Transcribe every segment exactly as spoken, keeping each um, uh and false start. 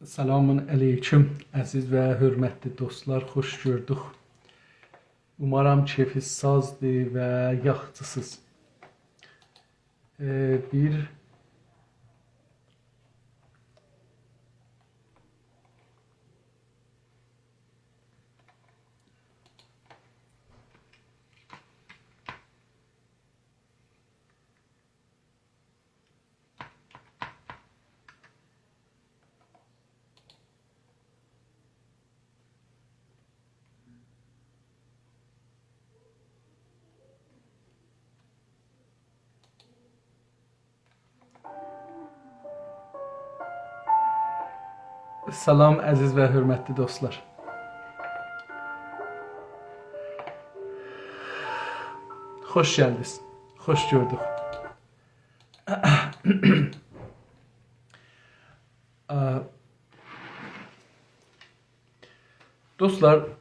سلام علیکم، عزیز و حؤرمتلی دوستلار، خوش گؤردوک. اومارام کئفینیز سازدیر و یاخشیسینیز. ائ، بیر سلام، عزیز و حؤرمتلی دوستلار. خوش گلدینیز. خوش گؤردوک. ا، دوستلار،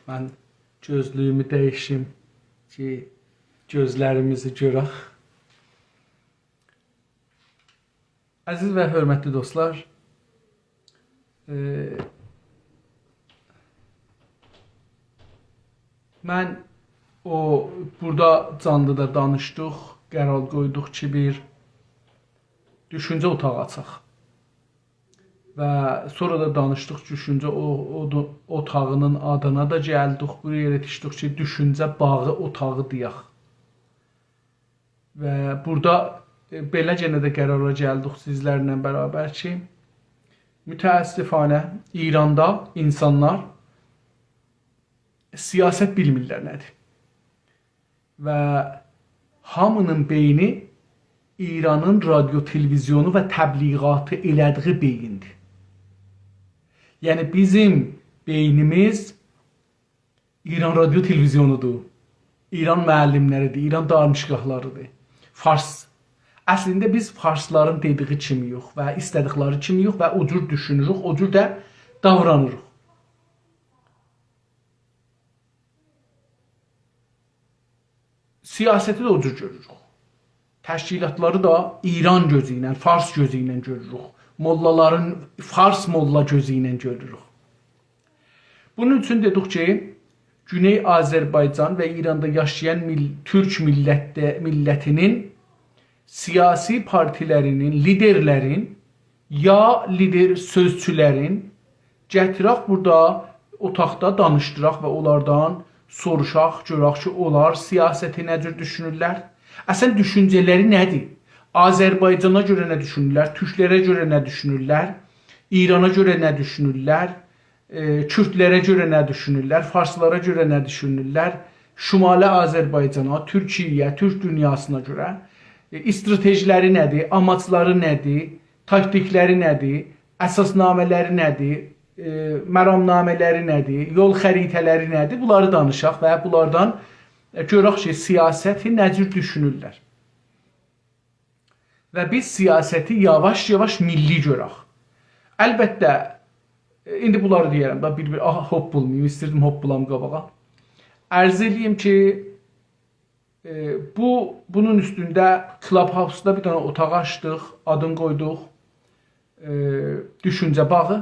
من گؤزلویومو دییشیم کی، گؤزلریمیزی گؤرک. عزیز و حؤرمتلی دوستلار، ائ، من او، بورادا جانلیدا دانیشدیق، قرار قویدوق کی، بیر دوشونجه اوتاغی آچاق. و سونرا دا دانیشدیق، دوشونجه او، او، اوتاغینین آدینا دا گلدیک، بورایا یئتیشدیک کی، دوشونجه باغی اوتاغی دئیک. و بورادا، ائ، بئله یئنه ده قرارا گلدیک سیزلرله برابر کی، متأسفانه ایراندا اینسانلار سیاست بیلمیرلر نه‌دیر. و هامینین بئینی ایرانین رادیو، تلویزیونو و تبلیغاتی ائله‌دیگی بئییندیر. یعنی بیزیم بئینیمیز ایران رادیو تلویزیونودور، ایران معلم‌لریدیر، ایران دانشگاه‌لاریدیر. فارس. اصلینده بیز فارسلارین دئدیگی کیمی‌یوخ و ایسته‌دیکلری کیمی‌یوخ و او جور دوشونوروک، او جور ده داورانیریق. سیاستی ده او جور گؤروروک. تشکیلاتلاری دا ایران گؤزو ایله، فارس گؤزو ایله گؤروروک. موللالارین فارس موللا گؤزو ایله گؤروروک. بونون اوچون دئدیک کی، گونئی آذربایجان و ایراندا یاشایان میل-، تورک میللتده، میللتینین سیاسی پارتی‌لرینین، لیدرلرین، یا لیدر سؤزچولرین گتیرک بورادا اوتاقدا دانیشدیراق و اونلاردان سوروشاق، گؤرک کی، اونلار سیاستی نه جور دوشونورلر؟ اصلاً دوشونجه‌لری نه‌دیر؟ آذربایجانا گؤره نه دوشونورلر؟ تورکلره گؤره نه دوشونورلر؟ ایرانا گؤره نه دوشونورلر؟ ائ، کوردلره گؤره نه دوشونورلر؟ فارسلارا گؤره نه دوشونورلر؟ شمالی آذربایجانا، تورکیه‌یه، تورک دونیاسینا گؤره، ائ، استراتژی‌لری نه‌دیر؟ آماجلاری نه‌دیر؟ تاکتیک‌لری نه‌دیر؟ اساسنامه‌لری نه‌دیر؟ ائ، مرامنامه‌لری نه‌دیر؟ یول خریطه‌لری نه‌دیر؟ بونلاری دانیشاق و بونلاردان، ائ، گؤرک کی، سیاستی نه جور دوشونورلر. و بیز سیاستی یاواش-یاواش میللی گؤرک. البته، ائ، ایندی بونلاری دئیه‌رم ده، بیر-بیر، آها، هوپپولماییم، ایستیردیم هوپپولام قاباغا. عرض ائله‌ییم کی، ائ، بو، بونون اوستونده کلاب‌هاوسدا بیر دنه اوتاق آچدیق، آدینی قویدوق، ائ، دوشونجه باغی.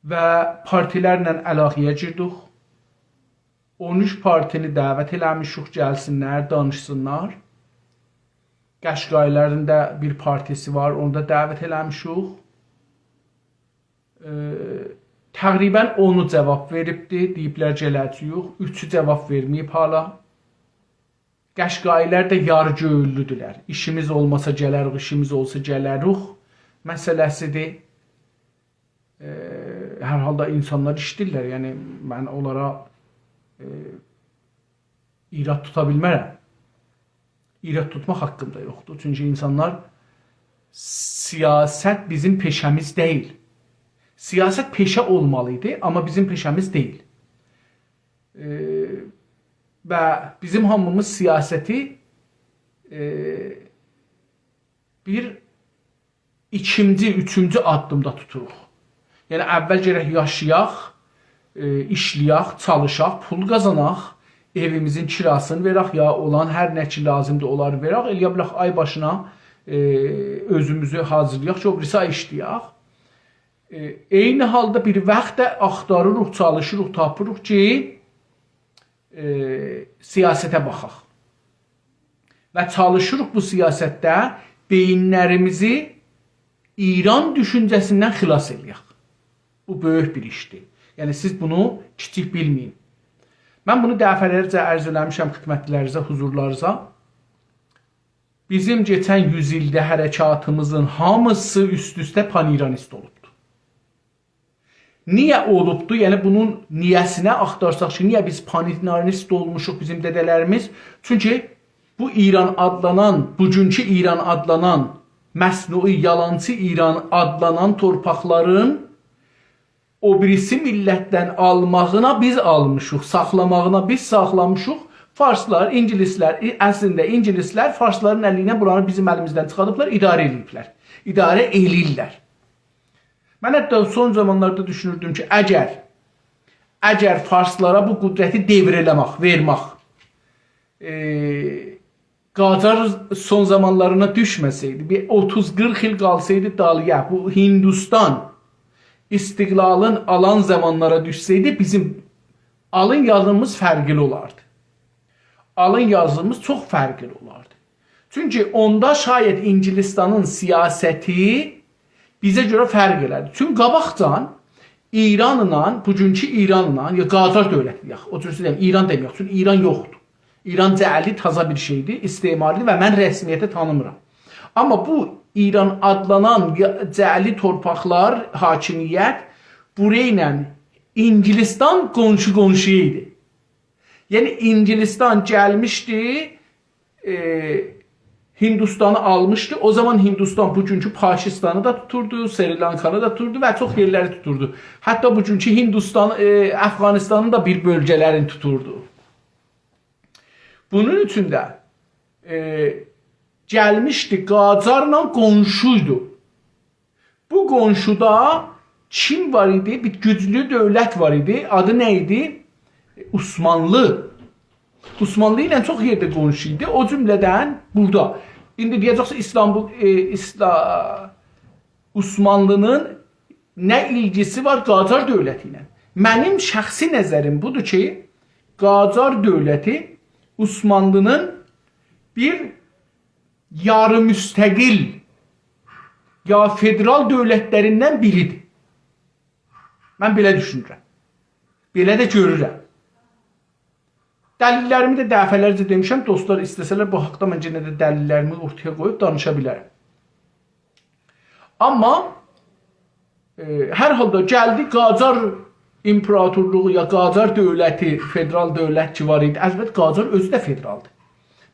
و پارتی‌لرله علاقه‌یه گیردیک. اون اوچ پارتینی دعوت ائله‌میشیک، گلسینلر، دانیشسینلار. قشقایی‌لرین ده بیر پارتی‌سی وار، اونو دا دعوت ائله‌میشیک. ائ، تقریباً اونو جاواب وئریبدی، دئییبلر گله‌جه‌ییک. اوچو جاواب وئرمه‌ییب حالا. قشقایی‌لر ده یاری گؤیوللودولر. ایشیمیز اولماسا گلریک، ایشیمیز اولسا گلریک مسئله‌سیدیر. ائ، هر حالدا اینسانلار ایشیدیرلر. یعنی، من اونلارا، ائ، ایراد توتا بیلمرم. ایراد توتماق حاققیم دا یوخدور. چونکی اینسانلار، سیاست بیزیم پئشه‌میز دئییل. سیاست پئشه اولمالی ایدی، آمما بیزیم پئشه‌میز دئییل. ائ، و بیزیم هامیمیز سیاستی، ائ، بیر ایکینجی، اوچونجو آددیمدا توتوروق. یعنی، اول گرک یاشایاق، ائ، ایشله‌یک، چالیشاق، پول قازاناق، ائویمیزین کیراسینی وئرک، یا اولان هر نه کی لازیمدیر، اونلاری وئرک، ائلیه بیلک آی باشینا، ائ، اؤزوموزو حاضیرلایاق کی، او بیریسی آی ایشله‌یک. ائ، عینی حالدا بیر واخت دا آختاریریق، چالیشیریق، تاپیریق کی، ائ، سیاسته باخاق. و چالیشیریق بو سیاستده بئیینلریمیزی ایران دوشونجه‌سیندن خلاص ائلیک. بو بؤیوک بیر ایشدیر. یعنی، سیز بونو کیچیک بیلمه‌یین. من بونو دفعه‌لرجه عرض ائله‌میشم خدمتلرینیزه، حضورلارینیزا. بیزیم کئچن یوز ایلده حرکاتیمیزین هامیسی اوست-اوسته پان‌ایرانیست اولوبدور. نییه اولوبدو؟ یعنی بونون نییه‌سینه آختارساق کی، نییه بیز پان‌ایرانیست اولموشوق بیزیم دده‌لریمیز؟ چونکی بو ایران آدلانان، بوگونکو ایران آدلانان، مصنوعی، یالانچی ایران آدلانان تورپاقلارین او بیریسی میللتدن آلماغینا بیز آلمیشیق، ساخلاماغینا بیز ساخلامیشیق. فارسلار، اینگیلیسلر، ای-، اصلینده اینگیلیسلر فارسلارین الی ایله بونلاری بیزیم الیمیزدن چیخاردیبلار، اداره ائله‌ییبلر. اداره ائله‌ییرلر. من حتی سون زامانلاردا دوشونوردوم کی، اگر، اگر فارسلارا بو قدرتی دئور ائله‌مک، وئرمک، ائ، قاجار سون زامانلارینا دوشمه‌سه‌یدی، بیر اوتوز قیرخ ایل قالسایدی دالییا، بو هندوستان استقلالین آلان زامانلارا دوشسه‌یدی، بیزیم آلین یازیمیز فرقلی اولاردی. آلین یازیمیز چوخ فرقلی اولاردی. چونکی اوندا شاید اینگیلیستانین سیاستی بیزه گؤره فرق ائله‌دی. چونکی قاباقجان ایرانلا، بوگونکو ایرانلا، یا قاجار دؤولتی دئیک، او جور دئییم، ایران دئمه‌یک، چونکی ایران یوخدور. ایران جعلی تازا بیر شئیدیر، استعماردیر و من رسمیته تانیمیرام. آمما بو ایران آدلانان یا-، جعلی تورپاقلار، حاکمیت، بورا ایله اینگیلیستان قونشو قونشویا ایدی. یعنی اینگیلیستان گلمیشدی، ائ، هندوستانی آلمیشدی. او زامان هندوستان بوگونکو پاکستانی دا توتوردو، سریلانکانی دا توتوردو و چوخ یئرلری توتوردو. حتی بوگونکو هندوستان، ائ، افغانستانین دا بیر بؤلگه‌لرینی توتوردو. بونون اوچون ده، ائ، گلمیشدی، قاجارلا قونشویدو. بو قونشودا کیم وار ایدی؟ بیر گوجلو دؤولت وار ایدی. آدی نه ایدی؟ عثمانلی. عثمانلی ایله چوخ یئرده قونشو ایدی. او جمله‌دن بورادا. ایندی دئیه‌جکسن، ایستانبول، ائ، ایسلا-، عثمانلی‌نین نه ایلگیسی وار قاجار دؤولتی ایله؟ منیم شخصی نظریم بودور کی، قاجار دؤولتی عثمانلی‌نین بیر یاری مستقل یا فدرال دؤولتلریندن بیریدیر. من بئله دوشونورم. بئله ده گؤرورم. دلیللریمی ده دفعه‌لرجه دئمیشم. دوستلار ایسته‌سه‌لر، بو حاقدا من یئنه ده دلیللریمی اورتایا قویوب دانیشا بیلرم. آمما، ائ، هر حالدا گلدی قاجار ایمپراتورلوغو یا قاجار دؤولتی، فدرال دؤولت کی وار ایدی. البته، قاجار اؤزو ده فدرالدیر.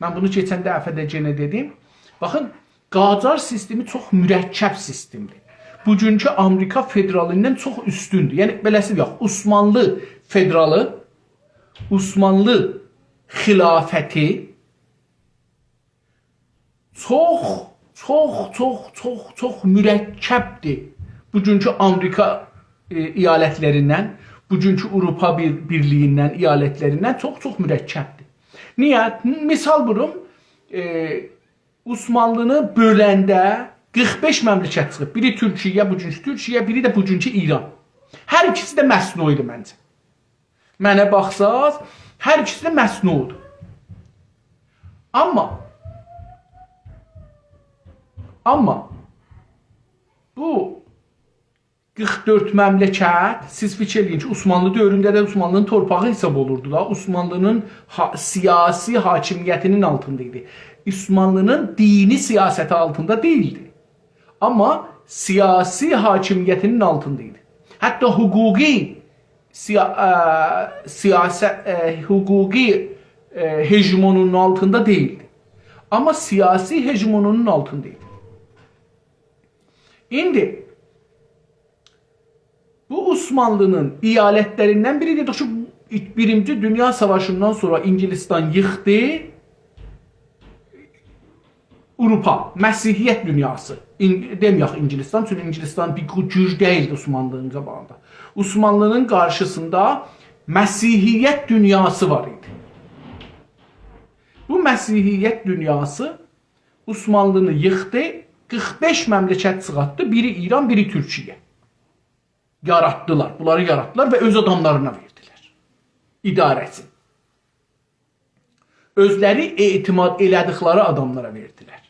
من بونو کئچن دفعه ده یئنه دئدیم. باخین، قاجار سیستمی چوخ مرکب سیستمدیر. بوگونکو آمریکا فدرالیندن چوخ اوستوندور. یعنی، بئله‌سی یوخ، عثمانلی فدرالی، عثمانلی خلافتی چوخ، چوخ، چوخ، چوخ، چوخ مرکبدیر. بوگونکو آمریکا، ائ، ایالتلریندن، بوگونکو آوروپا بیر-، بیرلیگیندن، ایالتلریندن چوخ، چوخ مرکبدیر. نییه؟ مثال ووروم، ائ، عثمانلینی بؤلنده قیرخ بئش مملکت چیخیب. بیری تورکیه، بوگونکو تورکیه، بیری ده بوگونکو ایران. هر ایکیسی ده مصنوعی‌دیر منجه. منه باخساز، هر ایکیسی ده مصنوعی‌دیر. آمما، آمما بو قیرخ دؤرد مملکت، سیز فیکیر ائله‌یین کی، عثمانلی دؤورونده ده عثمانلی‌نین تورپاغی حساب اولوردو دا، عثمانلی‌نین حا-، سیاسی حاکمیتی‌نین آلتیندا ایدی. عثمانلی‌نین دینی سیاستی آلتیندا دئییلدی. آمما سیاسی حاکمیتی‌نین آلتیندا ایدی. حتی حقوقی سیا-، ا، سیاست، ا، حقوقی، ا، هژمونونون آلتیندا دئییلدی. آمما سیاسی هژمونونون آلتیندا ایدی. ایندی بو عثمانلی‌نین ایالتلریندن بیری، دئدیک کی، بیرینجی دونیا ساواشیندان سونرا اینگیلیستان ییخدی آوروپا، مسیحیت دونیاسی. این-، دئمه‌یک اینگیلیستان، چونکی اینگیلیستان بیر گو-، گوج دئییلدی عثمانلی‌نین قاباغیندا. عثمانلی‌نین قارشیسیندا مسیحیت دونیاسی وار ایدی. بو مسیحیت دونیاسی عثمانلی‌نی ییخدی، قیرخ بئش مملکت چیخارتدی، بیری ایران، بیری تورکیه. یاراتدیلار، بونلاری یاراتدیلار و اؤز آداملارینا وئردیلر اداره‌سینی. اؤزلری اعتماد ائله‌دیکلری آداملارا وئردیلر.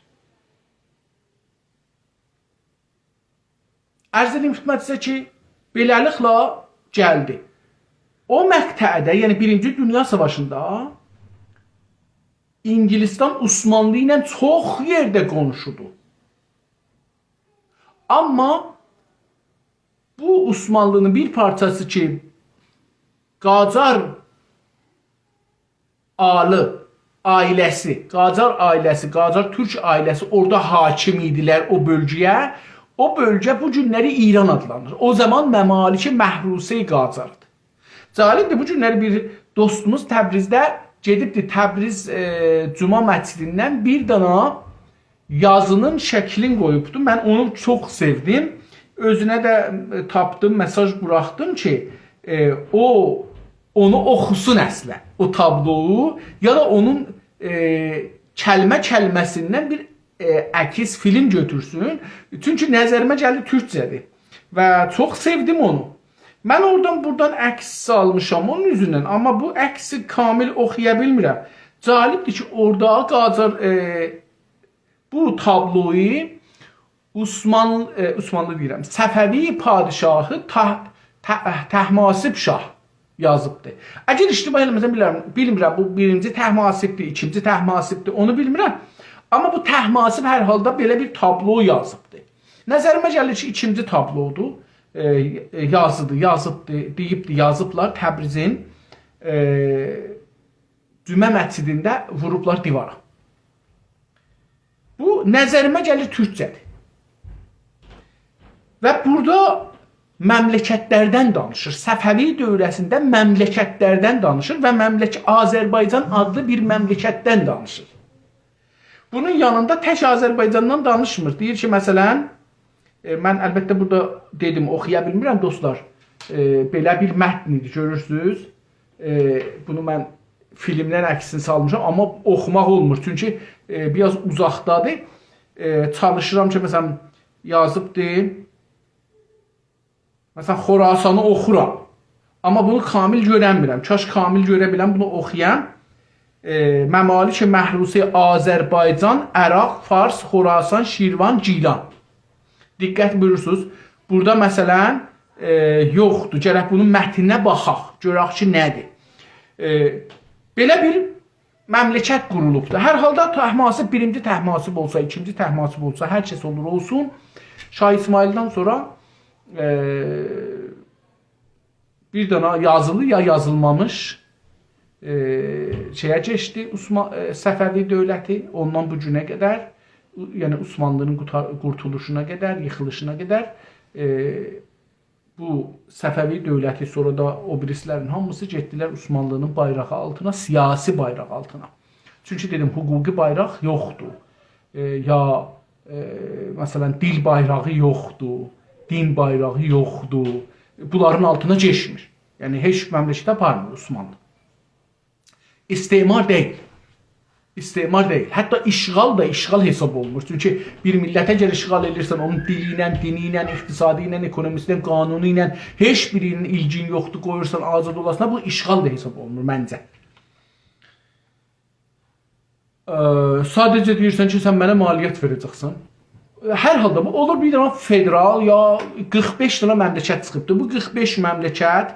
عرض ائدیم خدمتینیزه کی، بئله‌لیکله گلدی. او مقطعده، یعنی بیرینجی دونیا ساواشیندا انگلستان عثمانلی ایله چوخ یئرده قونشودو. آمما بو عثمانلی‌نین بیر پارچاسی کی، قاجار آلی عائله‌سی، قاجار عائله‌سی، قاجار تورک عائله‌سی اورادا حاکم ایدیلر او بؤلگه‌یه. او بؤلگه بو گونلری ایران آدلانیر. او زامان ممالک محروسه قاجاردیر. جالبدیر، بو گونلری بیر دوستوموز تبریزده گئدیبدی، تبریز، ائ، جمعه مسجدیندن بیر دانا یازی‌نین شکلینی قویوبدو. من اونو چوخ سئودیم. اؤزونه ده، ائ، تاپدیم، مئساژ بوراخدیم کی، ائ، او، اونو اوخوسون اصلا، او تابلویو، یا دا اونون، ائ، کلمه کلمه‌سیندن بیر، ائ، عکس، فیلم گؤتورسون. چونکی نظریمه گلدی تورکجه‌دیر. و چوخ سئودیم اونو. من اورادان بورادان عکس سالمیشام اونون اوزوندن، آمما بو عکسی کامل اوخویا بیلمیرم. جالبدیر کی، اورادا قاجار، ائ، بو تابلویو عثمان، ائ، عثمانلی دئییرم، صفوی پادشاهی طه-، طه-، طهماسب شاه یازیبدی. اگر اشتباه ائله‌مه‌سم، بیلمیرم، بیلمیرم، بو بیرینجی طهماسبدیر، ایکینجی طهماسبدیر، اونو بیلمیرم. آمما بو طهماسب هر حالدا بئله بیر تابلو یازیبدی. نظریمه گلیر کی، ایکینجی تابلودور. ائ، ائ، یازیدیر، یازیبدی، دئییبدی، یازیبلار تبریزین، ائ، جمعه مسجدینده ووروبلار دیوارا. بو نظریمه گلیر تورکجه‌دیر. و بورادا مملکتلردن دانیشیر. صفوی دوره‌سینده مملکتلردن دانیشیر و مملک-، آذربایجان آدلی بیر مملکتدن دانیشیر. بونون یانیندا تک آذربایجاندان دانیشمیر. دئییر کی، مثلا، ائ، من البته بورادا دئدیم، اوخویا بیلمیرم، دوستلار. ائ، بئله بیر متن ایدی، گؤرورسونوز. ائ، بونو من فیلمدن عکسینی سالمیشام، آمما اوخوماق اولمور. چونکی، ائ، بیر آز اوزاقدادیر. ائ، چالیشیرام کی، مثلا، یازیبدی. مثلا، خراسانی اوخورام. آمما بونو کامل گؤرنمیرم. کاش کامل گؤره بیلم، بونو اوخویام. ائ، ممالک محروسه آذربایجان، عراق، فارس، خراسان، شیروان، گیلان. دقت بویورورسونوز. بورادا، مثلا، ائ، یوخدور. گرک بونون متنینه باخاق. گؤرک کی، نه‌دیر. ائ، بئله بیر مملکت قورولوبدور. هر حالدا طهماسب، بیرینجی طهماسب اولسا، ایکینجی طهماسب اولسا، هر کس اولور اولسون، شاه اسماعیلدن سونرا، ائ، بیر دانا یازیلی یا یازیلمامیش، ائ، شئیه کئچدی عثما-، ائ، صفوی دؤولتی، اوندان بو گونه قدر، یعنی عثمانلی‌نین قوتار-، قورتولوشونا قدر، ییخیلیشینا قدر، ائ، بو صفوی دؤولتی، سونرا دا او بیریسی‌لرین هامیسی گئتدیلر عثمانلی‌نین بایراغی آلتینا، سیاسی بایراغی آلتینا. چونکی دئدیم، حقوقی بایراق یوخدور. ائ، یا، ائ، مثلا، دیل بایراغی یوخدور، دین بایراغی یوخدور. بونلارین آلتینا کئچمیر. یعنی، هئچ مملکته آپارمیر عثمانلی. استعمار دئییل. استعمار دئییل. حتی اشغال دا اشغال حساب اولونمور. چونکی بیر میللتی اگر اشغال ائدیرسن، اونون دیلی ایله، دینی ایله، اقتصادی ایله، اکونومیسی ایله، قانونو ایله، هئچ بیری‌نین ایلگین یوخدور، قویورسان آزاد اولاسینا، بو اشغال دا حساب اولونمور منجه. ائ، ساده‌جه دئییرسن کی، سن منه مالیات وئره‌جکسن. هر حالدا بو اولور بیر دنه فدرال یا قیرخ بئش دنه مملکت چیخیبدی. بو قیرخ بئش مملکت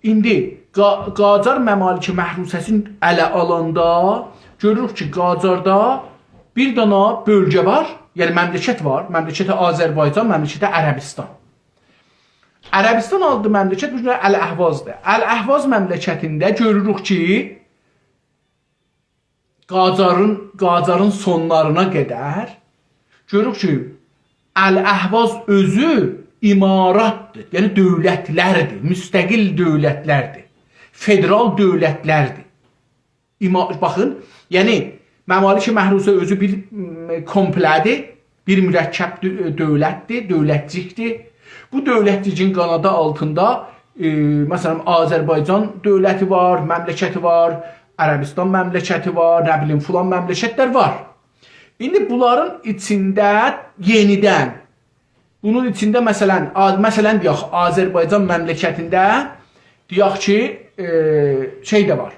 ایندی قا-، قاجار ممالک محروسه‌سینی اله آلاندا گؤروروک کی، قاجاردا بیر دنه بؤلگه وار، یعنی مملکت وار، مملکت آذربایجان، مملکت عربستان. عربستان آدلی مملکت بو گون الاحوازدیر. الاحواز مملکتینده گؤروروک کی، قاجارین، قاجارین سونلارینا قدر گؤروروک کی، الاحواز اؤزو اماراتدیر، یعنی دؤولتلردیر، مستقل دؤولتلردیر، فدرال دؤولتلردیر. اما-، باخین، یعنی ممالک محروسه اؤزو بیر، م، کومپله‌دیر، بیر مرکب دؤ-، دؤولتدیر، دؤولتجیکدیر. بو دؤولتجیگین قانادی آلتیندا، ائ، مثلا، آذربایجان دؤولتی وار، مملکتی وار، عربستان مملکتی وار، نه بیلیم، فلان مملکتلر وار. ایندی بونلارین ایچینده یئنیدن، بونون ایچینده، مثلا، آ-، مثلا، دئیک، آذربایجان مملکتینده، دئیک کی، ائ، شئی ده وار.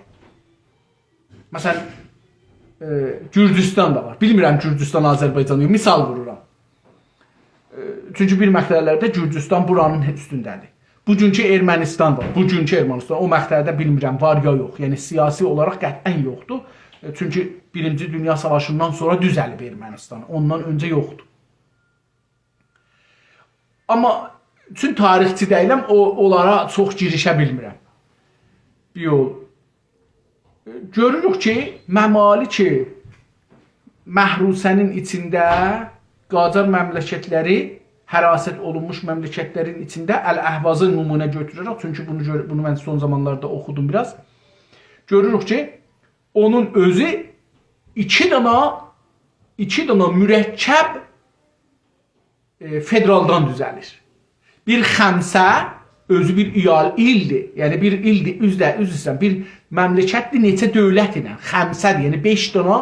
مثلا، ائ، گورجوستان دا وار. بیلمیرم گورجوستان آذربایجان یوخ، مثال وورورام. ائ، چونکی بیر مقطعلرده گورجوستان بورانین اوستونده‌دیر. بوگونکو ارمنستان وار. بوگونکو ارمنستان. او مقطعده بیلمیرم وار یا یوخ. یعنی سیاسی اولاراق قطعا یوخدور. ائ، چونکی بیرینجی دونیا ساواشیندان سونرا دوزلیب ارمنستان. اوندان اؤنجه یوخدور. آمما چون تاریخچی دئییلم، او، اونلارا چوخ گیریشه بیلمیرم. بیر یول. گؤروروک کی، ممالک محروسه‌نین ایچینده قاجار مملکتلری، حراست اولونموش مملکتلرین ایچینده الاحوازی نمونه گؤتوره‌رک، چونکی بونو گؤر-، بونو من سون زامانلاردا اوخودوم بیر آز. گؤروروک کی، اونون اؤزو ایکی دانا، ایکی دانا مرکب ائ، فدرالدان دوزلیر. بیر خمسه اؤزو بیر ایال-، ایلدیر. یعنی بیر ایلدیر، عذر، عذر ایسته‌ییرم، بیر مملکتدیر نئچه دؤولت ایله. خمسه‌دیر، یعنی بئش دانا،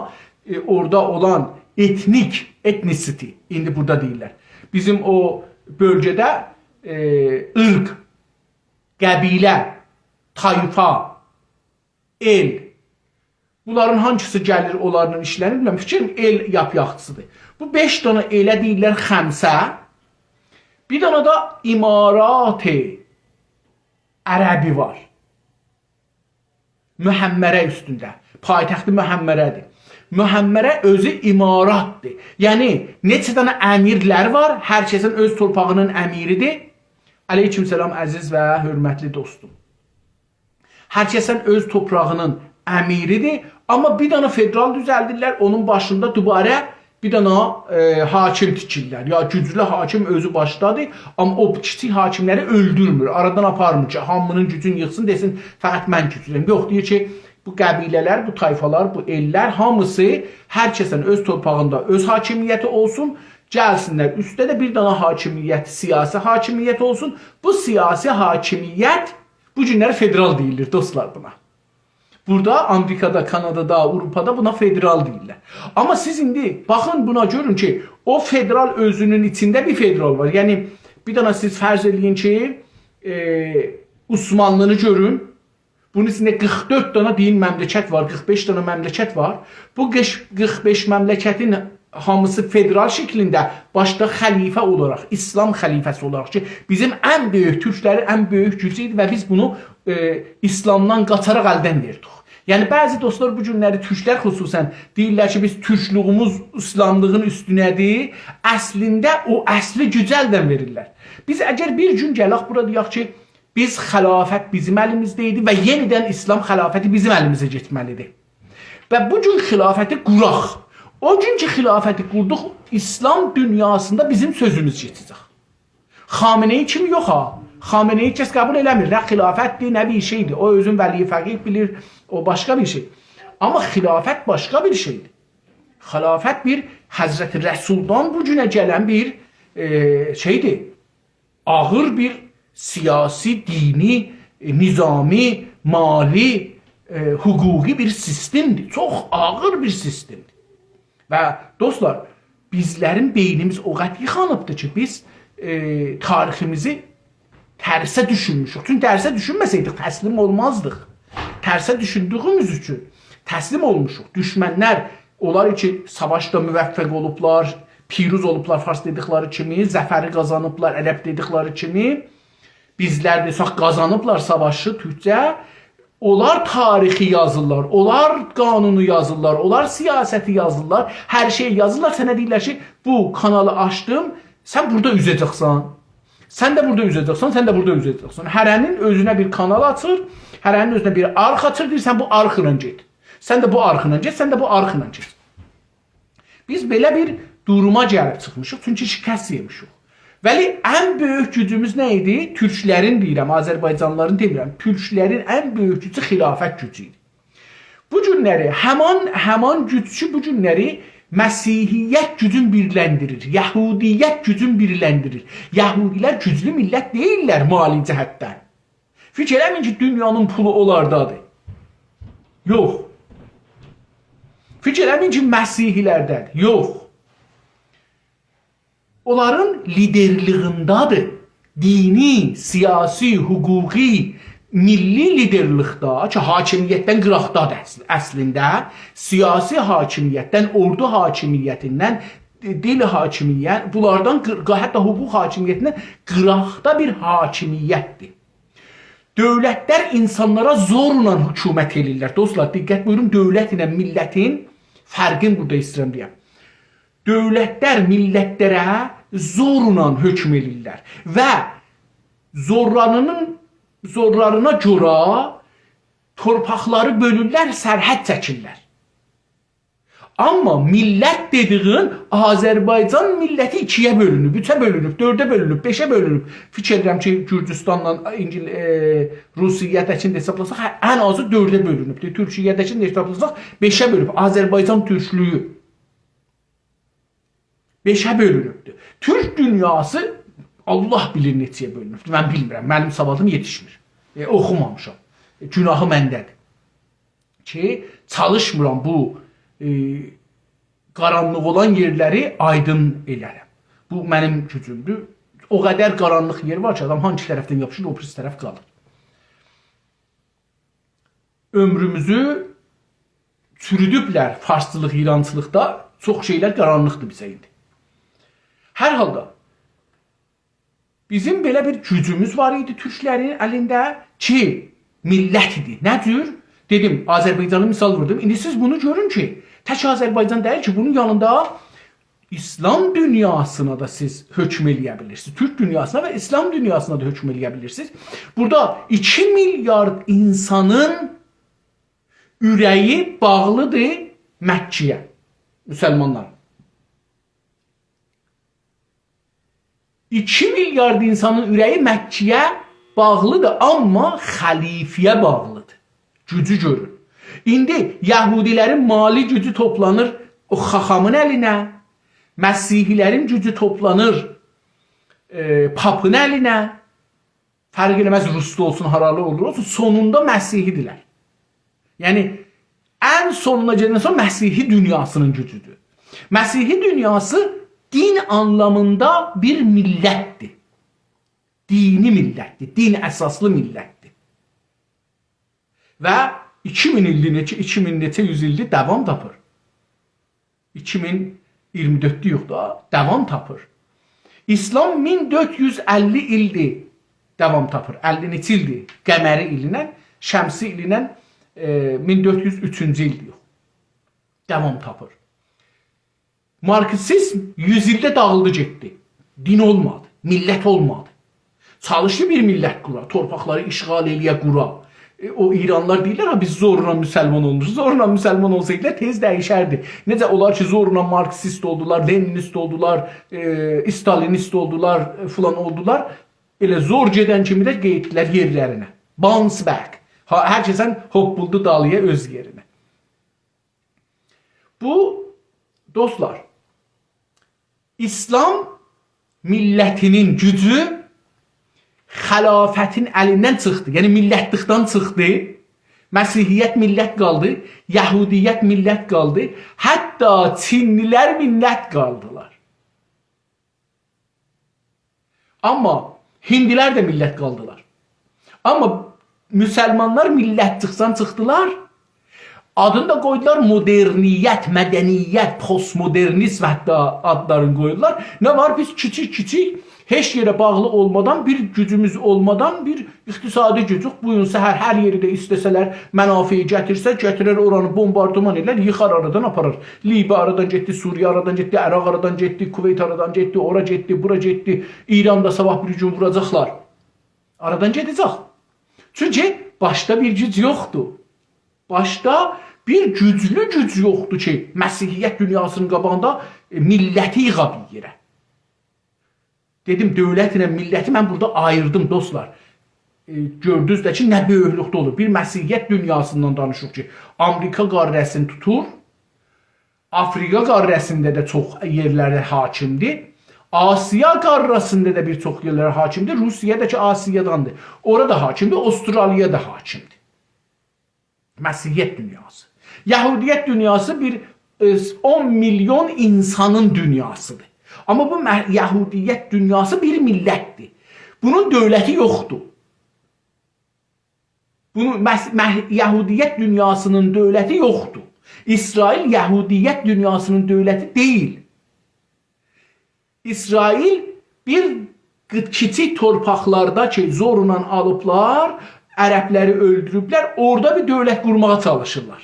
ائ، اورادا اولان اتنیک، ethnicity، ایندی بورادا دئییرلر. بیزیم او بؤلگه‌ده، ائ، عرق، قبیله، طایفا، ائل. بونلارین هانسیسی گلیر، اونلارلا ایشلنیر؟ بیلمیرم، فیکریم ائل یاپ‌یاخچیسیدیر. بو بئش دانا ائله دئییرلر خمسه. بیر دانا دا امارات عربی وار. محمره اوستونده. پایتختی محمره‌دیر. محمره اؤزو اماراتدیر. یعنی، نئچه دانا امیرلر وار، هر کسین اؤز تورپاغینین امیریدیر. علیکم سلام، عزیز و حؤرمتلی دوستوم. هر کسین اؤز تورپاغینین امیریدیر، آمما بیر دانا فدرال دوزلدیرلر، اونون باشیندا دوباره بیر دانا، ائ، حاکم تیکیرلر. یا گوجلو حاکم اؤزو باشدادیر، آمما او کیچیک حاکملری اؤلدورمور، آرادان آپارمیر کی، هامینین گوجونو ییغسین، دئسین، «فقط من گوجلویم.» یوخ، دئییر کی، بو قبیله‌لر، بو طایفالار، بو ائللر هامیسی هر کسین اؤز تورپاغیندا اؤز حاکمیتی اولسون، گلسینلر، اوسته ده بیر دانا حاکمیت، سیاسی حاکمیت اولسون. بو سیاسی حاکمیت بو گونلری فدرال دئییلیر، دوستلار، بونا. بورادا آمریکادا، کانادادا، آوروپادا بونا فدرال دئییرلر. آمما سیز ایندی باخین بونا، گؤرون کی، او فدرال اؤزونون ایچینده بیر فدرال وار. یعنی، بیر دانا سیز فرض ائله‌یین کی، ائ، عثمانلینی گؤرون. بونون ایچینده قیرخ دؤرد دانا دئیین مملکت وار، قیرخ بئش دانا مملکت وار. بو قیرخ، قیرخ بئش مملکتین هامیسی فدرال شکلینده باشدا خلیفه اولاراق، ایسلام خلیفه‌سی اولاراق کی، بیزیم ان بؤیوک، تورکلرین ان بؤیوک گوجو ایدی و بیز بونو، ائ، ایسلامدان قاچاراق الدن وئردیک. یعنی، بعضی دوستلار بو گونلری، تورکلر خصوصا، دئییرلر کی، بیز تورکلویوموز ایسلاملیغین اوستونه‌دیر. اصلینده او اصلی گوجو الدن وئریرلر. بیز اگر بیر گون گلک بورا دئیک کی، بیز خلافت بیزیم الیمیزده ایدی و یئنیدن ایسلام خلافتی بیزیم الیمیزه کئچمه‌لیدیر. و بو گون خلافتی قوراق. او گون کی، خلافتی قوردوق، ایسلام دونیاسیندا بیزیم سؤزوموز کئچه‌جک. خامنه‌ای کیمی یوخ ها. خامنه‌ای کس قبول ائله‌میر. نه خلافتدیر، نه بیر شئیدیر. او اؤزون ولی فقیه بیلیر، او باشقا بیر شئی. آمما خلافت باشقا بیر شئیدیر. خلافت بیر حضرت رسولدان بو گونه گلن بیر، ائ، شئیدیر. آغیر بیر سیاسی، دینی، ائ، نظامی، مالی، ائ، حقوقی بیر سیستمدیر. چوخ آغیر بیر سیستمدیر. و دوستلار، بیزلرین بئینیمیز او قدر ییخانیبدیر کی، بیز، ائ، تاریخیمیزی ترسه دوشونموشوک. چونکی ترسه دوشونمه‌سه‌یدیک، تسلیم اولمازدیق. ترسه دوشوندویوموز اوچون تسلیم اولموشوق. دوشمنلر، اونلار کی ساواشدا موفق اولوبلار، پیروز اولوبلار، فارس دئدیکلری کیمی، ظفری قازانیبلار، عرب دئدیکلری کیمی، بیزلر دئسک، قازانیبلار ساواشی، تورکجه. اونلار تاریخی یازیرلار، اونلار قانونو یازیرلار، اونلار سیاستی یازیرلار، هر شئیی یازیرلار. سنه دئییرلر کی، بو کانالی آچدیم، سن بورادا اوزه‌جکسن. سن ده بورادا اوزه‌جکسن، سن ده بورادا اوزه‌جکسن. هره‌نین اؤزونه بیر کانال آچیر، هره‌نین اؤزونه بیر آرخ آچیر، دئییر، سن بو آرخ ایله گئت. سن ده بو آرخ ایله گئت، سن ده بو آرخ ایله گئت. بیز بئله بیر دوروما گلیب چیخمیشیق، چونکی شکست یئمیشیک. ولی ان بؤیوک گوجوموز نه ایدی؟ تورکلرین دئییرم، آذربایجانلیلارین دئمیرم. تورکلرین ان بؤیوک گوجو خلافت گوجو ایدی. بو گونلری همان، همان گوج کی، بو گونلری مسیحیت گوجون بیرلندیریر، یهودیت گوجون بیرلندیریر. یهودیلر گوجلو میللت دئییللر مالی جهتدن. فیکیر ائله‌مه‌یین کی، دونیانین پولو اونلاردادیر. یوخ. فیکیر ائله‌مه‌یین کی، مسیحی‌لرده‌دیر. یوخ. اونلارین لیدرلیگینده‌دیر. دینی، سیاسی، حقوقی، میللی لیدرلیکده کی، حاکمیتدن قیراقدادیر اصل-، اصلینده. سیاسی حاکمیتدن، اوردو حاکمیتیندن، دی-، دیل حاکمیت، بونلاردان قیر-، حتی حقوق حاکمیتیندن قیراقدا بیر حاکمیتدیر. دؤولتلر اینسانلارا زورلا حکومت ائله‌ییرلر. دوستلار، دقت بویورون، دؤولت ایله میللتین فرقینی بورادا ایسته‌ییرم دئیم. دؤولتلر میللتلره زورلا حکم ائله‌ییرلر و زورلارینین، زورلارینا گؤره تورپاقلاری بؤلورلر، سرحد چکیرلر. آمما میللت دئدیگین، آذربایجان میللتی ایکی‌یه بؤلونوب، اوچه بؤلونوب، دؤرده بؤلونوب، بئشه بؤلونوب. فیکیر ائدیرم کی، گورجوستانلا اینگیل-، ائ، روسیه‌ده‌کینی ده حسابلاساق، هه، ان آزی دؤرده بؤلونوبدور. تورکیه‌ده‌کینی ده حسابلاساق، بئشه بؤلونوب. آذربایجان تورکلویو بئشه بؤلونوبدور. تورک دونیاسی الله بیلیر نئچه‌یه بؤلونوبدور. من بیلمیرم، منیم سوادیم یئتیشمیر. ائ، اوخومامیشام. ائ، گوناهی منده‌دیر کی، چالیشمیرام بو، ائ، قارانلیق اولان یئرلری آیدین ائله‌رم. بو منیم گوجومدور. او قدر قارانلیق یئر وار کی، آدام هانسی طرفدن یاپیشیر، او بیریسی طرف قالیر. عؤمروموزو چورودوبلر فارسچیلیق، ایرانچیلیقدا. چوخ شئیلر قارانلیقدیر بیزه ایندی. هر حالدا، بیزیم بئله بیر گوجوموز وار ایدی تورکلرین الینده کی، میللت ایدی. نه جور؟ دئدیم، آذربایجانی مثال ووردوم. ایندی سیز بونو گؤرون کی، تک آذربایجان دئییل کی، بونون یانیندا ایسلام دونیاسینا دا سیز حکم ائله‌یه بیلیرسینیز. تورک دونیاسینا و ایسلام دونیاسینا دا حکم ائله‌یه بیلیرسینیز. بورادا ایکی میلیارد اینسانین اوره‌یی باغلیدیر مکه‌یه، مسلمانلار. ایکی میلیارد اینسانین اوره‌یی مکه‌یه باغلیدیر، آمما خلیفه‌یه باغلیدیر. گوجو گؤرون. ایندی یهودی‌لرین مالی گوجو توپلانیر او خاخامین الینه، مسیحی‌لرین گوجو توپلانیر، ائ، پاپین الینه. فرق ائله‌مز، روسدا اولسون، هارالی اولور اولسون، سونوندا مسیحی‌دیرلر. یعنی، ان سونونا گئدندن سونرا مسیحی دونیاسینین گوجودور. مسیحی دونیاسی دین آنلامیندا بیر میللتدیر. دینی میللتدیر، دین اساسلی میللتدیر. و ایکی مین ایلدیر، نئچه، ایکی مین نئچه یوز ایلدیر داوام تاپیر. ایکی مین اییرمی دؤرددور یوخ دا، داوام تاپیر. ایسلام مین دؤرد یوز اللی ایلدیر داوام تاپیر. اللی نئچه ایلدیر؟ قمری ایلینن، شمسی ایلینن، ائ، مین دؤرد یوز اوچونجو ایلدیر یوخ. داوام تاپیر. مارکسیزم یوز ایلده داغیلدی گئتدی. دین اولمادی، میللت اولمادی. چالیشدی بیر میللت قورا، تورپاقلاری اشغال ائله‌یه قورا. ائ، او ایرانلیلار دئییرلر: «ها، بیز زورلا مسلمان اولموشوق.» زورلا مسلمان اولسایدیلار، تئز دییشردی. نئجه اولار کی، زورلا مارکسیست اولدولار، لنینیست اولدولار، ائ، استالینیست اولدولار، ائ، فلان اولدولار. ائله زور گئدن کیمی ده قئییتدیلر یئرلرینه. Bounce back. ها، هر کسن هوپپولدو دالییا اؤز یئرینه. بو، دوستلار، ایسلام میللتینین گوجو خلافتین الیندن چیخدی. یعنی میللتلیکدن چیخدی. مسیحیت میللت قالدی، یهودیت میللت قالدی، حتی چینلی‌لر میللت قالدیلار. آمما هیندی‌لر ده میللت قالدیلار. آمما مسلمانلار میللتچیکدن چیخدیلار. آدینی دا قویدولار مدرنیت، مدنیت، پست‌مدرنیزم حتی آدلارینی قویورلار. نه وار، بیز کیچیک-کیچیک، هئچ یئره باغلی اولمادان، بیر گوجوموز اولمادان بیر اقتصادی گوجوک. بو گون سحر هر یئری ده ایسته‌سه‌لر، منافعی گتیرسه، گتیرر اورانی بومباردمان ائلر، ییخار، آرادان آپارار. لیبیا آرادان گئتدی، سوریه آرادان گئتدی، عراق آرادان گئتدی، کویت آرادان گئتدی، اورا گئتدی، بورا گئتدی. ایرانی دا صاباح بیری گون ووراجاقلار. آرادان گئده‌جک. چونکی باشدا بیر گوج یوخدور. باشدا بیر گوجلو گوج یوخدور کی، مسیحیت دونیاسینین قاباغیندا، ائ، میللتی ییغا بیر یئره. دئدیم، دؤولت ایله میللتی من بورادا آییردیم، دوستلار. ائ، گؤردونوز ده کی، نه بؤیوکلوکده اولور. بیر مسیحیت دونیاسیندان دانیشیریق کی، آمریکا قاره‌سینی توتور، آفریقا قاره‌سینده ده چوخ یئرلره حاکمدیر. آسیا قاره‌سینده ده بیر چوخ یئرلره حاکمدیر. روسیه ده کی، آسیاداندیر. اورا دا حاکمدیر، استرالیا دا حاکمدیر. مسیحیت دونیاسی. یهودیت دونیاسی بیر، ائ، اون میلیون اینسانین دونیاسیدیر. آمما بو مه-، یهودیت دونیاسی بیر میللتدیر. بونون دؤولتی یوخدور. بونون مس-، مه-، یهودیت دونیاسی‌نین دؤولتی یوخدور. اسرائیل یهودیت دونیاسی‌نین دؤولتی دئییل. اسرائیل بیر قی-، کیچیک تورپاقلاردا کی، زورلا آلیبلار، عربلری اؤلدوروبلر، اورادا بیر دؤولت قورماغا چالیشیرلار.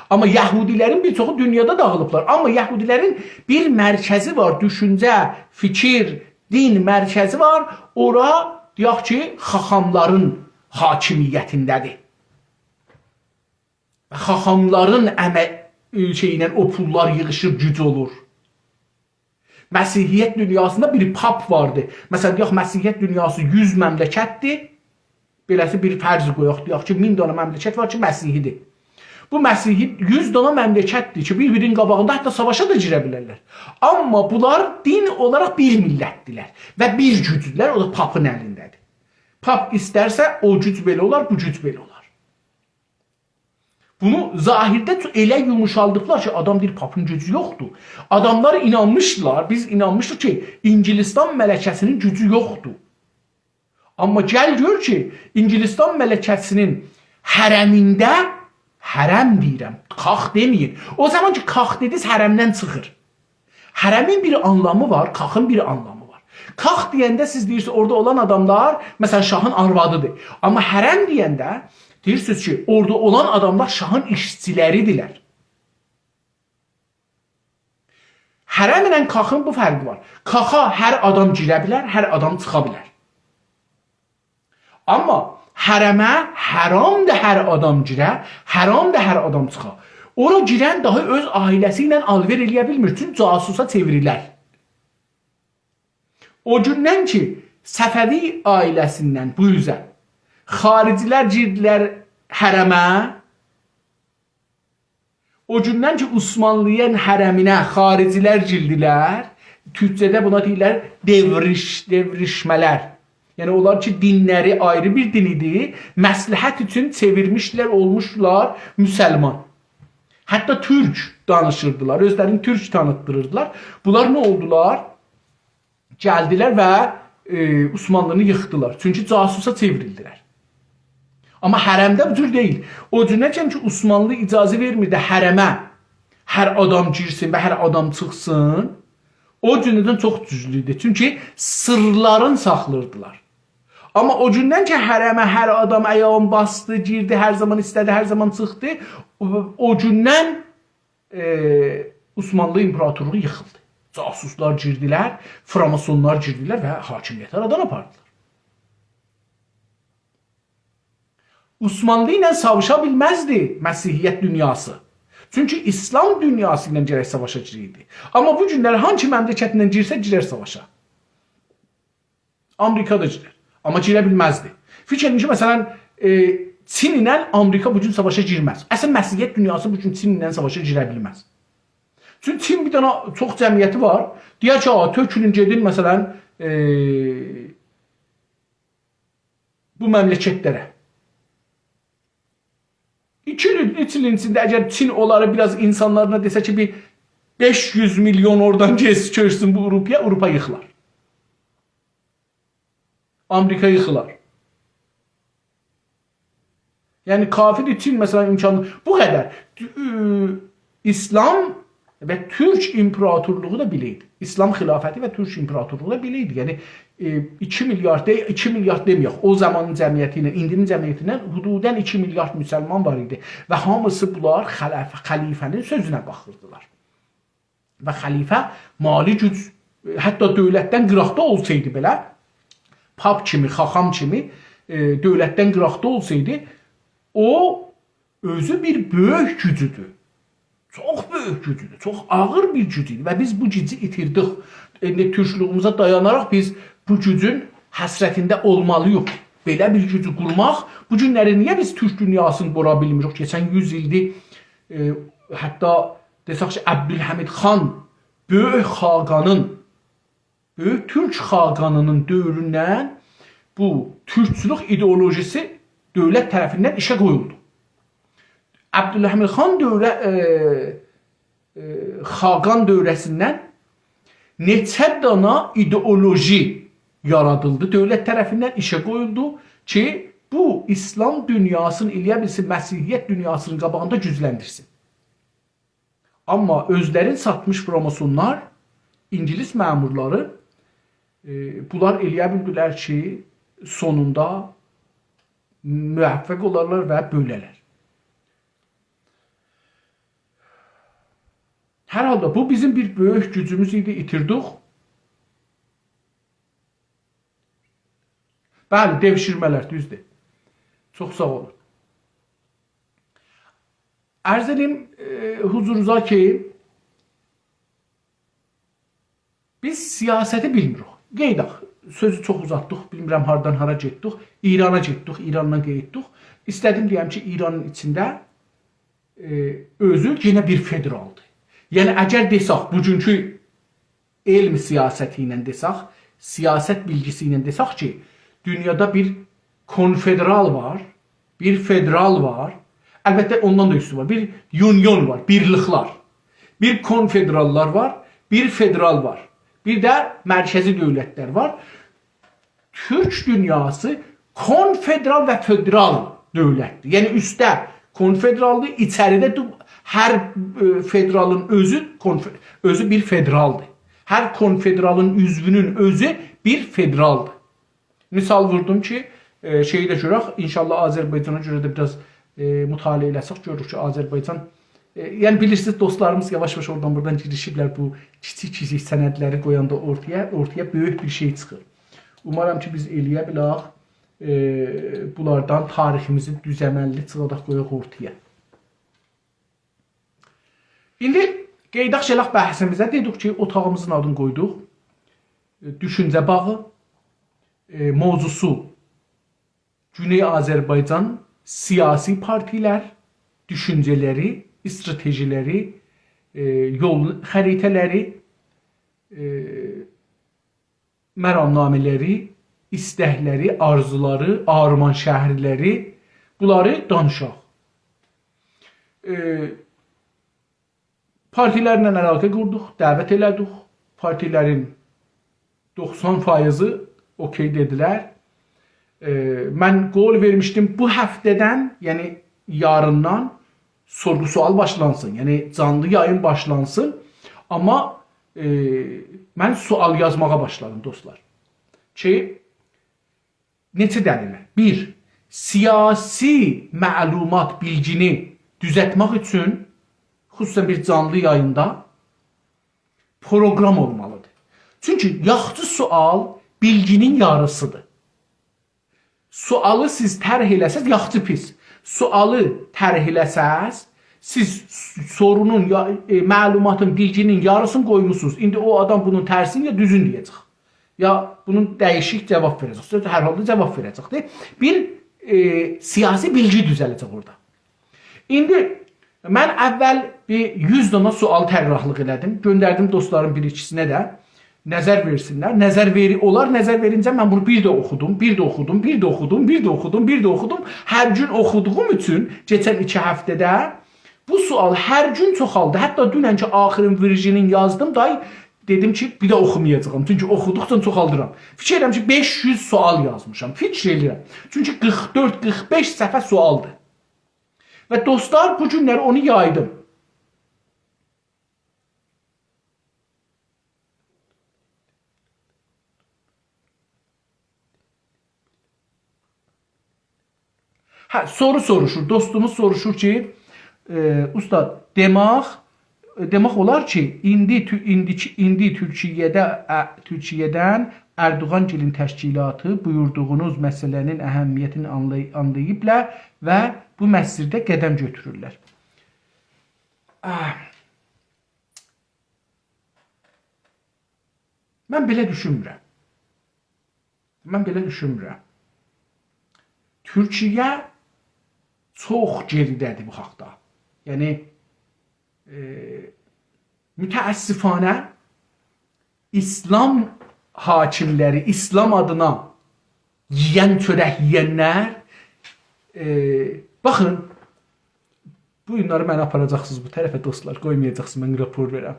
آمما یهودی‌لرین بیر چوخو دونیادا داغیلیبلار. آمما یهودی‌لرین بیر مرکزی وار، دوشونجه، فیکیر، دین مرکزی وار. اورا، دئیک کی، خاخاملارین حاکمیتینده‌دیر. و خاخاملارین امه-، شئی ایله او پوللار ییغیشیر، گوج اولور. مسیحیت دونیاسیندا بیر پاپ واردی. مثلا، دئیک، مسیحیت دونیاسی یوز مملکتدیر. بئله‌سی بیر فرض قویاق، دئیک کی، مین دنه مملکت وار کی، مسیحی‌دیر. بو مسیحی یوز دنه مملکتدیر کی، بیر-بیرینین قاباغیندا حتی ساواشا دا گیره بیلرلر. آمما بونلار دین اولاراق بیر میللتدیرلر و بیر گوجدولر، او دا پاپین الینده‌دیر. پاپ ایسترسه، او گوج بئله اولار، بو گوج بئله اولار. بونو ظاهرده چو-، ائله یوموشالدیبلار کی، آدام دئییر، پاپین گوجو یوخدور. آداملار اینانمیشدیلار، بیز اینانمیشدیق کی، انگلستان ملکه‌سی‌نین گوجو یوخدور. آمما گل گؤر کی، انگلستان ملکه‌سی‌نین حرمینده، حرم دئییرم، کاخ دئمه‌یین. او زامان کی، کاخ دئدینیز، حرمدن چیخیر. حرمین بیر آنلامی وار، کاخین بیر آنلامی وار. کاخ دئینده سیز دئییرسینیز، اورادا اولان آداملار، مثلا، شاهین آروادیدیر. آمما حرم دئینده دئییرسینیز کی، اورادا اولان آداملار شاهین ایشچیلریدیرلر. حرم ایله کاخین بو فرقی وار. کاخا هر آدام گیره بیلر، هر آدام چیخا بیلر. آمما حرمه حرامدیر هر آدام گیره، حرامدیر هر آدام چیخا. اورا گیرن داها اؤز عائله‌سی ایله آلوئر ائله‌یه بیلمیر، چونکی جاسوسا چئوریلر. او گوندن کی، صفوی عائله‌سیندن بو اوزه خارجی‌لر گیردیلر حرمه، او گوندن کی، عثمانلی‌نین حرمینه خارجی‌لر گیردیلر، تورکجه‌ده بونا دئییرلر دئوریش، دئوریشمه‌لر. یعنی، اونلار کی، دینلری آیری بیر دین ایدی، مصلحت اوچون چئویرمیشدیلر، اولموشدولار مسلمان. حتی تورک دانیشیردیلار، اؤزلرینی تورک تانیتدیریردیلار. بونلار نه اولدولار؟ گلدیلر و، ائ، عثمانلی‌نی ییخدیلار. چونکی جاسوسا چئوریلدیلر. آمما حرمده بو جور دئییل. او گوندن کی، عثمانلی اجازه وئرمیردی حرمه هر آدام گیرسین و هر آدام چیخسین، او گوندن چوخ دوزگون ایدی. چونکی سیرلارین ساخلاییردیلار. آمما او گوندن کی، حرمه هر آدام آیاغین باسدی، گیردی، هر زامان ایسته‌دی، هر زامان چیخدی، او، او گوندن ائ، عثمانلی ایمپراتورلوغو ییخیلدی. جاسوسلار گیردیلر، فراماسونلار گیردیلر و حاکمیتی آرادان آپاردیلار. عثمانلی ایله ساواشا بیلمزدی مسیحیت دونیاسی. چونکی اسلام دونیاسی ایله گرک ساواشا گیره‌یدی. آمما بو گونلر هانسی مملکتله گیرسه، گیرر ساواشا. آمریکا دا گیرر. آمما گیره بیلمزدی. فیکیر ائدین کی، مثلا، ائ، چین ایله آمریکا بو گون ساواشا گیرمز. اصلا، مسیحیت دونیاسی بو گون چین ایله ساواشا گیره بیلمز. چونکی چین بیر دنه چوخ جمعیتی وار. دئیر کی، «آ، تؤکولون، گئدین، مثلا، ائ، بو مملکتلره.» ایکی ایل، اوچ ایلین ایچینده اگر چین اونلاری بیر آز اینسانلارینا دئسه کی، بیر بئش یوز میلیون اورادان گئتسین، کؤچسون بو آوروپایا، آوروپا ییخیلار. آمریکا ییخیلار. یعنی، کافی‌دیر چین، مثلا، امکانلی، بو قدر. ائ، اسلام و تورک ایمپراتورلوغو دا بئله ایدی. اسلام خلافتی و تورک ایمپراتورلوغو دا بئله ایدی. یعنی، ائ، ایکی میلیارد، دئ-، ایکی میلیارد دئمه‌یک، او زامانین جمعیتی ایله، ایندی‌نین جمعیتی ایله حدودا ایکی میلیارد مسلمان وار ایدی. و هامیسی بونلار خلف-، خلیفه‌نین سؤزونه باخیردیلار. و خلیفه مالی گوج، حتی دؤولتدن قیراقدا اولسایدی بئله، پاپ کیمی، خاخام کیمی، ائ، دؤولتدن قیراقدا اولسایدی، او اؤزو بیر بؤیوک گوجودور. چوخ بؤیوک گوجودور، چوخ آغیر بیر گوج ایدی و بیز بو گوجو ایتیردیک. ایندی تورکلویوموزه دایاناراق بیز بو گوجون حسرتینده اولمالی‌ییق. بئله بیر گوجو قورماق، بو گونلری نییه بیز تورک دونیاسینی قورا بیلمیریک؟ کئچن یوز ایلدیر، ائ، حتی دئسک کی، عبدالحمید خان، بؤیوک خاقانین، بؤیوک تورک خاقانینین دؤوروندن بو تورکچولوک ایدئولوژیسی دؤولت طرفیندن ایشه قویولدو. عبدالحمید خان دؤوره-، ائ، ائ، خاقان دؤوره‌سیندن نئچه دانا ایدئولوژی یارادیلدی. دؤولت طرفیندن ایشه قویولدو کی، بو ایسلام دونیاسینی ائله‌یه بیلسین، مسیحیت دونیاسینین قاباغیندا گوجلندیرسین. آمما اؤزلرین ساتمیش فراماسونلار، اینگیلیس مأمورلاری، ائ، بونلار ائله‌یه بیلدیلر کی، سونوندا موفق اولارلار و بؤله‌لر. هر حالدا بو بیزیم بیر بؤیوک گوجوموز ایدی، ایتیردیک. بلی، دئوشیرمه‌لر، دوزدور. چوخ ساغ اولون. عرض ائدیم، ائ، حضورونوزا کی، بیز سیاستی بیلمیریک. قئییداق، سؤزو چوخ اوزاتدیق، بیلمیرم هاردان هارا گئتدیک. ایرانا گئتدیک، ایراندان قئییتدیک. ایسته‌دیم دئیم کی، ایرانین ایچینده، ائ، اؤزو یئنه بیر فدرالدیر. یعنی، اگر دئسک، بوگونکو علم سیاستی ایله دئسک، سیاست بیلگیسی ایله دئسک کی، دونیادا بیر کنفدرال وار، بیر فدرال وار، البته اوندان دا اوستو وار، بیر یونیون وار، بیرلیکلر. بیر کنفدراللار وار، بیر فدرال وار، بیر ده مرکزی دؤولتلر وار. تورک دونیاسی کنفدرال و فدرال دؤولتدیر. یعنی اوسته کنفدرالدیر، ایچریده دو-، هر، ائ، فدرالین اؤزو کنف-، اؤزو بیر فدرالدیر. هر کنفدرالین عضوونون اؤزو بیر فدرالدیر. مثال ووردوم کی، ائ، شئیی ده گؤرک، ان‌شاءالله آذربایجانا گؤره ده بیر آز، ائ، مطالعه ائله‌سک، گؤروروک کی، آذربایجان، ائ، یعنی بیلیرسینیز، دوستلاریمیز یاواش-یاواش اورادان بورادان گیریشیبلر بو کیچیک-کیچیک سندلری قویاندا اورتایا، اورتایا بؤیوک بیر شئی چیخیر. اومارام کی، بیز ائله‌یه بیلک، ائ، بونلاردان تاریخیمیزی دوز عمللی چیخاداق قویاق اورتایا. ایندی قئییداق گلک بحثیمیزه. دئدیک کی، اوتاغیمیزین آدینی قویدوق. ائ، دوشونجه باغی، ائ، موضوعسو گونئی آذربایجان سیاسی پارتیلر، دوشونجه‌لری، استراتژی‌لری، ائ، یول خریطه‌لری، ائ، مرامنامه‌لری، ایستکلری، آرزولاری، آرمان‌شهرلری، بونلاری دانیشاق. ائ، پارتیلرله علاقه قوردوق، دعوت ائله‌دیک. پارتیلرین دوخسان فایضی اوکئی دئدیلر. ائ، من قول وئرمیشدیم بو هفته‌دن، یعنی یاریندان سورغو-سؤال باشلانسین. یعنی جانلی یایین باشلانسین. آمما، ائ، من سؤال یازماغا باشلادیم، دوستلار. کی، نئچه دلیله؟ بیر، سیاسی معلومات، بیلگینی دوزلتمک اوچون، خصوصاً بیر جانلی یاییندا پروگرام اولمالیدیر. چونکی یاخشی سؤال بیلگینین یاریسیدیر. سؤالی سیز طرح ائله‌سز، یاخشی پیس. سؤالی طرح ائله‌سز، سیز سورونون، یا، ائ، معلوماتین، بیلگینین یاریسینی قویموسونوز. ایندی او آدام بونون ترسینی یا دوزون دئیه‌جک. یا بونون دییشیک جاواب وئره‌جک. سؤز هر حالدا جاواب وئره‌جک، دئییر. بیر، ائ، سیاسی بیلگی دوزله‌جک اورادا. ایندی من اول بیر یوز دانا سؤال طراحلیق ائله‌دیم. گؤندردیم دوستلارین بیر ایکیسینه ده. نظر وئرسینلر. نظر وئری-، اونلار نظر وئرینجه من بونو بیر ده اوخودوم، بیر ده اوخودوم، بیر ده اوخودوم، بیر ده اوخودوم، بیر ده اوخودوم. هر گون اوخودوغوم اوچون کئچن ایکی هفته‌ده بو سؤال هر گون چوخالدی. حتی دوننکی آخرین وئرژنین یازدیم، دای دئدیم کی، بیر ده اوخومایاجاغام. چونکی اوخودوقجا چوخالدیرام. فیکیر ائدیرم کی، بئش یوز سؤال یازمیشام. فیکیر ائدیرم. چونکی قیرخ دؤرد، قیرخ بئش صفحه سؤالدیر. و دوستلار، بو گونلر اونو یایدیم. هه، سورو سوروشور. دوستوموز سوروشور کی، ائ، اوستاد، دئمک، دئمک اولار کی، ایندی تو-، ایندیکی، ایندی تورکیه‌ده، ا، تورکیه‌دن اردوغان‌گیلین تشکیلاتی بویوردوغونوز مسئله‌نین اهمیتینی آنلای-، آنلاییبلار و بو مسیرده قدم گؤتورورلر. آه. من بئله دوشونمورم. من بئله دوشونمورم. تورکیه چوخ گئریده‌دیر بو حاقدا. یعنی، ائ، متأسفانه ایسلام حاکیملری، ایسلام آدینا یئین چؤرک یئینلر، ائ، باخین، بویونلاری منی آپاراجاقسینیز بو طرفه، دوستلار، قویمایاجاقسینیز من راپور وئرم.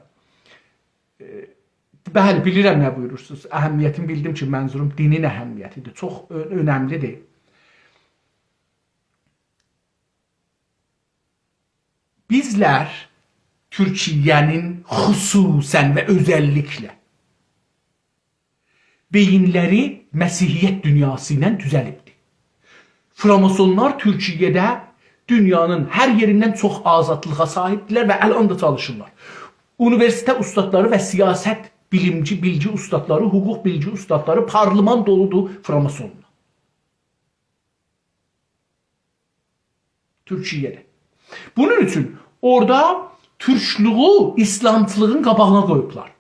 ائ، بلی، بیلیرم نه بویورورسونوز. اهمیتینی بیلدیم کی، منظوروم دینین اهمیتیدیر. چوخ اؤ-، اؤنملیدیر. بیزلر تورکیه‌نین خصوصاً و اؤزللیکله بئیینلری مسیحیت دونیاسی ایله دوزلیبدیر. فراماسونلار تورکیه‌ده دونیانین هر یئریندن چوخ آزادلیغا صاحیبدیرلر و الان دا چالیشیرلار. اونیوئرسیتئت اوستادلاری و سیاست بیلیمجی، بیلگی اوستادلاری، حقوق بیلگی اوستادلاری، پارلمان دولودور فراماسونلا. تورکیه‌ده. بونون اوچون اورادا تورکلویو ایسلامچیلیغین قاباغینا قویوبلار.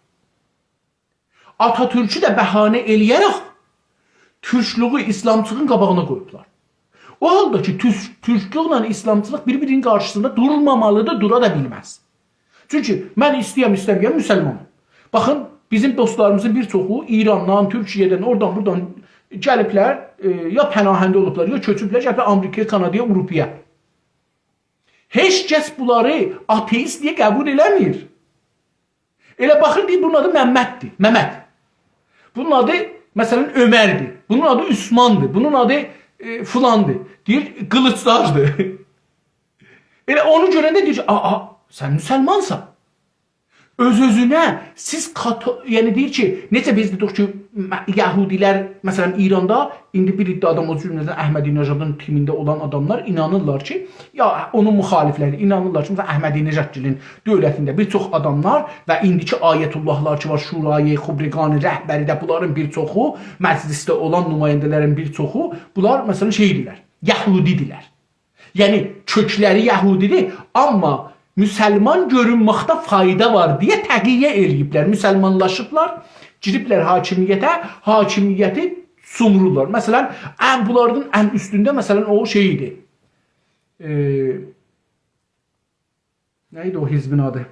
آتاتورکو ده بهانه ائله‌یه‌رک تورکلویو ایسلامچیلیغین قاباغینا قویوبلار. او حالدا کی، تورک-، تورکلوکله ایسلامچیلیق بیر-بیرینین قارشیسیندا دورمامالیدیر، دورا دا بیلمز. چونکی من ایسته‌یم، ایسته‌مه‌یم، مسلمانام. باخین، بیزیم دوستلاریمیزین بیر چوخو ایراندان، تورکیه‌دن، اورادان، بورادان گلیبلر، ائ، یا پناهنده اولوبلار، یا کؤچوبلر، گلیبلر آمریکایا، کانادایا، آوروپایا. هئچ کس بونلاری آتئیست دئیه قبول ائله‌میر. ائله باخیر، دئییر، بونون آدی ممددیر، ممد. بونون آدی، مثلا، عمردیر. بونون آدی عثماندیر. بونون آدی، ائ، فلاندیر. دئییر، قیلیجداردیر. ائله اونو گؤرنده دئییر کی، «آ، آ، سن مسلمانسان.» اؤز-اؤزونه سیز کاتو-، یعنی دئییر کی، نئجه بیز دئدیک کی، م-، یهودی‌لر، مثلا، ایراندا ایندی بیر عده آدام، او جمله‌دن احمدی‌نژادین تیمینده اولان آداملار اینانیرلار کی، یا اونون مخالفلری اینانیرلار کی، مثلا، احمدی‌نژادگیلین دؤولتینده بیر چوخ آداملار و ایندیکی آیت‌الله‌لار کی وار، شورای خبرگان رهبری‌ده، بونلارین بیر چوخو، مجلسده اولان نماینده‌لرین بیر چوخو، بونلار، مثلا، شئی‌دیرلر، یهودی‌دیرلر. یعنی، کؤکلری یهودی‌دیر، آمما مسلمان گؤرونمکده فایدا وار دئیه تقیه ائله‌ییبلر، مسلمانلاشیبلار، گیریبلر حاکمیته، حاکمیتی سومورورلار. مثلا، ان، بونلارین ان اوستونده، مثلا، او شئی ایدی. ائ، نه ایدی او حزبین آدی؟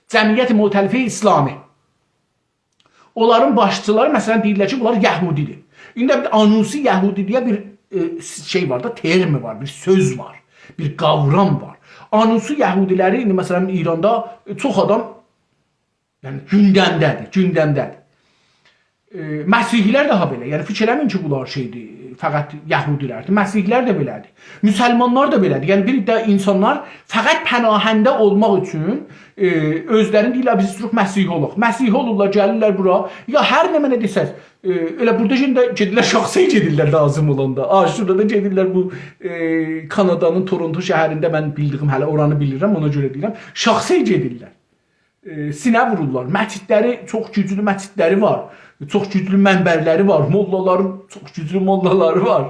جمعیت مؤتلفه اسلامی. اونلارین باشچیلاری، مثلا، دئییرلر کی، بونلار یهودی‌دیر. ایندی بیر آنوسی یهودی دئیه بیر، ائ، شئی وار دا، ترم وار، بیر سؤز وار، بیر قاورام وار. آنوسی یهودی‌لری ایندی، مثلا، ایراندا، ائ، چوخ آدام، یعنی، گوندمده‌دیر، گوندمده‌دیر. ائ، مسیحی‌لر داها بئله. یعنی، فیکیر ائله‌مه‌یین کی، بونلار شئی‌دیر، فقط یهودی‌لردیر. مسیحی‌لر ده بئله‌دیر. مسلمانلار دا بئله‌دیر. یعنی، بیر عده اینسانلار فقط پناهنده اولماق اوچون، ائ، اؤزلرینی دئییرلر، «بیز ایستیروق مسیحی اولاق.» مسیحی اولورلار، گلیرلر بورا. یا هر نمنه دئسز، ائ، ائله بورادا یئنه ده گئدیرلر، شاخسئیه گئدیرلر لازیم اولاندا. آشورادا گئدیرلر بو، ائ، کانادانین تورونتو شهرینده، من بیلدیگیم، هله اورانی بیلیرم، اونا گؤره دئییرم. شاخسئیه گئدیرلر. ائ، سینه وورورلار. مسجدلری، چوخ گوجلو مسجدلری وار. چوخ گوجلو منبرلری وار. موللالاری، چوخ گوجلو موللالاری وار.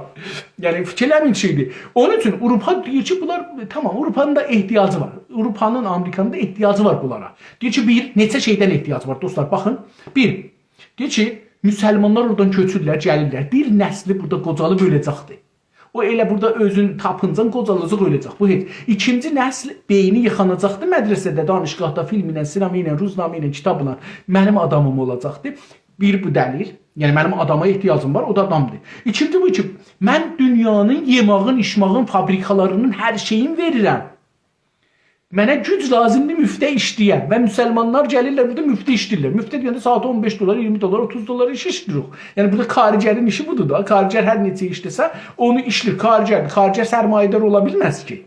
یعنی، فیکیر ائله‌مه‌یین شئی‌دیر. اونون اوچون آوروپا دئییر کی، بونلار، تامام، آوروپانین دا احتیاجی وار. آوروپانین، آمریکانین دا احتیاجی وار بونلارا. دئییر کی، بیر، نئچه شئیدن احتیاجی وار، دوستلار، باخین. بیر، دئییر کی، مسلمانلار اورادان کؤچورلر، گلیرلر. بیر نسلی بورادا قوجالیب اؤله‌جکدیر. او ائله بورادا اؤزون تاپینجان قوجالاجاق، اؤله‌جک. بو هئچ. ایکینجی نسل بئینی ییخاناجاقدی مدرسه‌ده، دانشگاهدا، فیلم ایله، سینما ایله، روزنامه ایله، کیتابلا. منیم آدامیم اولاجاقدی. بیر بو دلیل. یعنی، منیم آداما احتیاجیم وار، او دا آدامدیر. ایکینجی بو کی، من دونیانین یئماغین، ایچماغین، فابریکالارینین، هر شئیین وئریرم. منه گوج لازیمدیر، مفته ایشله‌یم. و مسلمانلار گلیرلر بورادا مفته ایشله‌ییرلر. مفته دئینده ساعاتی اون بئش دلار، اییرمی دلار، اوتوز دلار ایش ایشله‌ییریک. یعنی بورادا کارگرین ایشی بودور دا. کارگر هر نئچه ایشله‌سه، اونو ایشله‌ییر. کارگر، کارگر سرمایه‌دار اولا بیلمز کی.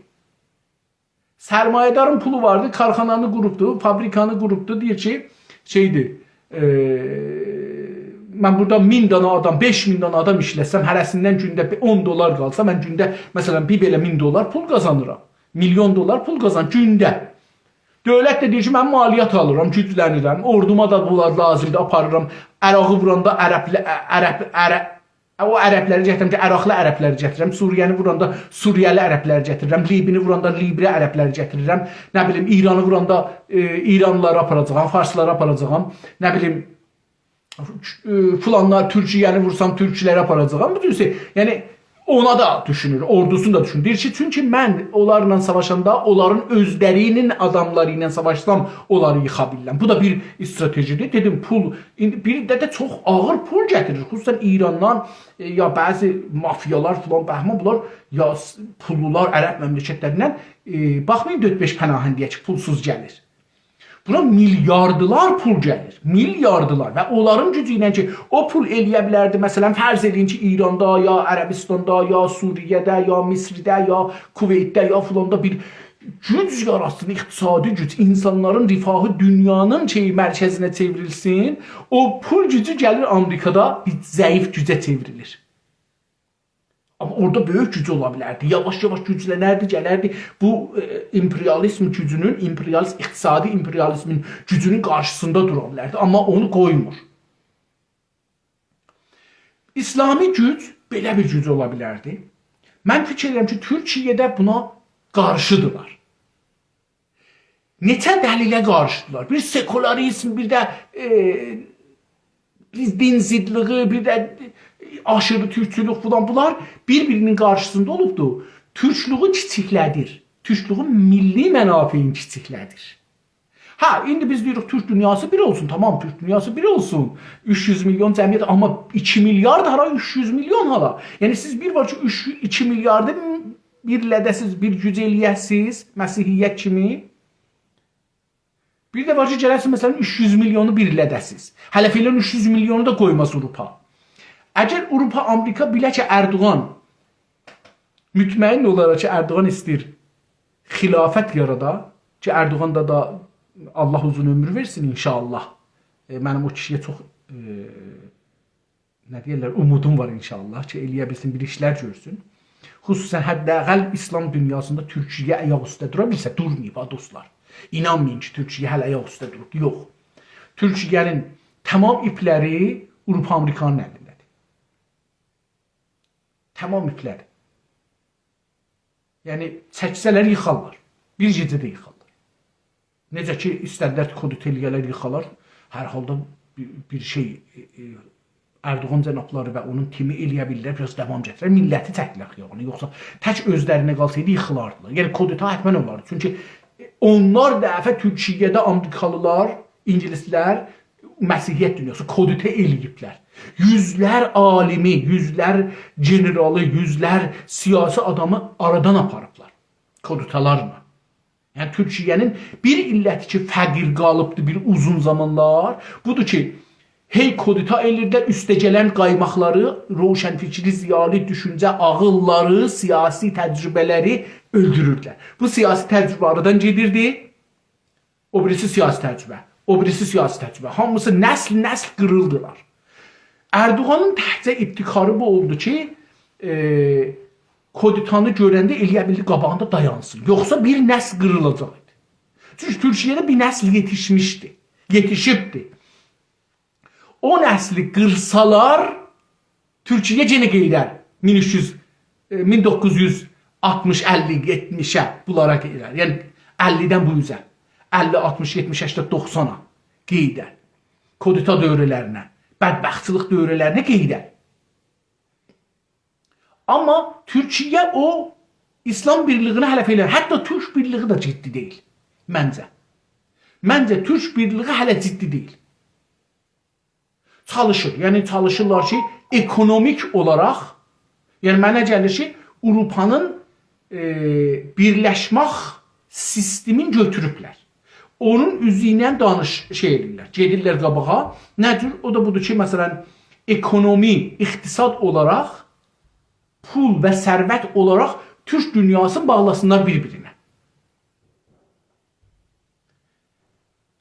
سرمایه‌دارین پولو واردی، کارخانانی قوروبدو، فابریکانی قوروبدو. دئییر کی، شئی‌دیر، ائ، من بورادا مین دانا آدام، بئش مین دانا آدام ایشلتسم، هره‌سیندن گونده بیر اون دلار قالسا، من گونده، مثلا، بیر بئله مین دلار پول قازانیرام. میلیون دلار پول قازان گونده. دؤولت ده دئییر کی، من مالیات آلیرام، گوجلنیرم، اوردوما دا بونلار لازیمدیر، آپاریرام. عراقی ووراندا عربله-، عرب، عرب، او عربلری گتیرم کی، عراقلی عربلری گتیرم. سوریه‌نی ووراندا سوریه‌لی عربلری گتیریرم. لیبینی ووراندا لیبی عربلری گتیریرم. نه بیلیم، ایرانی ووراندا، ائ، ایرانلیلاری آپاراجاغام، فارسلاری آپاراجاغام. نه بیلیم، ائ، فلانلار، تورکیه‌نی وورسام تورکلری آپاراجاغام. بو جور شئی. یعنی، اونا دا دوشونور، اوردوسونو دا دوشونور. دئییر کی، چونکی من اونلارلا ساواشاندا، اونلارین اؤزلری‌نین آداملاری ایله ساواشسام، اونلاری ییخا بیلیرم. بو دا بیر استراتژی‌دیر. دئدیم، پول، ایندی بیر ده، ده چوخ آغیر پول گتیریر. خصوصاً ایراندان، ائ، یا بعضی مافیالار فلان، بهمان بونلار، یا س-، پوللولار عرب مملکتلریندن، ائ، باخمایین دؤرد-بئش پناهنده‌یه کی، پولسوز گلیر. بورا میلیاردلار پول گلیر. میلیاردلار. و اونلارین گوجو ایله کی، او پول ائلیه بیلردی، مثلاً، فرض ائله‌یین کی، ایراندا، یا عربستاندا، یا سوریه‌ده، یا مصرده، یا کویتده، یا فلاندا بیر گوج یاراتسین، اقتصادی گوج، اینسانلارین رفاهی دونیانین شئیی، مرکزینه چئوریلسین، او پول گوجو گلیر آمریکادا بیر ضعیف گوجه چئوریلیر. آمما اورادا بؤیوک گوج اولا بیلردی. یاواش-یاواش گوجلنردی، گلردی. بو، ائ، امپریالیزم گوجونون، امپریالیزم، اقتصادی امپریالیزمین گوجونون قارشیسیندا دورا بیلردی. آمما اونو قویمور. اسلامی گوج بئله بیر گوج اولا بیلردی. من فیکیر ائدیرم کی، تورکیه‌ده بونا قارشیدیرلار. نئچه دلیله قارشیدیرلار. بیر سکولاریزم، بیر ده، ائ، بیر دین ضدلیگی، بیر ده آشیری تورکچولوک فلان، بونلار بیر-بیری‌نین قارشیسیندا اولوبدور. تورکلوگو کیچیکله‌دیر. تورکلوگون میللی منافعینی کیچیکله‌دیر. هه، ایندی بیز دئییریک، تورک دونیاسی بیر اولسون، تامام، تورک دونیاسی بیر اولسون. اوچ یوز میلیون جمعیت، آمما ایکی میلیارد هارا، اوچ یوز میلیون هارا؟ یعنی سیز بیر وار کی، اوچ، ایکی میلیاردی بیرلده‌سیز، بیر گوج ائلیه‌سیز، مسیحیت کیمی. بیر ده وار کی، گله‌سیز، مثلاً، اوچ یوز میلیونو بیرلده‌سیز. هله فعلاً اوچ یوز میلیونو دا قویماز آوروپا. اگر آوروپا، آمریکا بیله کی، اردوغان، مطمئن اولاراق کی، اردوغان ایسته‌ییر خلافت یارادا، کی، اردوغان دا، دا الله اوزون عؤمور وئرسین ان‌شاءالله. ائ، منیم او کیشی‌یه چوخ، ائ، نه دئیرلر، اومودوم وار ان‌شاءالله کی، ائلیه بیلسین، بیر ایشلر گؤرسون. خصوصاً حداقل اسلام دونیاسیندا تورکیه آیاق اوسته دورا بیلسه، دورماییب ها، دوستلار. اینانمایین کی، تورکیه هله آیاق اوسته دوروب. یوخ. تورکیه‌نین تامام ایپلری آوروپا، آمریکانین الینده‌دیر. تامام ایپلری. یعنی، چکسه‌لر ییخارلار. بیر گئجه‌ده ییخارلار. نئجه کی، ایسته‌دیلر کودتا ائلیه‌لر، ییخالار. هر حالدا بیر، بیر شئی، ائ، ائ، اردوغان جنابلاری و اونون تیمی ائلیه بیلیرلر، بیر آز داوام گتیرر. میللتی چکدیلر خیابانا. یوخسا تک اؤزلرینه قالسایدی، ییخیلاردیلار. یعنی، کودتا حتماً اولاردی. چونکی اونلار دفعه تورکیه‌ده آمریکالیلار، اینگیلیسلر، مسیحیت دونیاسی کودتا ائلییبلر. یوزلر عالیمی، یوزلر گئنرالی، یوزلر سیاسی آدامی آرادان آپاریبلار کودتالارلا. یعنی، تورکیه‌نین بیر علتی کی، فقیر قالیبدی بیر اوزون زامانلار، بودور کی، هئی کودتا ائلیردیلر، اوسته گلن قایماقلاری، روشنفکری، ضیالی، دوشونجه، عاغیللاری، سیاسی تجربه‌لری اؤلدوروردولر. بو سیاسی تجربه آرادان گئدیردی، او بیریسی سیاسی تجربه، او بیریسی سیاسی تجربه. هامیسی نسل نسل قیریلدیلار. اردوغانین تکجه ابتکاری بو اولدو کی، ائ، کودتانی گؤرنده ائلیه بیلدی قاباغیندا دایانسین. یوخسا بیر نسل قیریلاجاق ایدی. چونکی تورکیه‌ده بیر نسل یئتیشمیشدی، یئتیشیبدی. او نسلی قیرسالار، تورکیه یئنه قئییدر مین اوچ یوز، ائ، مین دوققوز یوز آلتمیش، اللی، یئتمیشه، بونلارا قئییدر. یعنی، اللی‌دن بو اوزه. اللی، آلتمیش، یئتمیش، هشتاد، دوخسانا قئییدر. کودتا دؤورلرینه، بدبختچیلیق دؤورلرینه قئییدر. آمما تورکیه او اسلام بیرلیگینی هله فعلا، حتی تورک بیرلیگی ده جدی دئییل، منجه. منجه، تورک بیرلیگی هله جدی دئییل. چالیشیر، یعنی چالیشیرلار کی، اکونومیک اولاراق، یعنی منه گلیر کی، آوروپانین، ائ، بیرلشمک سیستمین گؤتوروبلر. اونون اوزو ایله دانیش-، شئی ائدیرلر، گئدیرلر قاباغا. نه جور؟ او دا بودور کی، مثلا، اکونومی، اقتصاد اولاراق، پول و ثروت اولاراق تورک دونیاسینی باغلاسینلار بیر-بیرینه.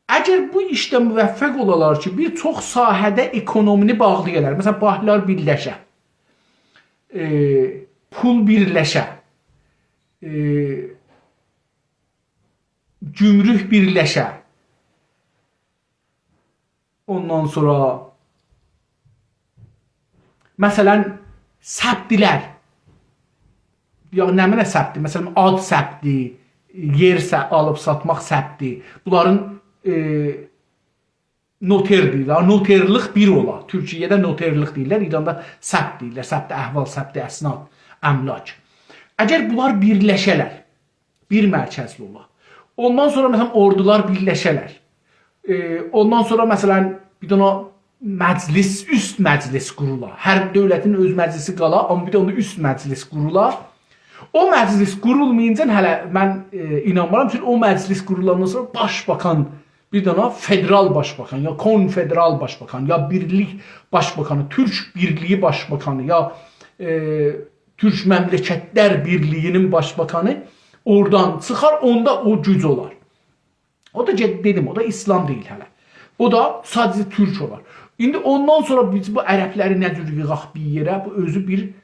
اگر بو ایشده موفق اولالار کی، بیر چوخ ساحه‌ده اکونومینی باغلایالار، مثلا، بانکلار بیرلشه، ائ، پول بیرلشه، ائ، گمرک بیرلشه، اوندان سونرا، مثلا، ثبت‌لر. یا نمنه ثبتی؟ مثلا، آد ثبتی، یئر ث-، آلیب ساتماق ثبتی. بونلارین، ائ، نوتر دئییرلر. نوترلیک بیر اولا. تورکیه‌ده نوترلیک دئییرلر، ایراندا ثبت دئییرلر. ثبت احوال، ثبت اسناد. املاک. اگر بونلار بیرلشه‌لر، بیر مرکزلی اولا. اوندان سونرا، مثلا، اوردولار بیرلشه‌لر. ائ، اوندان سونرا، مثلا، بیر دنه مجلس، اوست مجلس قورولا. هر دؤولتین اؤز مجلسی قالا، آمما بیر ده اوندا اوست مجلس قورولا. او مجلس قورولمایینجا هله من، ائ، اینانمیرام کی، او مجلس قورولاندان سونرا باشباکان، بیر دنه فدرال باشباکان، یا کنفدرال باشباکان، یا بیرلیک باشباکانی، تورک بیرلیگی باشباکانی، یا، ائ، تورک مملکتلر بیرلیگینین باشباکانی اورادان چیخار، اوندا او گوج اولار. او دا گئت-، دئدیم، او دا ایسلام دئییل هله. او دا ساده‌جه تورک اولار. ایندی اوندان سونرا بیز بو عربلری نه جور ییغاق بیر یئره، بو اؤزو بیر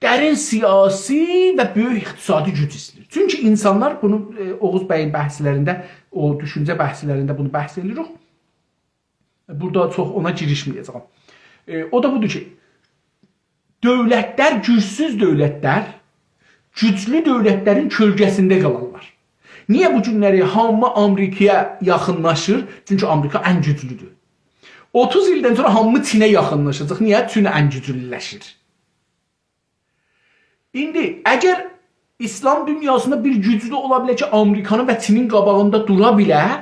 درین سیاسی و بؤیوک اقتصادی گوج ایسته‌ییر. چونکی اینسانلار بونو، ائ، اوغوز بیین بحثلرینده، او دوشونجه بحثلرینده بونو بحث ائدیریک. بورادا چوخ اونا گیریشمه‌یه‌جه‌یم. ائ، او دا بودور کی، دؤولتلر، گوجسوز دؤولتلر، گوجلو دؤولتلرین کؤلگه‌سینده قالارلار. نییه بو گونلری هامی آمریکایا یاخینلاشیر؟ چونکی آمریکا ان گوجلودور. اوتوز ایلدن سونرا هامی چینه یاخینلاشاجاق. نییه؟ چون ان گوجلولشیر. ایندی اگر ایسلام دونیاسیندا بیر گوجلو اولا بیلر کی، آمریکانین و چینین قاباغیندا دورا بیلر،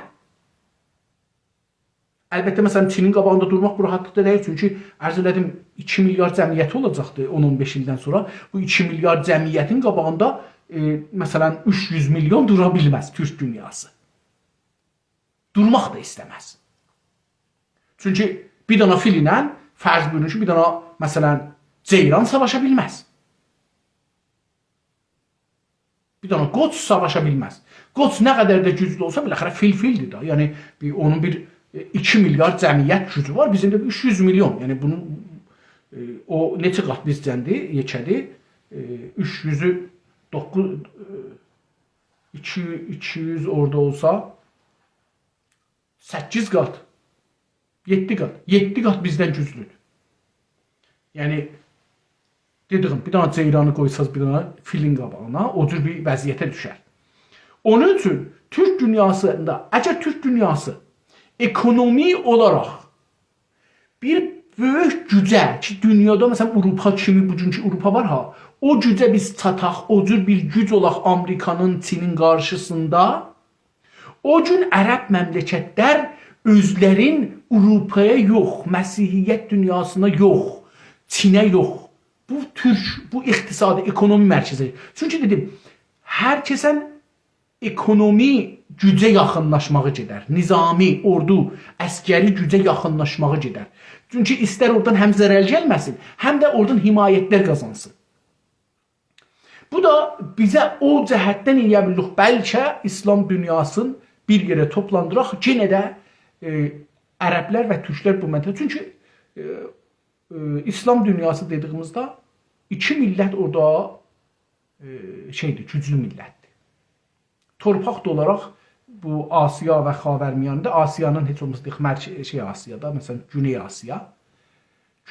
البته، مثلا، چینین قاباغیندا دورماق بو راحاتلیقدا دئییل، چونکی عرض ائله‌دیم، ایکی میلیارد جمعیتی اولاجاقدی اون اون بئش ایلدن سونرا. بو ایکی میلیارد جمعیتین قاباغیندا، ائ، مثلا، اوچ یوز میلیون دورا بیلمز تورک دونیاسی. دورماق دا ایسته‌مز. چونکی بیر دنه فیل ایله، فرض بویورون کی، بیر دنه، مثلا، جئیران ساواشا بیلمز. بیر دنه قوچ ساواشا بیلمز. قوچ نه قدر ده گوجلو اولسا، بالاخره فیل فیلدیر ده. یعنی، بیر، اونون بیر، ائ، ایکی میلیارد جمعیت گوجو وار، بیزیم ده اوچ یوز میلیون. یعنی، بونون، ائ، او نئچه قات بیزدندیر، یئکه‌دیر؟ ائ، اوچ یوزو دوققوز، ائ، ایکی، ایکی یوز اورادا اولسا، سککیز قات، یئددی قات، یئددی قات بیزدن گوجلودور. یعنی، دئدیگیم، بیر دنه جئیرانی قویساز بیر دنه فیلین قاباغینا، او جور بیر وضعیته دوشر. اونون اوچون تورک دونیاسیندا، اگر تورک دونیاسی اکونومی اولاراق بیر بؤیوک گوجه کی، دونیادا، مثلا، آوروپا کیمی، بوگونکو آوروپا وار ها، او گوجه بیز چاتاق، او جور بیر گوج اولاق آمریکانین، چینین قارشیسیندا، او گون عرب مملکتلر اؤزلرین آوروپایا یوخ، مسیحیت دونیاسینا یوخ، چینه یوخ، بو تورک، بو اقتصادی، اکونومی مرکزی. چونکی دئدیم، هر کسن اکونومی گوجه یاخینلاشماغی گئدر. نظامی، اوردو، عسکری گوجه یاخینلاشماغی گئدر. چونکی ایستر اورادان هم ضرر گلمه‌سین، هم ده اورادان حمایتلر قازانسین. بو دا بیزه او جهتدن ائلیه بیلیریک، بلکه ایسلام دونیاسینی بیر یئره توپلاندیراق، یئنه ده، ائ، عربلر و تورکلر بو منطقه. چونکی، ائ، ائ، ایسلام دونیاسی دئدیگیمیزده ایکی میللت اورادا، ائ، شئیدیر، گوجلو میللتدیر. تورپاق دا اولاراق بو آسیا و خاورمیانه‌ده، آسیانین هئچ اولماسا دئیک، مرک-، شئی، آسیادا، مثلا، گونئی آسیا.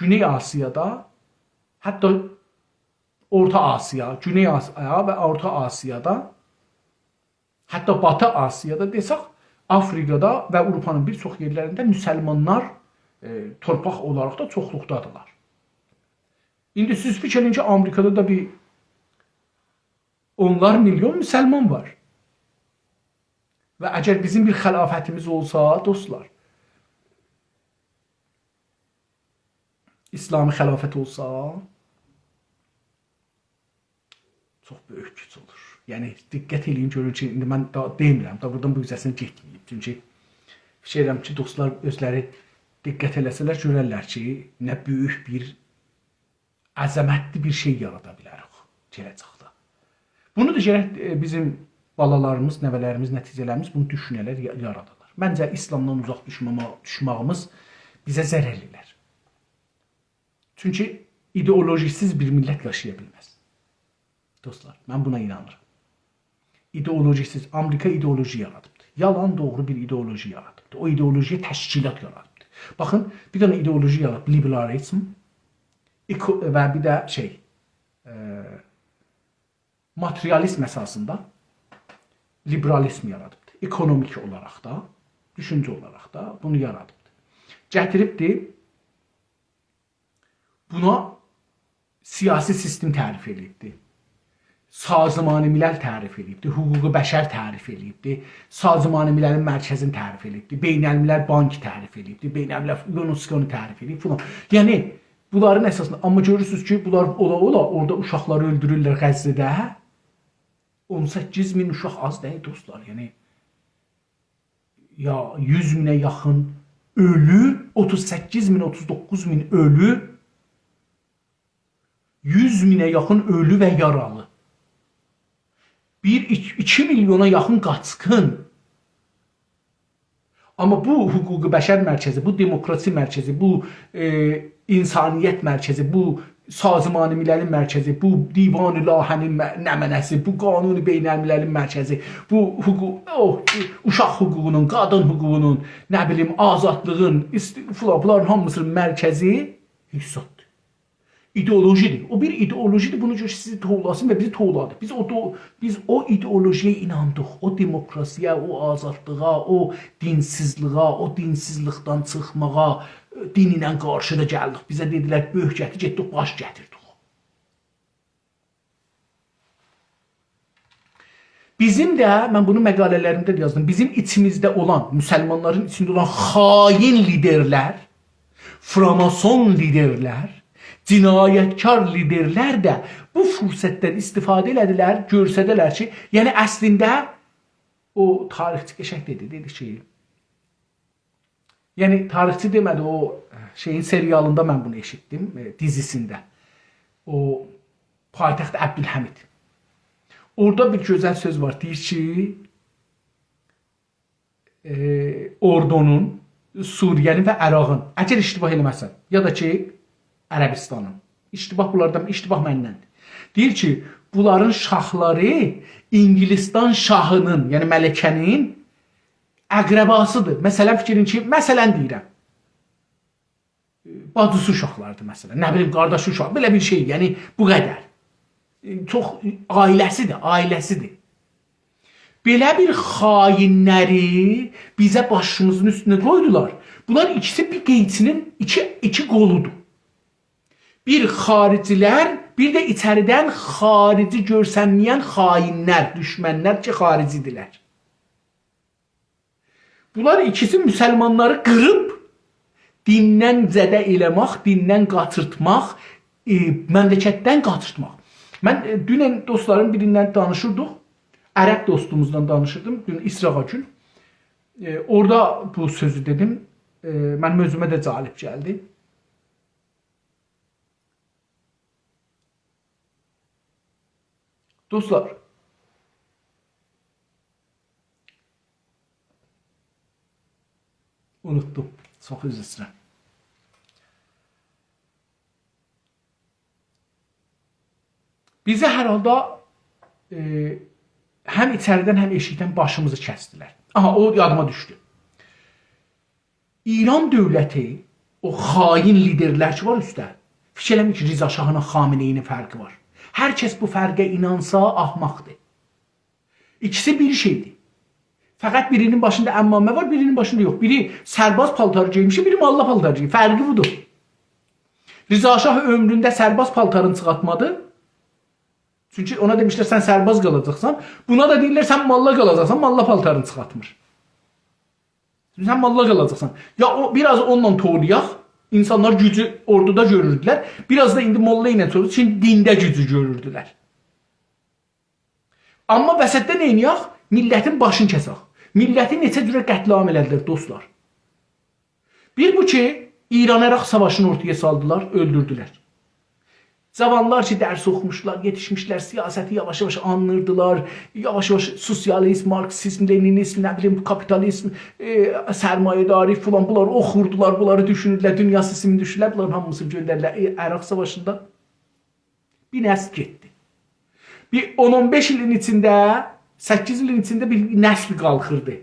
گونئی آسیادا، حتی اورتا آسیا، گونئی آسیا و اورتا آسیادا، حتی باتی آسیادا دئسک، آفریقادا و آوروپانین بیر چوخ یئرلرینده مسلمانلار، ائ، تورپاق اولاراق دا چوخلوقدادیرلار. ایندی سیز فیکیر ائدین کی، آمریکادا دا بیر اونلار میلیون مسلمان وار. و اگر بیزیم بیر خلافتیمیز اولسا، دوستلار، ایسلامی خلافت اولسا، چوخ بؤیوک گوج اولور. یعنی، دقت ائله‌یین، گؤرون کی، ایندی من دا دئمیرم، دا بورادان بو اوزه‌سینه گئتمه‌ییم. چونکی فیکیر ائدیرم کی، دوستلار اؤزلری دقت ائله‌سه‌لر، گؤررلر کی، نه بؤیوک بیر عظمتلی بیر شئی یارادا بیلریک گله‌جکده. بونو دا گرک، ائ، بیزیم بالالاریمیز، نوه‌لریمیز، نتیجه‌لریمیز بونو دوشونه‌لر، یا-، یارادالار. منجه، ایسلامدان اوزاق دوشمه‌مه-، دوشمه‌ییمیز بیزه ضرر ائلر. چونکی ایدئولوژی‌سیز بیر میللت یاشایا بیلمز. دوستلار، من بونا اینانیرام. ایدئولوژی‌سیز، آمریکا ایدئولوژی یارادیبدی. یالان دوغرو بیر ایدئولوژی یارادیبدی. او ایدئولوژی‌یه تشکیلات یارادیبدی. باخین، بیر دنه ایدئولوژی یارادیب، لیبرالیزم، اکو-، و بیر ده شئی، ائ، ماتریالیزم اساسیندا لیبرالیزم یارادیبدی. اکونومیک اولاراق دا، دوشونجه اولاراق دا بونو یارادیبدی. گتیریبدی، بونا سیاسی سیستم تعریف ائدیبدی. سازمان ملل تعریف ائله‌ییبدی، حقوق بشر تعریف ائله‌ییبدی، سازمان مللین مرکزینی تعریف ائله‌ییبدی، بین‌الملل بانک تعریف ائله‌ییبدی، بین‌الملل یونسکونو تعریف ائله‌ییب فلان. یعنی، بونلارین اساسیندا، آمما گؤرورسونوز کی، بونلار اولا-اولا اورادا اوشاقلاری اؤلدورورلر غزه‌ده. اون سککیز مین اوشاق آز دئییل، دوستلار، یعنی، یا یوز مینه یاخین اؤلو، اوتوز سککیز مین، اوتوز دوققوز مین اؤلو، یوز مینه یاخین اؤلو و یارالی. بیر، ایک-، ایکی میلیونا یاخین قاچقین. آمما بو حقوق بشر مرکزی، بو دموکراسی مرکزی، بو، ائ، انسانیت مرکزی، بو سازمان مللین مرکزی، بو دیوان لاهه‌نین م-، نمنه‌سی، بو قانون بین‌المللین مرکزی، بو حقوق، او، اوشاق حقوقونون، قادین حقوقونون، نه بیلیم، آزادلیغین، ایست-، فلان، بونلارین هامیسینین مرکزی هیچ زاددیر. ایدئولوژی‌دیر. او بیر ایدئولوژی‌دیر، بونو گؤر کی، سیزی توولاسین و بیزی توولادی. بیز او دو-، بیز او ایدئولوژی‌یه ایناندیق، او دموکراسی‌یه، او آزادلیغا، او دینسیزلیگه، او دینسیزلیکدن چیخماغا، ائ، دین ایله قارشیدا گلدیک. بیزه دئدیلر، بؤرک گتیر، گئتدیک، باش گتیردیک. بیزیم ده، من بونو مقاله‌لریمده ده یازدیم، بیزیم ایچیمیزده اولان، مسلمانلارین ایچینده اولان خائن لیدرلر، فراماسون لیدرلر، جنایتکار لیدرلر ده بو فرصتدن استفاده ائله‌دیلر، گؤرسده‌لر کی، یعنی اصلینده او تاریخچی قشنگ دئدی، دئدی کی، یعنی تاریخچی دئمه‌دی، او شئیین سریالیندا من بونو ائشیتدیم، ائ، دیزیسینده. او پایتخت عبدالحمید. اورادا بیر گؤزل سؤز وار، دئییر کی، ائ، اوردونون، سوریه‌نین و عراقین، اگر اشتباه ائله‌مه‌سم، یا دا کی، عربستانین. اشتباه بونلاردان، اشتباه مندندیر. دئییر کی، بونلارین شاهلاری انگلستان شاهینین، یعنی ملکه‌نین اقرباسی‌دیر. مثلا، فیکرین کی، مثلا دئییرم، باجیسی اوشاقلاری‌دیر، مثلا. نه بیلیم، قارداشی اوشاق، بئله بیر شئی، یعنی بو قدر. ائ، چوخ عائله‌سی‌دیر، عائله‌سی‌دیر. بئله بیر خائنلری بیزه باشیمیزین اوستونه قویدولار. بونلار ایکیسی بیر قئیچی‌نین ایکی، ایکی قولودور. بیر خارجی‌لر، بیر ده ایچریدن خارجی گؤرسنمه‌ین خائنلر، دوشمنلر کی، خارجی‌دیرلر. بونلار ایکیسی مسلمانلاری قیریب، دیندن زده ائله‌مک، دیندن قاچیرتماق، ائ، مملکتدن قاچیرتماق. من، ائ، دونن دوستلارین بیریندن دانیشیردیق، عرب دوستوموزدان دانیشیردیم، دون ایسراغا گون. ائ، اورادا بو سؤزو دئدیم، ائ، منیم اؤزومه ده جالب گلدی. دوستلار، اونوتدوم. چوخ عذر ایسته‌ییرم. بیزی هر حالدا، ائ، هم ایچریدن، هم ائشیکدن باشیمیزی کسدیلر. آها، او یادیما دوشدو. ایران دؤولتی، او خائن لیدرلر کی وار اوسته، فیکیر ائله‌میر کی، رضا شاهلا خامنه‌ای‌نین فرقی وار. هر کس بو فرقه اینانسا، احمقدیر. ایکیسی بیر شئیدیر. فقط بیری‌نین باشیندا عمامه وار، بیری‌نین باشیندا یوخ. بیری سرباز پالتاری گئیمیشدی، بیری ماللا پالتاری گئییب. فرقی بودور. رضا شاه عؤمرونده سرباز پالتارینی چیخارتمادی. چونکی اونا دئمیشلر، «سن سرباز قالاجاقسان.» بونا دا دئییرلر، «سن ماللا قالاجاقسان.» ماللا پالتارینی چیخارتمیر. سن ماللا قالاجاقسان. یا او، بیر آز اونونلا توولایاق، اینسانلار گوجو اوردودا گؤروردولر، بیر آز دا ایندی ماللا ایله توولایاق، چونکی دینده گوجو گؤروردولر. آمما وسطده نئینیه‌ک؟ میللتین باشینی کسک. میللتی نئچه جوره قتل‌عام ائله‌دیلر، دوستلار. بیر بو کی، ایران-عراق ساواشینی اورتایا سالدیلار، اؤلدوردولر. جاوانلار کی، درس اوخوموشلار، یئتیشمیشلر، سیاستی یاواش-یاواش آنلیردیلار، یاواش-یاواش سوسیالیزم، مارکسیزم، لنینیزم، نه بیلیم، کاپیتالیزم، ائ، سرمایه‌داری فلان، بونلاری اوخوردولار، بونلاری دوشونوردولر، دونیا سیستمینی دوشونورلر، بونلارین هامیسینی گؤندردیلر، ائ، عراق ساواشیندا بیر نسل گئتدی. بیر اون اون بئش ایلین ایچینده، سککیز ایلین ایچینده بیر نسل قالخیردی.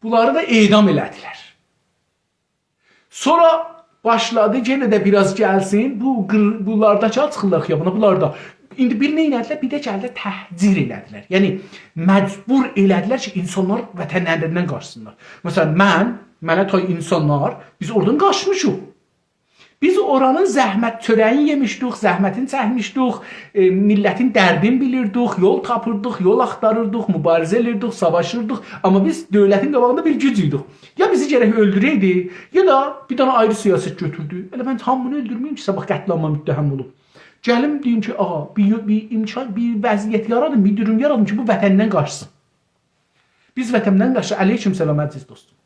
بونلاری دا اعدام ائله‌دیلر. سونرا باشلادی، یئنه ده بیر آز گلسین، بو قیر-، بونلاردا کی، چیخیرلار خیابانا، بونلاردا. ایندی بیر نه ائله‌دیلر؟ بیر ده گلدیلر، تهجیر ائله‌دیلر. یعنی، مجبور ائله‌دیلر کی، اینسانلار وطنلریندن قاچسینلار. مثلا، من، منه تای اینسانلار، بیز اورادان قاچمیشیق. بیز اورانین زحمت، چؤره‌یین یئمیشدیک، زحمتین چکمیشدیک، ائ، میللتین دردین بیلیردیک، یول تاپیردیق، یول آختاریردیق، موباریزه ائدیردیک، ساواشیردیق. آمما بیز دؤولتین قاباغیندا بیر گوج ایدیک. یا بیزی گرک اؤلدوره‌یدی، یا دا بیر دنه آیری سیاست گؤتوردو. ائله من هامینی اؤلدورمه‌ییم کی، صاباح قتل‌عاما متهم اولوب. گلیم دئییم کی، آها، بیر، بیر امکان، بیر وضعیت یارادین، بیر دوروم یارادین کی، بو وطندن قاچسین. بیز وطندن قاچسین. علیکم سلام، عزیز دوستوم.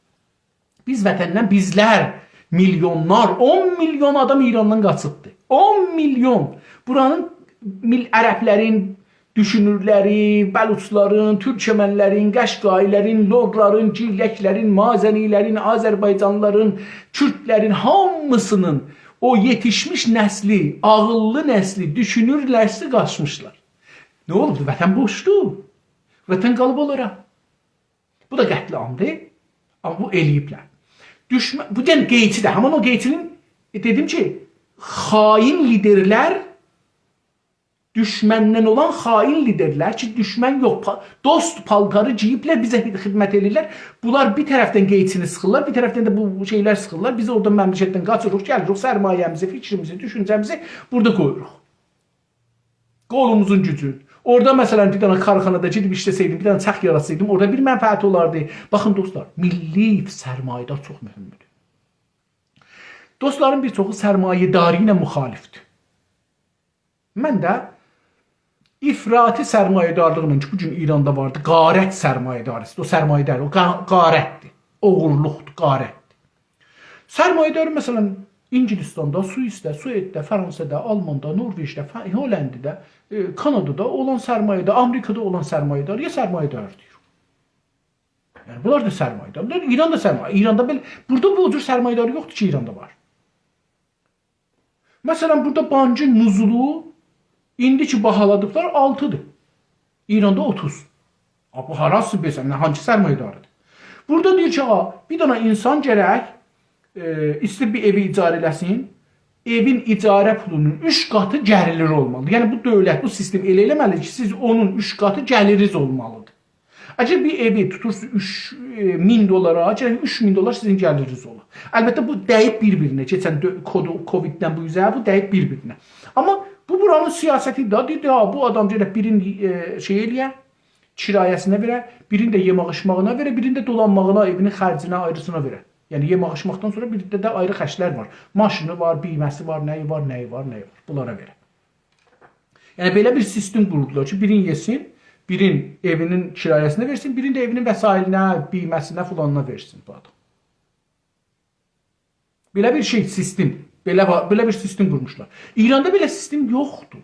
بیز وطندن، بیزلر، میلیونلار، اون میلیون آدام ایراندان قاچیبدی. اون میلیون. بورانین میل-، عربلرین، دوشونورلری، بلوچلارین، تورکمنلرین، قشقایی‌لرین، لورلارین، گیلکلرین، مازنی‌لرین، آذربایجانلی‌لارین، کوردلرین هامیسینین او یئتیشمیش نسلی، عاغیللی نسلی، دوشونور نسلی قاچمیشلار. نه اولوبدو؟ وطن بوشدور. وطن قالیب اونلارا. بو دا قتل‌عامدیر. آمما بو ائله‌ییبلر. دوشمن، بو دئنه قئیچی ده، همین او قئیچی‌نین، ائ، دئدیم کی، خائن لیدرلر، دوشمندن اولان خائن لیدرلر کی، دوشمن یوخ، پا-، دوست پالتاری گئییبلر، بیزه خد-، خدمت ائله‌ییرلر. بونلار بیر طرفدن قئیچینی سیخیرلار، بیر طرفدن ده بو شئیلر سیخیرلار. بیز اورادا مملکتدن قاچیریق، گلیریک، سرمایه‌میزی، فیکریمیزی، دوشونجه‌میزی بورادا قویوروق. قولوموزون گوجون. اورادا، مثلا، بیر دنه کارخانادا گئدیب ایشله‌سئیدیم، بیر دنه چرخ یاراتسایدیم، اورادا بیر منفعتی اولاردی. باخین، دوستلار، میللی سرمایه‌دار چوخ مهمدور. دوستلارین بیر چوخو سرمایه‌داری ایله مخالفدیر. من ده افراطی سرمایه‌دارلیقلا کی، بو گون ایراندا واردی، غارت سرمایه‌داری، او سرمایه‌دار، او غا-، غارتدیر، اوغورلوقدور، غارتدیر. سرمایه‌داری، مثلا، انگلستاندا، سوئیسده، سوئدده، فرانسادا، آلماندا، نوروئجده، ف-، هلندیده، ائ، کانادادا اولان سرمایه‌دار، آمریکادا اولان سرمایه‌داری‌یا سرمایه‌دار دئییر. یعنی، بونلار دا سرمایه‌دار. بونلار، ایران دا سرمایه. ایراندا بئل-، بورادا بو جور سرمایه‌داری یوخدور کی، ایراندا وار. مثلا، بورادا بانکین نزولو ایندی کی باهالادیبلار، آلتی‌دیر. ایراندا اوتوز. آ، بو هاراسی بیلسن، نه، هانسی سرمایه‌داری‌دیر؟ بورادا دئییر کی، آ، بیر دنه اینسان گرک، ائ، ایسته‌ییر بیر ائوی اجاره ائله‌سین، ائوین اجاره پولونون اوچ قاتی گلیری اولمالیدیر. یعنی، بو دؤولت، بو سیستم ائله ائله‌مه‌لیدیر کی، سیز اونون اوچ قاتی گلیرینیز اولمالیدیر. اگر بیر ائوی توتورسونوز اوچ، ائ، مین دلارا، گرک اوچ مین دلار سیزین گلیرینیز اولا. البته، بو دَییب بیر-بیرینه کئچن دؤ-، کودو-، کوویددن بو اوزه، بو دَییب بیر-بیرینه. آمما بو بورانین سیاستی ده، دئییر، «یا، بو آدام گرک بیرین، ائ، شئی ائله‌یه، کرایه‌سینه وئره، بیرین ده یئمک ایچمه‌یینه وئره، بیرین ده دولانماغینا، ائوینین خرجینه، آیریسینا وئره.» یعنی، یئمک ایچمکدن سونرا بیر ده، ده آیری خرجلر وار. ماشینی وار، بیمه‌سی وار، نه‌یی وار، نه‌یی وار، نه‌یی وار. بونلارا وئره. یعنی، بئله بیر سیستم قوروبلار کی، بیرین یئسین، بیرین ائوینین کرایه‌سینه وئرسین، بیرین ده ائوینین وسایلینه، بیمه‌سینه، فلانینا وئرسین بو آدام. بئله بیر شئی، سیستم، بئله وا-، بئله بیر سیستم قورموشلار. ایراندا بئله سیستم یوخدور.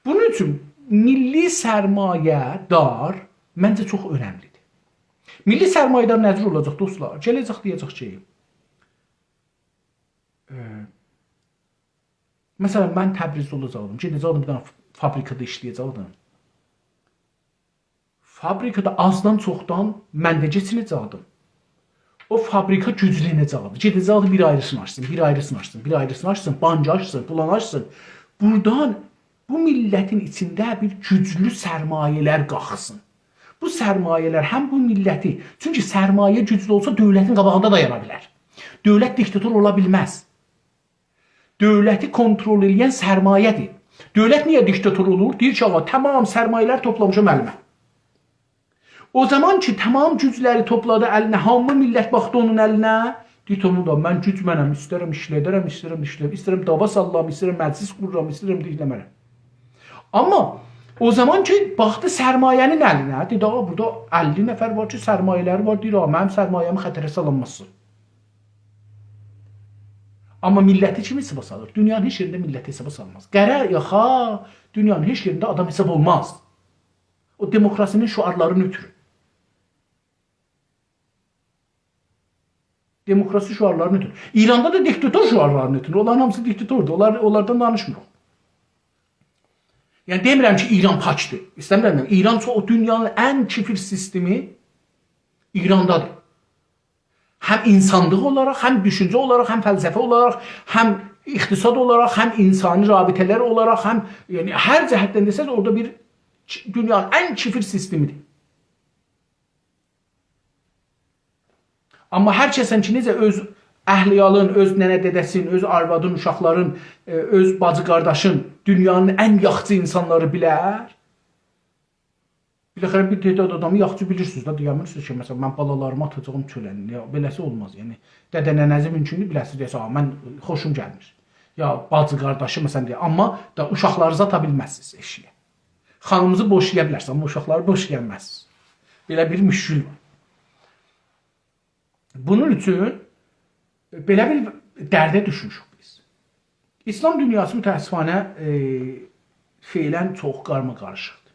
بونون اوچون میللی سرمایه‌دار منجه چوخ اؤنملیدیر. میللی سرمایه‌دار نه جور اولاجاق، دوستلار؟ گله‌جک دئیه‌جک کی، ائ، مثلا، من تبریزده اولاجاقدیم، گئده‌جکدیم بیر دنه ف-، فابریکادا ایشله‌یه‌جکدیم. فابریکادا آزدان چوخدان من ده کئچینه‌جکدیم. او فابریکا گوجلنه‌جکدی. گئده‌جکدی بیر آیریسینی آچسین، بیر آیریسینی آچسین، بیر آیریسینی آچسین، بانک آچسین، فلان آچسین. بورادان بو میللتین ایچینده بیر گوجلو سرمایه‌لر قالخسین. بو سرمایه‌لر هم بو میللتی، چونکی سرمایه گوجلو اولسا دؤولتین قاباغیندا دایانا بیلر. دؤولت دیکتاتور اولا بیلمز. دؤولتی کنترل ائله‌ین سرمایه‌دیر. دؤولت نییه دیکتاتور اولور؟ دئییر کی، آغا، تمام سرمایه‌لری توپلامیشام الیمه. او زامان کی، تمام گوجلری توپلادی الینه، هامی میللت باخدی اونون الینه، دئییر، تامام دا، من گوج منم، ایسترم ایشله‌درم، ایسترم ایشله‌درم، ایسترم دعوا ساللام، ایسترم مجلس قوررام، ایسترم دئییرم منم. آمما او زامان کی، باخدی سرمایه‌نین الینه، دئدی، آغا، بورادا اللی نفر وار کی، سرمایه‌لری وار، دئییر، آغا، منیم سرمایه‌می خطره سالانمازسان. آمما میللتی کیم حسابا سالیر؟ دونیانین هئچ یئرینده میللتی حسابا سالماز. قره یاخا دونیانین هئچ یئرینده آدام حساب اولماز. او دموکراسی‌نین شعارلارینی اؤتورون. دموکراسی شعارلارینی اؤتورون. ایراندا دا دیکتاتور شعارلارینی اؤتورون. اونلارین هامیسی دیکتاتوردور. اونلار، اونلاردان دانیشمیریق. یعنی، دئمیرم کی، ایران پاکدیر. ایسته‌میرم دئمه‌یم. ایران چو-، او دونیانین ان کفر سیستمی ایراندادیر. هم اینسانلیق اولاراق، هم دوشونجه اولاراق، هم فلسفه اولاراق، هم اقتصاد اولاراق، هم اینسانی رابطه‌لر اولاراق، هم، یعنی، هر جهتدن دئسز، اورادا بیر ک-، دونیانین ان کفر سیستمیدیر. آمما هر کسن کی، نئجه اؤز اهل-عیالین، اؤز ننه-دده‌سین، اؤز آروادین، اوشاقلارین، ائ، اؤز باجی-قارداشین دونیانین ان یاخشی اینسانلاری بیلر؟ بالاخره بیر تعداد آدامی یاخشی بیلیرسینیز ده، دئیه‌میرسینیز کی، مثلا، من بالالاریمی آتاجاغام چؤله. یا، بئله‌سی اولماز. یعنی، دده-ننه‌زی مومکوندور بیله‌سینیز، دئیه‌سینیز، «آ، من خوشوم گلمیر.» یا باجی-قارداشی، مثلا، دئیه، آمما دا اوشاقلارینیزی آتا بیلمزسینیز ائشییه. خانیمیزی بوشایا بیلرسینیز، آمما اوشاقلاری بوشایا بیلمزسینیز. بئله بیر مشکل وار. بونون اوچون بئله بیر درده دوشموشوک بیز. ایسلام دونیاسی متأسفانه، ائ، فعلا چوخ قارما-قاریشیقدیر.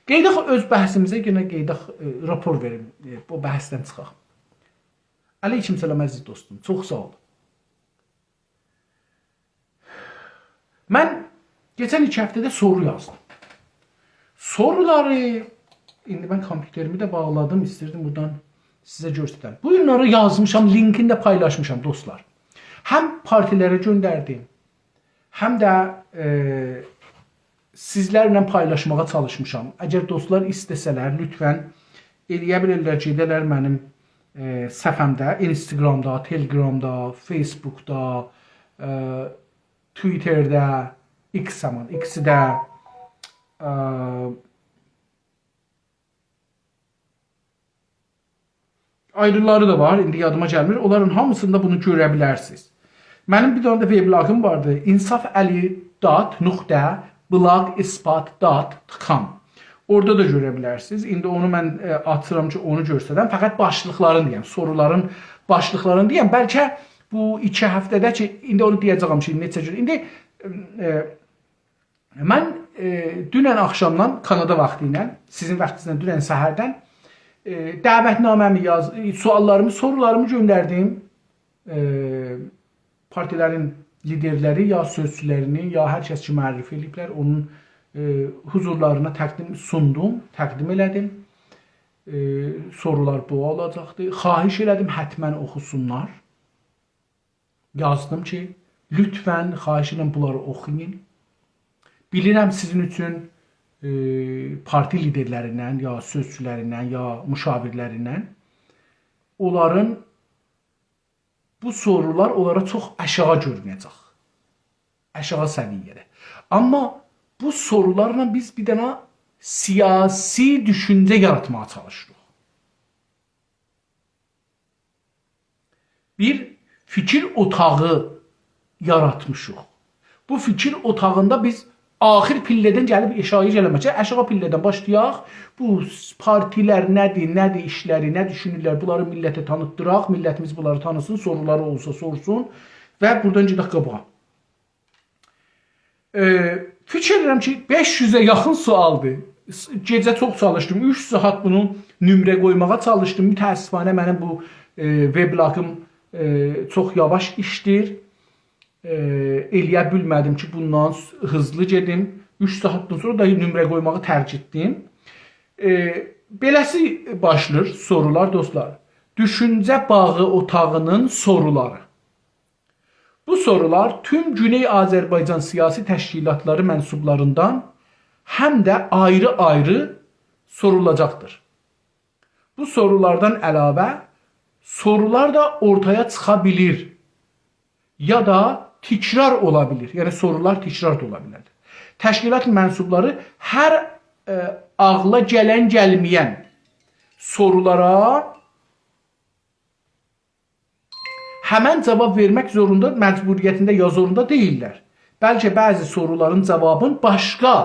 قئییداق اؤز بحثیمیزه، یئنه قئییداق، ائ، راپور وئریم، ائ، بو بحثدن چیخاق. علیکم سلام عزیز دوستوم، چوخ ساغ اول. من کئچن ایکی هفته‌ده سورو یازدیم. سورولاری، ایندی من کامپیوتریمی ده باغلادیم، ایستیردیم بورادان سیزه گؤسترم. بونلاری یازمیشام، لینکینی ده پایلاشمیشام، دوستلار. هم پارتیلره گؤندردیم، هم ده، ائ، سیزلرله پایلاشماغا چالیشمیشام. اگر دوستلار ایسته‌سه‌لر، لطفا ائلیه بیلیرلر، گئده‌لر منیم، ائ، صفحه‌مده، اینستاگرامدا، تلگرامدا، فیسبوکدا، ائ، توییترده، ایکس زامان، ایکسده، ائ، آیریلاری دا وار، ایندی یادیما گلمیر. اونلارین هامیسیندا بونو گؤره بیلرسینیز. منیم بیر دنه ده وبلاگیم واردی، انصافعلی دات نقطه بلاگ‌اسپات دات کام. اورادا دا گؤره بیلرسینیز. ایندی اونو من، ائ، آچیرام کی، اونو گؤسترم. فقط باشلیقلارین دئیم، سورولارین باشلیقلارین دئیم. بلکه بو ایکی هفته‌ده کی، ایندی اونو دئیه‌جه‌یم کی، نئچه گون. ایندی، ائ، من، ائ، دونن آخشامدان کانادا واختی ایله، سیزین واختینیزلا دونن سحردن، ائ، دعوتنامه‌می یاز-، سؤاللاریمی، سورولاریمی گؤندردیم. ائ، پارتیلرین لیدرلری یا سؤزچولرینی، یا هر کس کی معرفی ائله‌ییبلر، اونون، ائ، حضورلارینا تقدیم سوندوم، تقدیم ائله‌دیم. ائ، سورولار بو اولاجاقدی. خواهش ائله‌دیم، حتما اوخوسونلار. یازدیم کی، لطفا، خواهش ائدیرم، بونلاری اوخویون. بیلیرم، سیزین اوچون، ائ، پارتی لیدرلریندن، یا سؤزچولریندن، یا مشاورلریندن، اونلارین بو سورولار اونلارا چوخ آشاغی گؤرونه‌جک. آشاغی سویه‌ده. آمما بو سورولارلا بیز بیر دنه سیاسی دوشونجه یاراتماغا چالیشیریق. بیر فیکیر اوتاغی یاراتمیشیق. بو فیکیر اوتاغیندا بیز آخیر پیلله‌دن گلیب آشاغییا گلمک. آشاغی پیلله‌دن باشلایاق. بو پارتیلر نه‌دیر، نه‌دیر ایشلری، نه دوشونورلر، بونلاری میللته تانیتدیراق، میللتیمیز بونلاری تانیسین، سورولاری اولسا سورسون و بورادان گئدک قاباغا. ائ، فیکیر ائدیرم کی، بئش یوزه یاخین سؤالدیر. س-، گئجه چوخ چالیشدیم. اوچ ساعات بونو نمره قویماغا چالیشدیم. متأسفانه منیم بو، ائ، وبلاگیم، ائ، چوخ یاواش ایشله‌ییر. ائ، ائلیه بیلمه‌دیم کی، بوندان س-، هیزلی گئدیم. اوچ ساعاتدان سونرا دا نمره قویماغی ترک ائتدیم. ائ، بئله‌سی باشلاییر سورولار، دوستلار. دوشونجه باغی اوتاغینین سورولاری. بو سورولار توم گونئی آذربایجان سیاسی تشکیلاتلاری منسوبلاریندان هم ده آیری-آیری سورولاجاقدیر. بو سورولاردان علاوه سورولار دا اورتایا چیخا بیلیر، یا دا تکرار اولا بیلیر. یعنی سورولار تکرار دا اولا بیلر. تشکیلات منسوبلاری هر، ائ، عاغلا گلن، گلمه‌ین سورولارا همن جاواب وئرمک زوروندا، مجبوریتینده یا زوروندا دئییللر. بلکه بعضی سورولارین جاوابین باشقا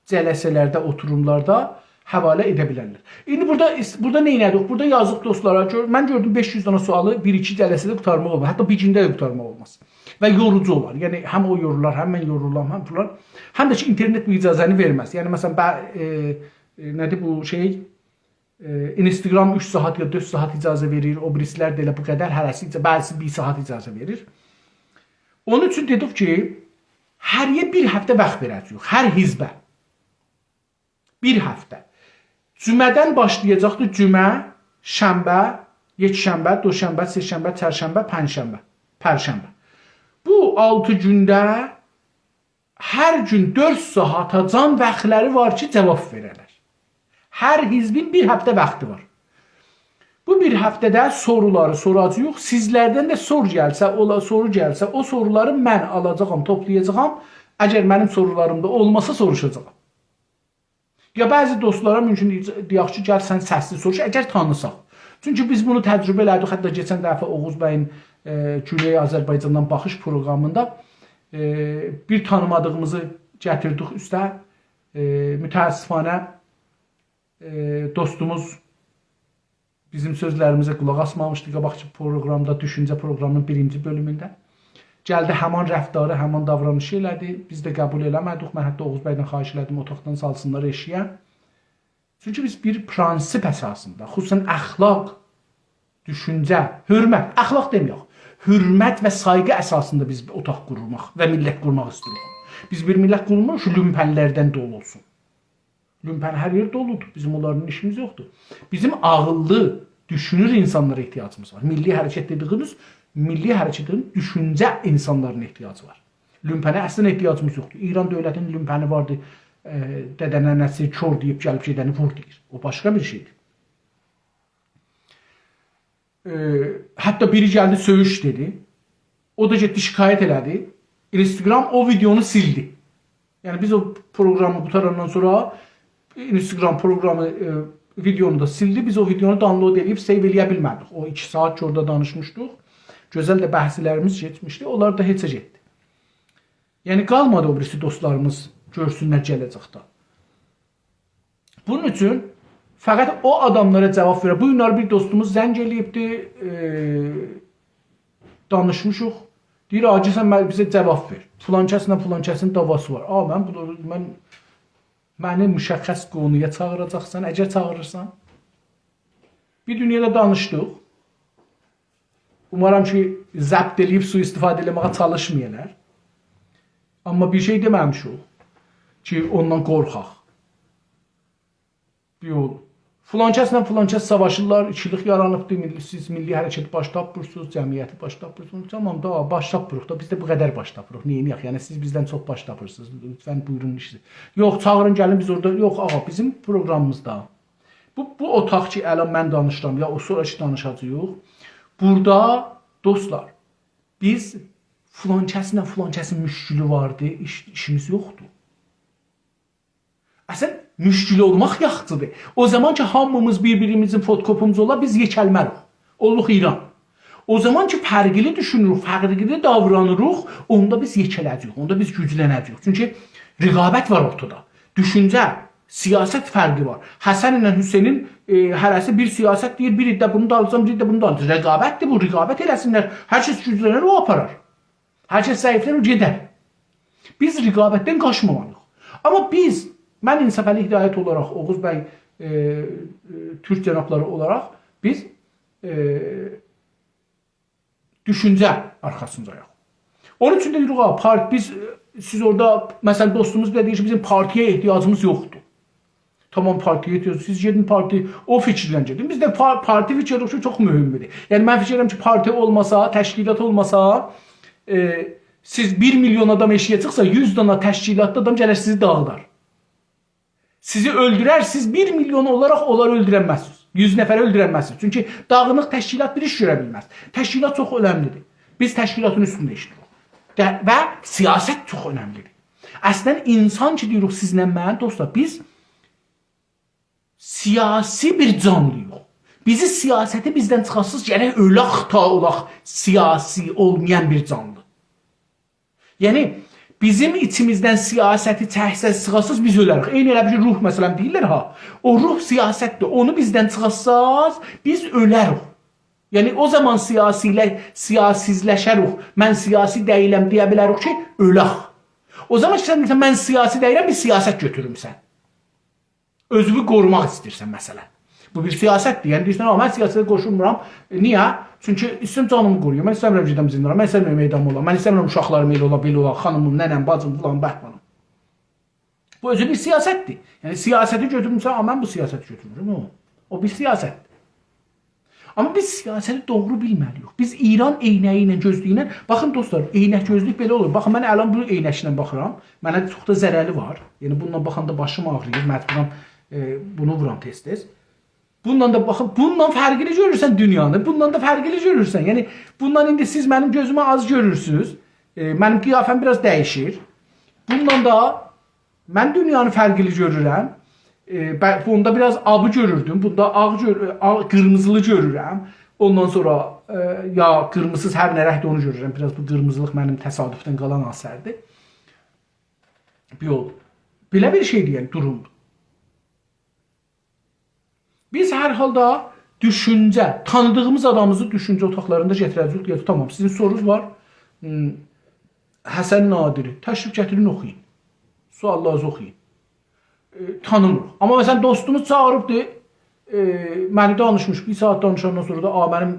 جلسه‌لرده، اوتوروملاردا حواله ائده بیلرلر. ایندی بورادا ایس-، بورادا نه ائدیریک؟ بورادا یازیق دوستلارا، گؤر-، من گؤردوم بئش یوز دنه سؤالی بیر-ایکی جلسه‌ده قوتارماق اولماز. حتی بیر گونده ده قوتارماق اولماز. و یوروجو اولار. یعنی هم او یورولار، هم من یورولام، هم فلان. هم ده کی، اینترنت بو اجازه‌نی وئرمز. یعنی، مثلا، بع-، ائ، ائ، نه‌دیر بو شئی؟ ائ، اینستاگرام اوچ ساعات یا دؤرد ساعات اجازه وئریر، او بیریسی‌لر ده ائله بو قدر، هره‌سی ایجا-، بعضیسی بیر ساعات اجازه وئریر. اونون اوچون دئدیک کی، هریه بیر هفته واخت وئره‌جه‌ییک، هر حزبه. بیر هفته. جمعه‌دن باشلایاجاقدی، جمعه، شنبه، یکشنبه، دوشنبه، سه‌شنبه، چرشنبه، پنجشنبه، پرشنبه. بو آلتی گونده هر گون دؤرد ساعاتاجان واختلاری وار کی، جاواب وئره‌لر. هر حزبین بیر هفته واختی وار. بو بیر هفته‌ده سورولاری سوراجاغیق. سیزلردن ده سور گلسه، اولا سورو گلسه، او سورولاری من آلاجاغام، توپلایاجاغام. اگر منیم سورولاریم دا اولماسا، سوروشاجاغام. یا بعضی دوستلارا مومکون دئیک کی، گل سن سسلی سوروش، اگر تانیساق. چونکی بیز بونو تجربه ائله‌دیک، حتی کئچن دفعه اوغوز بیین، ائ، گونئی آذربایجاندان باخیش پروقرامیندا، ائ، بیر تانیمادیغیمیزی گتیردیک اوسته. ائ، متأسفانه، ائ، دوستوموز بیزیم سؤزلریمیزه قولاق آسمامیشدی قاباقکی پروقرامدا، دوشونجه پروقرامینین بیرینجی بؤلومونده. گلدی، همان رفتاری، همان داورانیشی ائله‌دی. بیز ده قبول ائله‌مه‌دیک. من حتی اوغوز بیگله خواهیش ائله‌دیم، اوتاقدان سالسینلار ائشییه. چونکی بیز بیر پرنسیپ اساسیندا، خصوصاً اخلاق، دوشونجه، حؤرمت، اخلاق دئمه‌یک، حؤرمت و سایغی اساسیندا بیز بیر اوتاق قورماق و میللت قورماق ایسته‌ییریک. بیز بیر میللت قورموروق کی، لومپن‌لردن دولو اولسون. لومپن هر یئر دولودور. بیزیم اونلارلا ایشیمیز یوخدور. بیزیم عاغیللی دوشونور اینسانلارا احتیاجیمیز وار. میللی حرکت دئدیگیمیز، میللی حرکتین دوشونجه اینسانلارینا احتیاجی وار. لومپنه اصلاً احتیاجیمیز یوخدور. ایران دؤولتینین لومپنی واردی، ائ، دده ننه‌سی کور دئییب گلیب گئدنی وور دئییر. او باشقا بیر شئیدیر. ائ، حتی بیری گلدی، سؤیوش دئدی. او دا گئتدی، شکایت ائله‌دی. اینستاگرام او ویدئونو سیلدی. یعنی، بیز او پروقرامی قوتاراندان سونرا اینستاگرام پروقرامی، ائ، ویدئونو دا سیلدی. بیز او ویدئونو دانلود ائله‌ییب سیو ائله‌یه بیلمه‌دیک. او ایکی ساعات کی، اورادا دانیشمیشدیق. گؤزل ده بحثلریمیز کئچمیشدی. اونلار دا هئچه گئتدی. یعنی، قالمادی او بیریسی دوستلاریمیز گؤرسونلر گله‌جکده. بونون اوچون فقط او آداملارا جواب وئرر. بو گونلری بیر دوستوموز زنگ ائله‌ییبدی، ائ، دانیشمیشیق. دئییر، «حاجی، سن منه، بیزه جواب وئر. فلان کسله فلان کسین دعواسی وار.» آ، من بو، من، منی مشخص قونویا چاغیراجاقسان، اگر چاغیریرسان. بیر دونیا دا دانیشدیق. اومارام کی، ضبط ائله‌ییب سوءاستفاده ائله‌مه‌یه چالیشمایالار. آمما بیر شئی دئمه‌میشیک کی، اوندان قورخاق. یوخ. فلان کسله فلان کس ساواشیرلار، ایکیلیک یارانیبدیر، میللی، سیز میللی حرکتی باش تاپمیرسینیز، جمعیتی باش تاپمیرسینیز. تامام دا، باش تاپمیریق دا، بیز ده بو قدر باش تاپیریق. نئینیه‌ک؟ یعنی، سیز بیزدن چوخ باش تاپیرسینیز، لطفاً بویورون، ایشسیز. یوخ، چاغیرین، گلین، بیز اورادا، یوخ، آغا، بیزیم پروقرامیمیزدا بو، بو اوتاق کی، الان من دانیشیرام، یا او سونرا کی دانیشاجاغیق. بورادا، دوستلار، بیز فلان کسینله فلان کسین مشکلی واردی، ایش، ایشیمیز یوخدور. اصلاً، مشکل اولماق یاخشیدیر. او زامان کی، هامیمیز بیر-بیریمیزین فوتوکوپیمیز اولا، بیز یئکلمه‌ریک. اولوروق ایران. او زامان کی، فرقلی دوشونوروک، فرقلی داورانیریق، اوندا بیز یئکه‌له‌جه‌ییک، اوندا بیز گوجلنه‌جه‌ییک. چونکی رقابت وار اورتادا. دوشونجه، سیاست فرقی وار. حسن ایله حسینین، ائ، هره‌سی بیر سیاست دئییر، بیر عده بونون دالیسیجان، بیر عده بونون دالیسیجان. رقابتدیر بو، رقابت ائله‌سینلر. هر کس گوجلنر، او آپارار. هر کس ضعیفلر، او گئدر. بیز رقابتدن قاچمامالی‌ییق. آمما بیز، من انصافعلی هدایت اولاراق، اوغوز بی، ائ، ائ، تورک جنابلاری اولاراق بیز، ائ، دوشونجه آرخاسینداییق. اونون اوچون ده دئییریک، «آ، پارت-، بیز، ائ، سیز اورادا، مثلاً، دوستوموز بیزه دئییر کی، بیزیم پارتی‌یه احتیاجیمیز یوخدور.» تامام، پارتی‌یه احتیاج، سیز گئدین پارتی، او فیکیردن گئدین. بیز ده پار-، پارتی فیکیر ائدیریک کی، چوخ مهمدور. یعنی، من فیکیر ائدیرم کی، پارتی اولماسا، تشکیلات اولماسا، ائ، سیز بیر میلیون آدام ائشییه چیخسا، یوز دانا تشکیلاتلی آدام گلر سیزی داغیدار. سیزی اؤلدورر، سیز بیر میلیون اولاراق اونلاری اؤلدورنمزسینیز. یوز نفری اؤلدورنمزسینیز. چونکی داغینیق تشکیلات بیر ایش گؤره بیلمز. تشکیلات چوخ اؤنملیدیر. بیز تشکیلاتین اوستونده ایشله‌ییریک. ده-، و سیاست چوخ اؤنملیدیر. اصلاً، اینسان کی، دئییریک، سیزله من، دوستلار، بیز سیاسی بیر جانلی‌ییق. بیزی سیاستی بیزدن چیخارتسیز، گرک اؤلک تا اولاق سیاسی اولمایان بیر جانلی. یعنی، بیزیم ایچیمیزدن سیاستی چکسز، چیخارتسیز، بیز اؤلریک. عینی ائله بیل کی، روح، مثلاً، دئییرلر ها، او روح سیاستدیر، اونو بیزدن چیخارتساز، بیز اؤلریک. یعنی، او زامان سیاسیله-، سیاسیزلشریک، من سیاسی دئییلم دئیه بیلریک کی، اؤلک. او زامان کی، سن دئییرسن، من سیاسی دئییلم، بیر سیاست گؤتورموسن. اؤزونو قوروماق ایسته‌ییرسن، مثلاً. بو بیر سیاستدیر. یعنی، دئییرسن، «آ، من سیاسته قوشولمورام.» نییه؟ چونکی ایسته‌ییرم جانیمی قورویام. من ایسته‌میرم گئدم زیندانا. من ایسته‌میرم اعدام اولام. من ایسته‌میرم اوشاقلاریم ائله اولا، بئله اولا، خانیمیم، ننه‌م، باجیم، فلان، بهمان. بو اؤزو بیر سیاستدیر. یعنی، سیاستی گؤتورموسن، «آ، من بو سیاستی گؤتورمورم.» او، او بیر سیاستدیر. آمما بیز سیاستی دوغرو بیلمه‌لی‌ییک. بیز ایران عینه‌یی ایله، گؤزلویو ایله، باخین دوستلار، عینک گؤزلوک بئله اولور. باخین، من الان بو عینکله باخیرام. منه چوخ دا ضرری وار. یعنی، بونونلا باخاندا باشیم آغرییر، مجبورام، ائ، بونو وورام تئز-تئز. بوندان دا باخین، بوندان فرقلی گؤرورسن دونیانی، بوندان دا فرقلی گؤرورسن. یعنی، بوندان ایندی سیز منیم گؤزومه آز گؤرورسونوز. ائ، منیم قیافه‌م بیر آز دییشیر. بوندان دا من دونیانی فرقلی گؤرورم. ائ، به-، بوندا بیر آز آبی گؤروردوم، بوندا آغ گؤر-، آغ، قیرمیزیلی گؤرورم. اوندان سونرا، ائ، یا قیرمیزیسیز هر نه رنگدیر اونو گؤرورم. بیر آز بو قیرمیزیلیق منیم تصادفدن قالان اثردیر. یوخ، بئله بیر شئیدیر، یعنی، دورومدور. بیز هر حالدا دوشونجه، تانیدیغیمیز آدامیمیزی دوشونجه اوتاقلاریندا گتیره‌جه‌ییک. دئیه‌جک، تامام، سیزین سورونوز وار. هوم، حسن نادری، تشریف گتیرین، اوخویون. سؤاللارینیزی اوخویون. ائ، تانیمیریق. آمما، مثلا، دوستوموز چاغیریبدی، ائ، منی دانیشمیش، بیر ساعات دانیشاندان سونرا دا، «آ، منیم،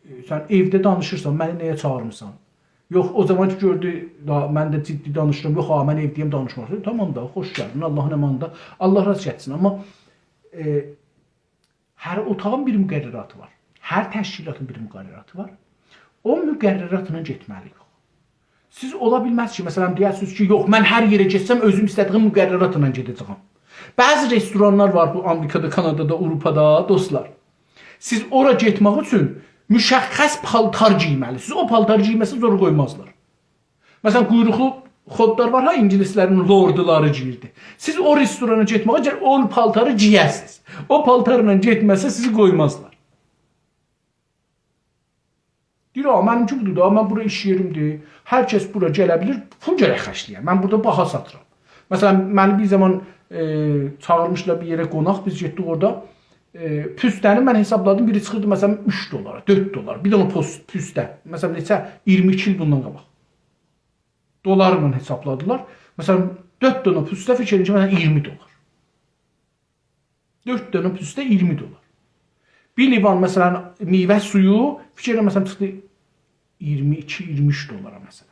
ائ، سن ائوده دانیشیرسان، منی نییه چاغیرمیسان؟» یوخ، او زامان کی گؤردو، دا، من ده جدی دانیشیرام، «یوخ، آ، من ائوده‌یم، دانیشماق.» تامام دا، خوش گلدین، آللاهین امانی دا، آللاه راضی گتیرسین. آمما، ائ، هر اوتاغین بیر مقرراتی وار. هر تشکیلاتین بیر مقرراتی وار. او مقرراتلا گئتمه‌لی‌ییک. سیز اولا بیلمز کی، مثلا، دئیه‌سینیز کی، «یوخ، من هر یئره گئتسم، اؤزوم ایسته‌دیگیم مقرراتلا گئده‌جه‌یم.» بعضی رستورانلار وار بو آمریکادا، کانادادا، آوروپادا، دوستلار. سیز اورا گئتمک اوچون مشخص پالتار گئیمه‌لی‌سینیز. او پالتاری گئیمه‌سه‌نیز، اورا قویمازلار. مثلا، قویروقلو خودلار وار ها، اینگیلیسلرین لوردلاری گئییردی. سیز او رستورانا گئتمه‌یه گرک او پالتاری گئیه‌سینیز. او پالتارلا گئتمه‌سز، سیزی قویمازلار. دئییر، «آ، منیمکی بودور دا، من بورا ایش یئریمدیر. هر کس بورا گله بیلیر، پول گرک خرجله‌یم. من بورادا باها ساتیرام.» مثلا، منی بیر زامان، ائ، چاغیرمیشلار بیر یئره قوناق، بیز گئتدیک اورادا. ائ، پوسته‌نی من حسابلادیم، بیری چیخیردی، مثلا، اوچ دلارا، دؤرد دلار. بیر دنه پوس-، پوسته، مثلا، نئچه، اییرمی ایکی ایل بوندان قاباق. دلارلا حسابلادیلار. مثلا، دؤرد دنه پوسته، فیکر ائدین کی، مثلا، اییرمی دلار. دؤرد دنه پوسته اییرمی دلار. بیر لیوان، مثلا، میوه سویو، فیکر ائدین، مثلا، چیخدی اییرمی ایکی، اییرمی اوچ دلارا، مثلا.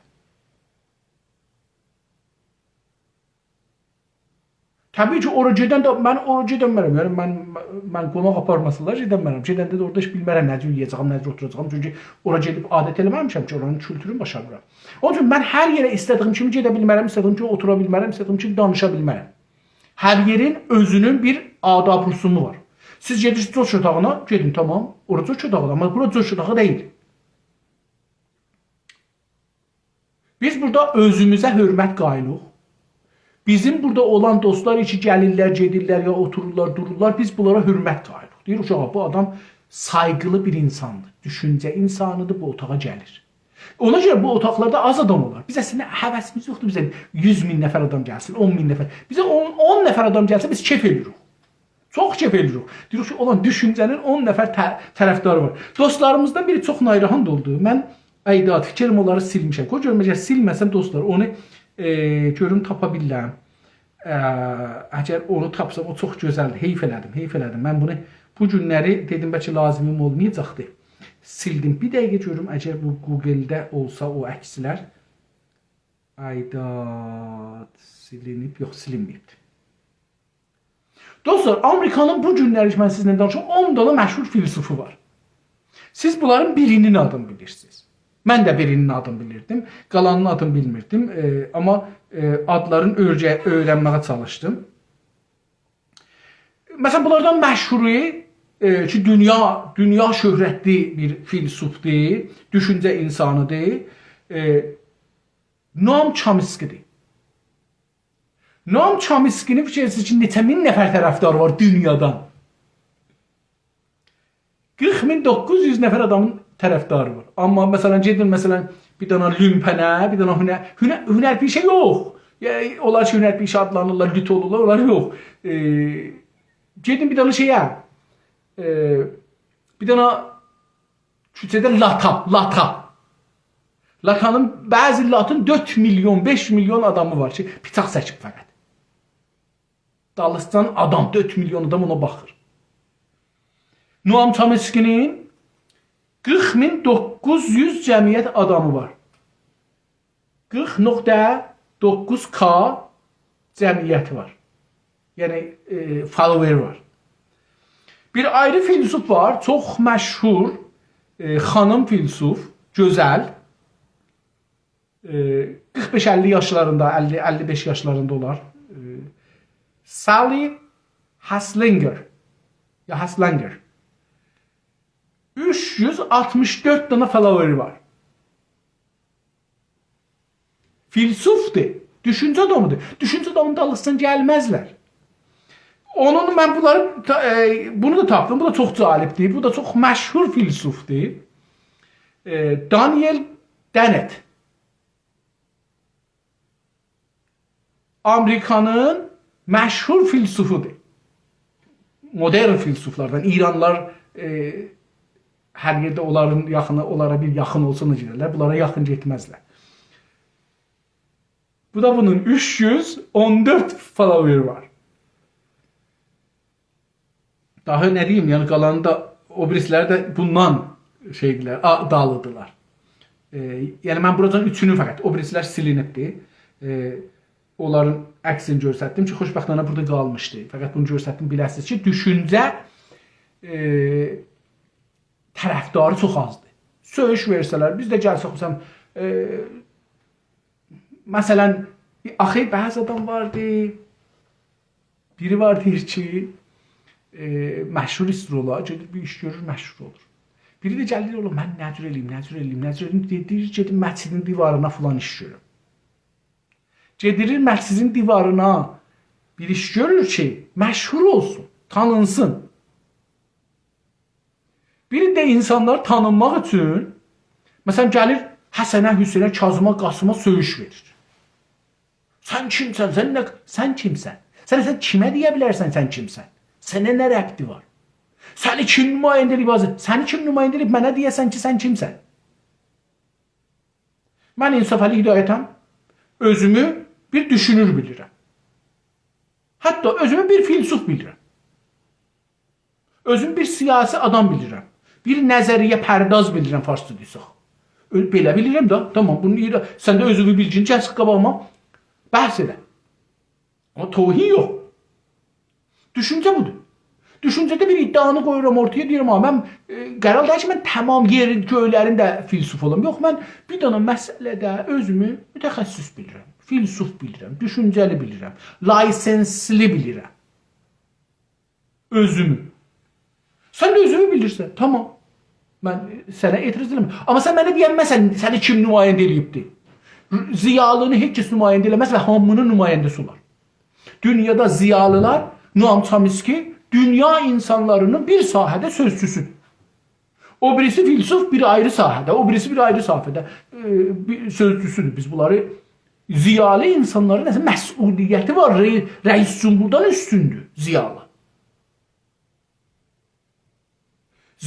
طبیعی کی، اورا گئدنده، من اورا گئدنمرم. یعنی، من، من قوناق آپارماسالار، گئدنمرم. گئدنده ده اورادا هئچ بیلمرم نه جور یئیه‌جه‌یم، نه جور اوتوراجاغام. چونکی اورا گئدیب عادت ائله‌مه‌میشم کی، اورانین کولتورونو باشا وورام. اونون اوچون من هر یئره ایسته‌دیگیم کیمی گئده بیلمرم، ایسته‌دیگیم کیمی اوتورا بیلمرم، ایسته‌دیگیم کیمی دانیشا بیلمرم. هر یئرین اؤزونون بیر آداب رسومو وار. سیز گئدیرسینیز جوش اوتاغینا، گئدین، تامام، اورا جوش اوتاغیدیر، آمما بورا جوش اوتاغی دئییل. بیز بورادا اؤزوموزه حؤرمت قائلیق. بیزیم بورادا اولان دوستلار کی گلیرلر، گئدیرلر، یا اوتورورلار، دورورلار، بیز بونلارا حؤرمت قائلیق. دئییریک، «اوشاق، بو آدام سایغیلی بیر اینساندیر، دوشونجه اینسانیدیر، بو اوتاغا گلیر.» اونا گؤره بو اوتاقلاردا آز آدام اولار. بیز اصلینده هوسیمیز یوخدور بیزه یوز مین نفر آدام گلسین، اون مین نفر. بیزه اون، اون نفر آدام گلسه، بیز کئف ائدیریک. چوخ کئف ائدیریک. دئییریک کی، اولان دوشونجه‌نین اون نفر طر-، طرفداری وار. دوستلاریمیزدان بیری چوخ ناراحات اولدو. من، ای داد، فیکریم اونلاری سیلمیشم. قوی گؤروم، اگر سیلمه‌سم، دوستلار، اونو، ائ، گؤروم تاپا بیلرم. ائ، اگر اونو تاپسام، او چوخ گؤزلدیر. حیف ائله‌دیم، حیف ائله‌دیم. من بونو بو گونلری دئدیم، بلکه لازیمیم اولمایاجاقدی. سیلدیم. بیر دقیقه گؤروم، اگر بو گوگلده اولسا او عکسلر. ای داد، سیلینیب، یوخ، سیلینمه‌ییبدی. دوستلار، آمریکانین بو گونلری کی، من سیزینله دانیشیرام، اون دنه مشهور فیلسوفو وار. سیز بونلارین بیرینین آدینی بیلیرسینیز. من ده بیرینین آدینی بیلیردیم، قالانین آدینی بیلمیردیم. ائ، آمما، ائ، آدلارین اؤیرگه-، اؤیرنمه‌یه چالیشدیم. مثلا، بونلاردان مشهورو، ائ، کی، دونیا، دونیا شهرتلی بیر فیلسوفدور، دوشونجه اینسانیدیر. ائ، نوام چامسکی‌دیر. نوام چامسکی‌نین، فیکیر ائدیرسینیز کی، نئچه مین نفر طرفداری وار دونیادان؟ قیرخ مین دوققوز یوز نفر آدامین طرفداری وار. آمما، مثلا، گئدین، مثلا، بیر دنه لومپنه، بیر دنه هنر-، هنر-، هنرپیشه یوخ. یا، اولار کی، هنرپیشه آدلانیرلار، لوت اولورلار، اونلار یوخ. ائ، گئدین بیر دنه شئیه، ائ، بیر دنه کوچه‌ده لاتا، لاتا. لاتانین، بعضی لاتین دؤرد میلیون، بئش میلیون آدامی وار کی، بیچاق چکیب فقط. دالیسیجان آدام، دؤرد میلیون آدام اونا باخیر. نوام چامسکی‌نین قیرخ مین دوققوز یوز جمعیت آدامی وار. قیرخ نقطه دوققوز کا جمعیتی وار. یعنی، ائ، follower وار. بیر آیری فیلسوف وار، چوخ مشهور، ائ، خانیم فیلسوف، گؤزل. ائ، قیرخ بئش اللی یاشلاریندا، اللی، اللی بئش یاشلاریندا اولار. ائ، سالی هاسلینگر. یا هسلنگر. اوچ یوز آلتمیش دؤرد دنه فالووری وار. فیلسوفدور، دوشونجه آدامیدیر. دوشونجه آدامی‌نین دالیسیجان گلمزلر. اونون، من بونلاری تا-، ائ، بونو دا تاپدیم. بو دا چوخ جالبدیر. بو دا چوخ مشهور فیلسوفدور. ائ، دانیل دنت. آمریکانین مشهور فیلسوفودور. مدرن فیلسوفلاردان. ایرانلیلار، ائ، هر یئرده اونلارین یاخینی، اونلارا بیر یاخین اولسان دا گئدرلر. بونلارا یاخین گئتمزلر. بو دا بونون اوچ یوز اون دؤرد فالووری وار. داها نه دئییم، یعنی قالانی دا، او بیریسیلری ده بوندان شئیدیلر، آ-، دالیدیلار. ائ، یعنی من بوراجان اوچونو فقط، او بیریسیلر سیلینیبدی. ائ، اونلارین عکسینی گؤستردیم کی، خوشبختانه بورادا قالمیشدی. فقط بونو گؤستردیم، بیله‌سینیز کی، دوشونجه، ائ، طرفداری چوخ آزدیر. سؤیوش وئرسه‌لر، بیز ده گلسک، مثلا، ائ، مثلا، آخی بعضی آدام واردی، بیری وار دئییر کی، ائ، مشهور ایستیر اولا، گئدیر بیر ایش گؤرور، مشهور اولور. بیری ده گلیر، «اولا، من نه جور ائله‌ییم، نه جور ائله‌ییم، نه جور ائله‌ییم؟» دئییر، دئییر، «گئدیم مسجدین دیوارینا فلان ایش گؤروم.» گئدیر مسجدین دیوارینا بیر ایش گؤرور کی، مشهور اولسون، تانینسین. بیر ده اینسانلار تانینماق اوچون، مثلا، گلیر حسنه، حسینه، کاظیما، قاسیما سؤیوش وئریر. «سن کیمسن؟ سن نه، سن کیمسن؟ سن، سن کیمه دئیه بیلرسن، سن کیمسن؟ سنه نه ربطی وار؟ سنی کیم نماینده ائله‌ییب حاضر؟ سنی کیم نماینده ائله‌ییب منه دئیه‌سن کی، سن کیمسن؟» من انصافعلی هدایتم، اؤزومو بیر دوشونور بیلیرم. حتی اؤزومو بیر فیلسوف بیلیرم. اؤزومو بیر سیاسی آدام بیلیرم. بیر نظریه‌پرداز بیلیرم، فارسجا دئسک. اؤ-، بئله بیلیرم دا. تامام، بونو دئییر، سن ده اؤزونو بیلگین، گل چیخ قاباغیما، بحث ائله. آمما توهین یوخ. دوشونجه بودور. دوشونجه‌ده بیر ادعانی قویورام اورتایا، دئییرم، «آ، من، ائ، قرار دئییل کی، من تامام یئرین، گؤیلرین ده فیلسوف اولام.» یوخ، من بیر دنه مسئله‌ده اؤزومو متخصص بیلیرم، فیلسوف بیلیرم، دوشونجه‌لی بیلیرم، لایسنسلی بیلیرم. اؤزومو. سن ده اؤزونو بیلیرسن، تامام. من سنه اعتراض ائله‌میرم. آمما سن منه دئینمزسن، سنی کیم نماینده ائله‌ییبدی؟ ضیالینی هئچ کس نماینده ائله‌مز و هامینین نماینده‌سی اولار. دونیادا ضیالیلار، نوام چامسکی، دونیا اینسانلارینین بیر ساحه‌ده سؤزچوسودور. او بیریسی فیلسوف بیر آیری ساحه‌ده، او بیریسی بیر آیری ساحه‌ده، ائ، بیر سؤزچوسودور. بیز بونلاری، ضیالی اینسانلارین نه‌سه مسئولیتی وار، رئی-، رئیس جمهوردان اوستوندور ضیالی.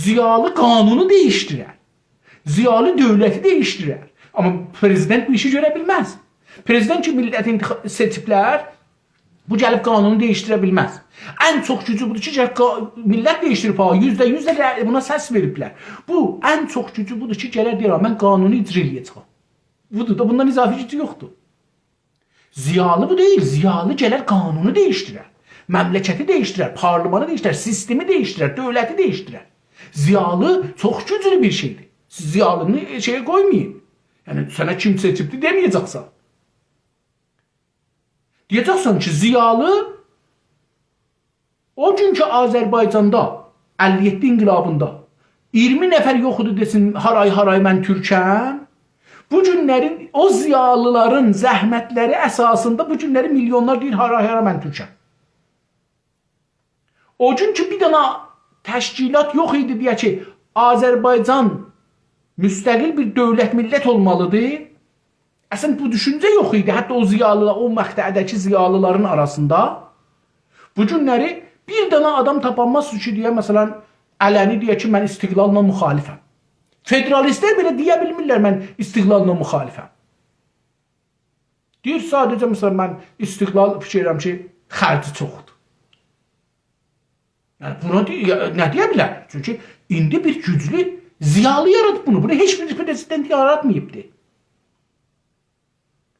ضیالی قانونو دییشدیرر. ضیالی دؤولتی دییشدیرر. آمما پرزیدنت بو ایشی گؤره بیلمز. پرزیدنت کی، میللت انتخا-، سئچیبلر، بو گلیب قانونو دییشدیره بیلمز. ان چوخ گوجو بودور کی، گلیب قا-، میللت دییشدیریب ها، یوزده یوز ده رأی-، بونا سس وئریبلر. بو ان چوخ گوجو بودور کی، گلر دئیر، «من قانونو اجرا ائله‌یه‌جه‌یم.» بودور دا، بوندان اضافی گوجو یوخدور. ضیالی بو دئییل، ضیالی گلر قانونو دییشدیرر، مملکتی دییشدیرر، پارلمانی دییشدیرر، سیستمی دییشدیرر، دؤولتی دییشدیرر. ضیالی چوخ گوجلو بیر شئیدیر. سیز ضیالینی شئیه قویمایین. یعنی، سنه کیم سئچیبدی دئمه‌یه‌جکسن. دئیه‌جکسن کی، ضیالی او گون کی، آذربایجاندا اللی یئددی انقلابیندا اییرمی نفر یوخ ایدی دئسین، «هارای، هارای، من تورکم.» بو گونلری او ضیالیلارین زحمتلری اساسیندا بو گونلری میلیونلار دئییر، «هارای، هارای، من تورکم.» او گون کی، بیر دنه تشکیلات یوخ ایدی دئیه کی، آذربایجان مستقل بیر دؤولت، میللت اولمالیدیر. اصلا، بو دوشونجه یوخ ایدی. حتی او ضیالیلار، او مقطعده‌کی ضیالیلارین آراسیندا بو گونلری بیر دنه آدام تاپانماز کی، دئیه، مثلا، علنی دئیه کی، «من استقلاللا مخالفم.» فدرالیستلر بئله دئیه بیلمیرلر، «من استقلاللا مخالفم.» دئییر، ساده‌جه، مثلا، «من استقلال فیکیر ائدیرم کی، خرجی چوخدور.» یعنی، بونا دئ-، یا، نه دئیه بیلر؟ چونکی ایندی بیر گوجلو ضیالی یارادیب بونو. بونو هئچ بیر پرزیدنت یاراتماییبدی.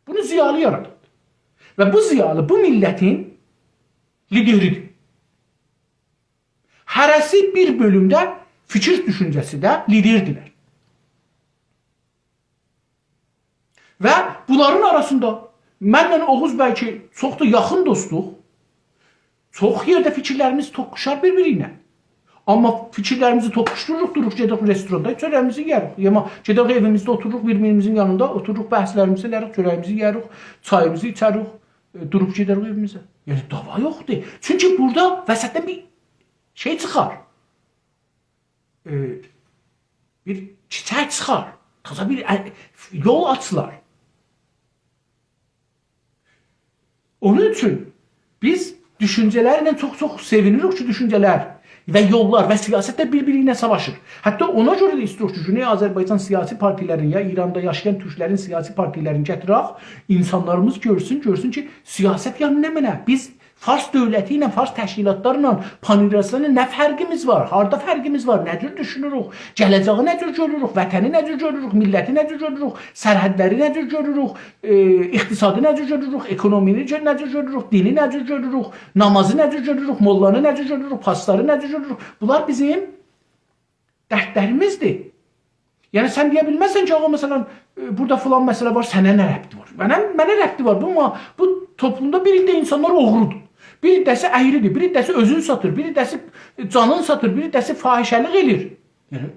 بونو ضیالی یارادیبدی. و بو ضیالی بو میللتین لیدریدیر. هره‌سی بیر بؤلومده فیکیر دوشونجه‌سینده لیدردیلر. و بونلارین آراسیندا منله اوغوز بی کی، چوخ دا یاخین دوستوق، چوخ یئرده فیکیرلریمیز توققوشار بیر-بیری ایله. آمما فیکیرلریمیزی توققوشدوروروق، دوروب گئدک رستوراندا، چؤره‌ییمیزی یئیه‌ریک. یا ما گئدک ائویمیزده اوتوروروق، بیر-بیریمیزین یانیندا اوتوروروق، بحثلریمیزی ائله‌یه‌ریک، چؤره‌ییمیزی یئیه‌ریک، چاییمیزی ایچه‌ریک، ائ، دوروب گئده‌ریک ائویمیزه. یعنی دعوا یوخدور. چونکی بورادا وسطدن بیر شئی چیخار. ائ، بیر چیچک چیخار. تازا بیر ا-، یول آچیلار. اونون اوچون بیز دوشونجه‌لرله چوخ-چوخ سئوینیریک کی، دوشونجه‌لر و یوللار و سیاست ده بیر-بیری ایله ساواشیر. حتی اونا گؤره ده ایستیروخ کی، گونئی آذربایجان سیاسی پارتیلرین یا ایراندا یاشایان تورکلرین سیاسی پارتیلرینی گتیرک، اینسانلاریمیز گؤرسون، گؤرسون کی، سیاست یعنی نمنه؟ بیز فارس دؤولتی ایله، فارس تشکیلاتلارلا، پان‌ایرانچیلارلا نه فرقیمیز وار؟ هاردا فرقیمیز وار؟ نه جور دوشونوروک؟ گله‌جه‌یی نه جور گؤروروک؟ وطنی نه جور گؤروروک؟ میللتی نه جور گؤروروک؟ سرحدلری نه جور گؤروروک؟ ائ، اقتصادی نه جور گؤروروک؟ اکونومینی گؤ-، نه جور گؤروروک؟ دینی نه جور گؤروروک؟ نامازی نه جور گؤروروک؟ موللانی نه جور گؤروروک؟ پاسلاری نه جور گؤروروک؟ بونلار بیزیم دردلریمیزدیر. یعنی سن دئیه بیلمزسن کی، آغا، مثلا، ائ، بورادا فلان مسئله وار، سنه نه ربطی وار؟ منه، منه ربطی وار. بو، ما، بو توپلومدا بیر عده اینسانلار اوغرودور. بیر عده‌سی اَیریدیر، بیر عده‌سی اؤزونو ساتیر، بیر عده‌سی، ائ، جانینی ساتیر، بیر عده‌سی فاحشه‌لیک ائله‌ییر. یعنی،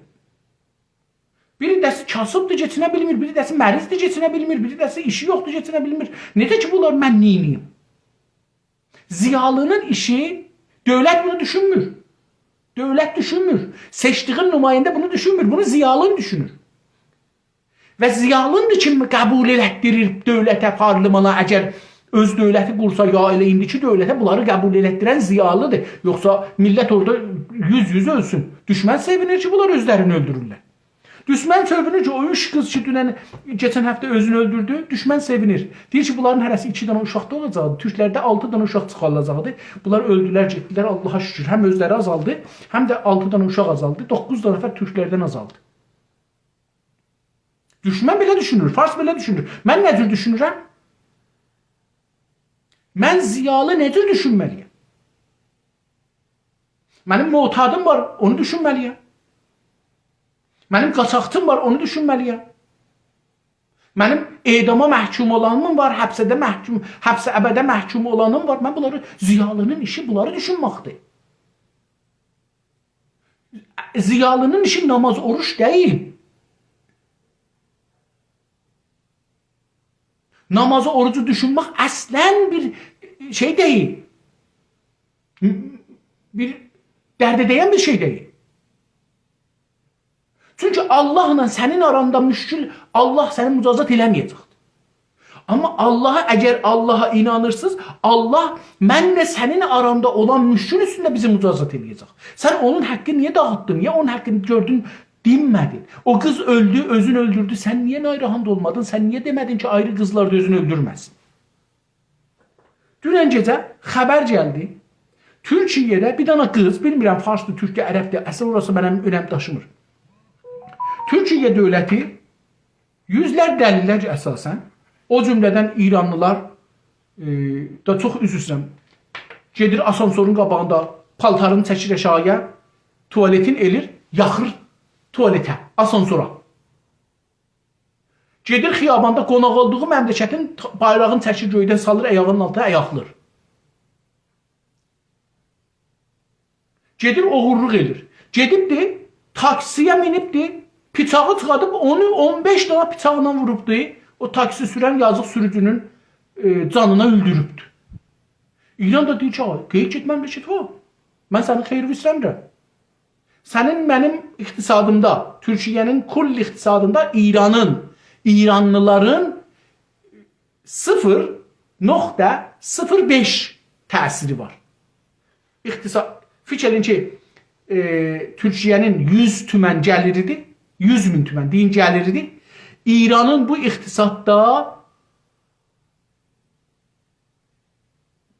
بیر عده‌سی کاسیبدیر، کئچینه بیلمیر، بیر عده‌سی مریضدیر، کئچینه بیلمیر، بیر عده‌سی ایشی یوخدور، کئچینه بیلمیر. نئجه کی، بونلار من نئینییم؟ ضیالی‌نین ایشی، دؤولت بونو دوشونمور. دؤولت دوشونمور. سئچدیگین نماینده بونو دوشونمور. بونو ضیالین دوشونور. و ضیالیندیر کی، قبول ائلتدیریر دؤولته، پارلمانا، اگر اؤز دؤولتی قورسا، یا ائله ایندیکی دؤولته بونلاری قبول ائلتدیرن ضیالیدیر. یوخسا میللت اورادا یوز-یوز اؤلسون. دوشمن سئوینیر کی، بونلار اؤزلرینی اؤلدورورلر. دوشمن سئوینیر کی، او اوچ قیز کی، دونن، کئچن هفته اؤزونو اؤلدوردو، دوشمن سئوینیر. دئییر کی، بونلارین هره‌سی ایکی دنه اوشاقدا اولاجاقدی، تورکلرده آلتی دنه اوشاق چیخاریلاجاقدی. بونلار اؤلدولر، گئتدیلر، آللاها شوکور. هم اؤزلری آزالدی، هم ده آلتی دنه اوشاق آزالدی، دوققوز دنه نفر تورکلردن آزالدی. دوشمن بئله دوشونور، فارس بئله دوشونور. من نه جور دوشونورم؟ من ضیالی نه جور دوشونمه‌لی‌یم؟ منیم معتادیم وار، اونو دوشونمه‌لی‌یم. منیم قاچاقچیم وار، اونو دوشونمه‌لی‌یم. منیم اعداما محکوم اولانیم وار، حبسده محکوم، حبس ابده محکوم اولانیم وار. من بونلاری، ضیالی‌نین ایشی بونلاری دوشونمکدیر. ضیالی‌نین ایشی ناماز، اوروج دئییل. نامازی، اوروجو دوشونمک اصلا بیر شئی دئییل. بیر درده دَیَن بیر شئی دئییل. چونکی آللاهلا سنین آراندا مشکل، آللاه سنی مجازات ائله‌مه‌یه‌جکدیر. آمما آللاها، اگر آللاها اینانیرسینیز، آللاه منله سنین آراندا اولان مشکل اوستونده بیزی مجازات ائله‌یه‌جک. سن اونون حاققینی نییه داغیتدین؟ نییه اونون حاققینی گؤردون، دینمه‌دین؟ او قیز اؤلدو، اؤزونو اؤلدوردو. سن نییه ناراحت اولمادین؟ سن نییه دئمه‌دین کی، آیری قیزلار دا اؤزونو اؤلدورمه‌سین؟ دونن گئجه خبر گلدی. تورکیه‌ده بیر دنه قیز، بیلمیرم فارسدیر، تورکدور، عربدیر، اصلا اوراسی منه اؤنم داشیمیر. تورکیه دؤولتی یوزلر دلیللر اساسا، او جمله‌دن ایرانلیلار، ائ، دا چوخ عذر ایسته‌ییرم، گئدیر آسانسورون قاباغیندا پالتارینی چکیر آشاغییا، توالتین ائلیر، یاخیر توالته، آسانسورا. گئدیر خیاباندا قوناق اولدوغو مملکتین ت-، بایراغینی چکیر گؤیدن، سالیر آیاغینین آلتینا، آیاقلیر. گئدیر اوغورلوق ائلیر. گئدیبدی، تاکسی‌یه مینیبدی، بیچاغی چیخاردیب، اونو، اون بئش دنه بیچاقلا ووروبدو. او تاکسی سورن یازیق سوروجونون، ائ، جانینا اؤلدوروبدو. ایران دا دئییر کی، «آی، قئییت گئت مملکته، من سنین خئیرینی ایسته‌میرم.» سنین، منیم اقتصادیمدا، تورکیه‌نین کل اقتصادیندا ایرانین، ایرانلیلارین صفر نقطه صفر بئش تأثیری وار. اقتصاد، فیکیر ائله‌یین کی، ائ، تورکیه‌نین یوز تومن گلیریدیر، یوز مین تومن، دئیین، گلیریدیر. ایرانین بو اقتصاددا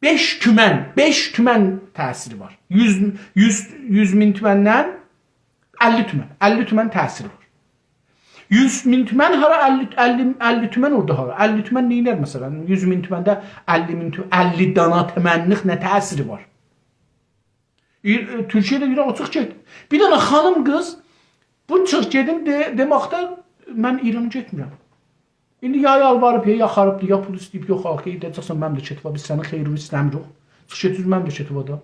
بئش تومن، بئش تومن تأثیری وار. یوز، یوز، یوز مین تومندن اللی تومن، اللی تومن تأثیری وار. یوز مین تومن هارا، اللی، اللی، اللی تومن اورادا هارا؟ اللی تومن نئینر مثلا؟ یوز مین تومنده اللی مین تو-، اللی دانا تومنلیک نه تأثیری وار؟ ایر-، ائ، تورکیه ده دئییر، «آ، چیخ گئت.» بیر دنه خانیم قیز، بو چیخ گئدیم دئ-، دئمکده، «من ایرانا گئتمیرم.» ایندی یا یالواریب، یا یاخاریبدیر، یا پول ایسته‌ییب، «یوخ، آخی، گئده‌جکسن مملکتیوه، بیز سنین خئیرینی ایسته‌میریک. چیخ گئت اؤز مملکتیوه ده.»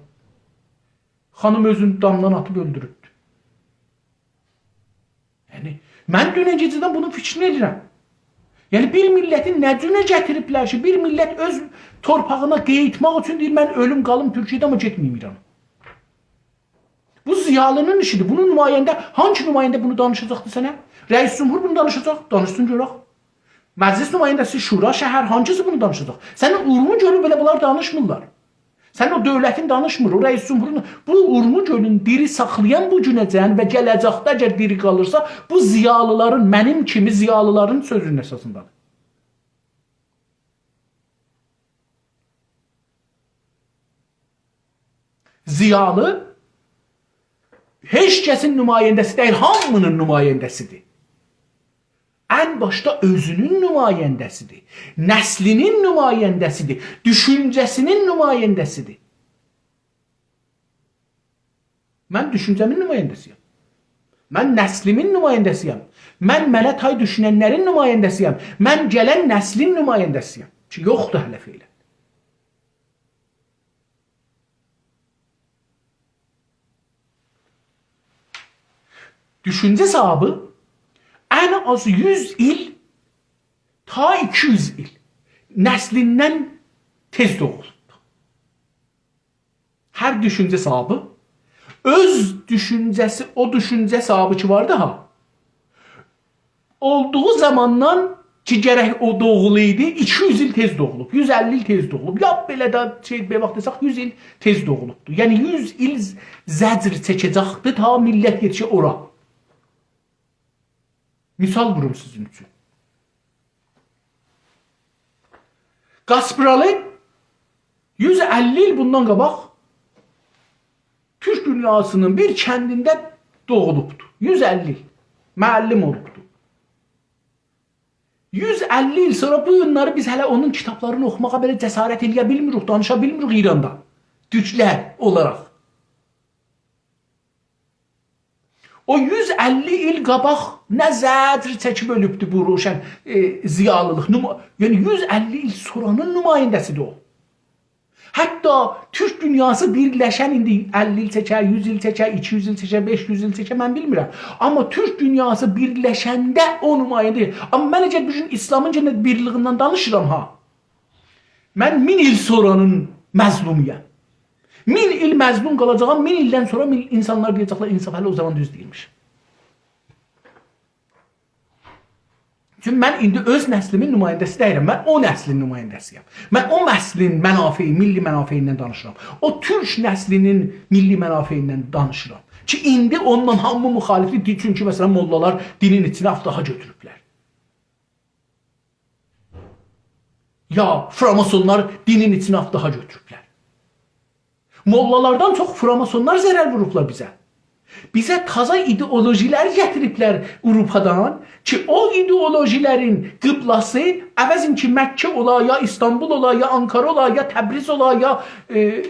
خانیم اؤزونو دامدان آتیب اؤلدوروبدور. یعنی، من دونن گئجه‌دن بونون فیکرینی ائدیرم. یعنی، بیر میللتی نه جوره گتیریبلر کی، بیر میللت اؤز تورپاغینا قاییتماق اوچون دئییر: «من اؤلوم، قالیم تورکیه‌ده، آمما گئتمه‌ییم ایرانا.» بو ضیالی‌نین ایشیدیر. بونون نماینده، هانسی نماینده بونو دانیشاجاقدی سنه؟ رئیس جمهور بونو دانیشاجاق، دانیشسین گؤرک. مجلس نماینده‌سی، شورا، شهر، هانسیسی بونو دانیشاجاق؟ سنین اورمو گؤلو بئله بونلار دانیشمیرلار. سنین او دؤولتین دانیشمیر، او رئیس جمهورون. بو اورمو گؤلون دیری ساخلایان بو گونه‌جن و گله‌جکده اگر دیری قالیرسا، بو ضیالی‌لارین، منیم کیمی ضیالی‌لارین سؤزونون اساسیندادیر. ضیالی هئچ کسین نماینده‌سی دئییل، هامی‌نین نماینده‌سیدیر. ان باشدا اؤزونون نماینده‌سیدیر. نسلینین نماینده‌سیدیر. دوشونجه‌سینین نماینده‌سیدیر. من دوشونجه‌مین نماینده‌سی‌یم. من نسلیمین نماینده‌سی‌یم. من منه تای دوشوننلرین نماینده‌سی‌یم. من گلن نسلین نماینده‌سی‌یم. کی، یوخدور هله فعلاً. دوشونجه صاحابی ان آز یوز ایل، تا ایکی یوز ایل نسلیندن تئز دوغولوبدور. هر دوشونجه صاحابی اؤز دوشونجه‌سی، او دوشونجه صاحابی کی واردی ها، اولدوغو زاماندان کی گرک او دوغولایدی، ایکی یوز ایل تئز دوغولوب، یوز اللی ایل تئز دوغولوب. یا بئله ده شئی، بیر واخت دئسک، یوز ایل تئز دوغولوبدور. یعنی یوز ایل ز-، زجر چکه‌جکدی تا میللت یئتیشه اورا. مثال ووروم سیزین اوچون. قاسپرالی یوز اللی ایل بوندان قاباق تورک دونیاسینین بیر کندینده دوغولوبدور. یوز اللی ایل معلم اولوبدور. یوز اللی ایل سونرا بو گونلری بیز هله اونون کیتابلارینی اوخوماغا بئله جسارت ائله‌یه بیلمیریک، دانیشا بیلمیریک ایراندا. تورکلر اولاراق. او یوز اللی ایل قاباق نه زجر چکیب اؤلوبدو بو روشن، ائ، ضیالیلیق. نما-، یعنی یوز اللی ایل سونرانین نماینده‌سیدیر او. حتی تورک دونیاسی بیرلشن، ایندی اللی ایل چکر، یوز ایل چکر، ایکی یوز ایل چکر، بئش یوز ایل چکر، من بیلمیرم. آمما تورک دونیاسی بیرلشنده او نماینده. آمما من اگر بو گون ایسلامین یئنه بیرلیگیندن دانیشیرام ها، من مین ایل سونرانین مظلومویام. مین ایل مظلوم قالاجاغام، مین ایلدن سونرا مین-، اینسانلار دئیه‌جکلر: «انصافعلی او زامان دوز دئییرمیش.» چونکی من ایندی اؤز نسلیمین نماینده‌سی دئییلم، من او نسلین نماینده‌سی‌یم. من او نسلین منافعی، میللی منافعیندن دانیشیرام. او تورک نسلینین میللی منافعیندن دانیشیرام. کی ایندی اونونلا هامی مخالفدیر، چونکی، مثلاً، موللالار دینین ایچینه آفتاها گؤتوروبلر. یا فراماسونلار دینین ایچینه آفتاها گؤتوروبلر. موللالاردان چوخ فراماسونلار ضرر ووروبلار بیزه. بیزه تازا ایدئولوژی‌لر گتیریبلر آوروپادان کی، او ایدئولوژی‌لرین قبله‌سی، عوضین کی مکه اولا، یا ایستانبول اولا، یا آنکارا اولا، یا تبریز اولا، یا، ائ،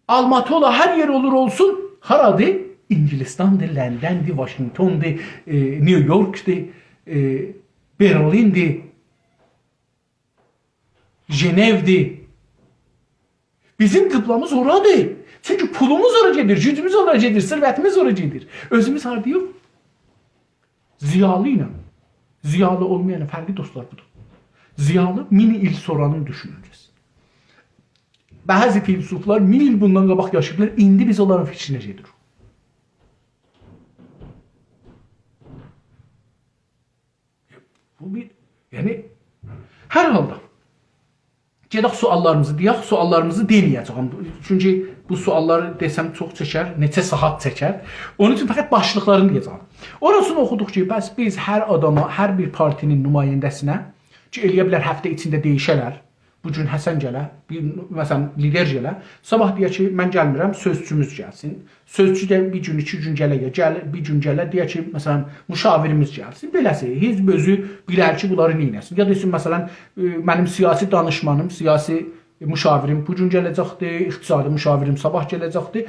آلماتی اولا، هر یئر اولور اولسون، هارادیر؟ انگلستاندیر، لندندیر، واشینگتوندور، ائ، نیویورکدور، ائ، برلیندیر، ژنودیر. بیزیم قبله‌میز اورادیر. چونکی پولوموز اورا گئدیر، گوجوموز اورا گئدیر، ثروتیمیز اورا گئدیر. اؤزوموز هاردایوخ؟ ضیالی ایله ضیالی اولمایانین فرقی، دوستلار، بودور. ضیالی مین ایل سونرانین دوشونجه‌سی. بعضی فیلسوفلار مین ایل بوندان قاباق یاشاییبلار، ایندی بیز اونلارین فیکرینه گئدیریک. بو بیر، یعنی، هر حالدا، گئدک سؤاللاریمیزی دئیک، سؤاللاریمیزی دئمه‌یه‌جه‌یم. چونکی بو سؤاللاری دئسم چوخ چکر، نئچه ساعات چکر. اونون اوچون فقط باشلیقلارینی دئیه‌جه‌یم. اوراسینی اوخودوق کی، بس بیز هر آداما، هر بیر پارتی‌نین نماینده‌سینه کی، ائلیه بیلر هفته ایچینده دییشه‌لر، بو گون حسن گله، بیر، مثلاً، لیدر گله، صاباح دئیه کی، «من گلمیرم، سؤزچوموز گلسین.» سؤزچو ده بیر گون، ایکی گون گله، یا گل-، بیر گون گله، دئیه کی، مثلاً، «مشاوریمیز گلسین.» بئله‌سی، حزب اؤزو بیلر کی، بونلاری نئینه‌سین. یا دئسین، مثلاً، ائ، منیم سیاسی دانیشمانیم، سیاسی مشاوریم بو گون گله‌جکدیر، اقتصادی مشاوریم صاباح گله‌جکدیر.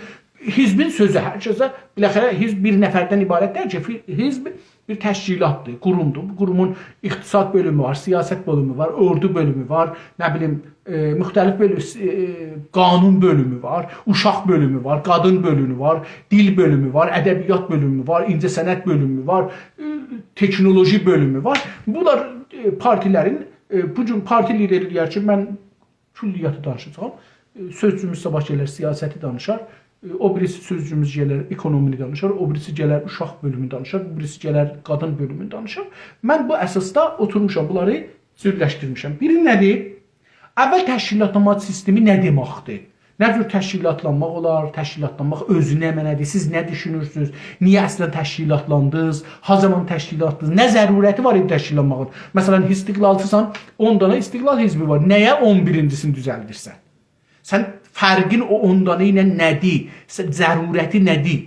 حزبین سؤزو، هر کسه، بالاخره حزب بیر نفردن عبارت دئییل کی، فی-، حزب بیر تشکیلاتدیر، قورومدور. بو قورومون اقتصاد بؤلومو وار، سیاست بؤلومو وار، اوردو بؤلومو وار، نه بیلیم، ائ، مختلف بؤلوم، ائ، قانون بؤلومو وار، اوشاق بؤلومو وار، قادین بؤلومو وار، دیل بؤلومو وار، ادبیات بؤلومو وار، اینجه‌صنعت بؤلومو وار، ائ، تکنولوژی بؤلومو وار. بونلار، ائ، پارتی‌لرین، ائ، بو گون پارتی لیدری دئیر کی، من کلیاتی دانیشاجاغام. ائ، سؤزجوموز صاباح گلر، سیاستی دانیشار. ائ، او بیریسی سؤزجوموز گلر، اکونومینی دانیشار. او بیریسی گلر، اوشاق بؤلومونو دانیشار. بو بیریسی گلر، قادین بؤلومونو دانیشار. من بو اساسدا اوتورموشام، بونلاری جورلشدیرمیشم. بیری نه‌دیر؟ اول تشکیلاتلانما سیستمی نه دئمکدیر؟ نه جور تشکیلاتلانماق اولار؟ تشکیلاتلانماق اؤزو نه معنادیر؟ سیز نه دوشونورسونوز؟ نییه اصلا تشکیلاتلاندینیز؟ ها زامان تشکیلاتلاندینیز؟ نه ضرورتی وار ایدی تشکیلاتلانماغین؟ مثلا، استقلالچیسان، اون دانا استقلال حزبی وار. نه‌یه اون بیرینجی‌سینی دوزلدیرسن؟ سن فرقین او اون دانا ایله نه‌دیر؟ سن ضرورتی نه‌دیر؟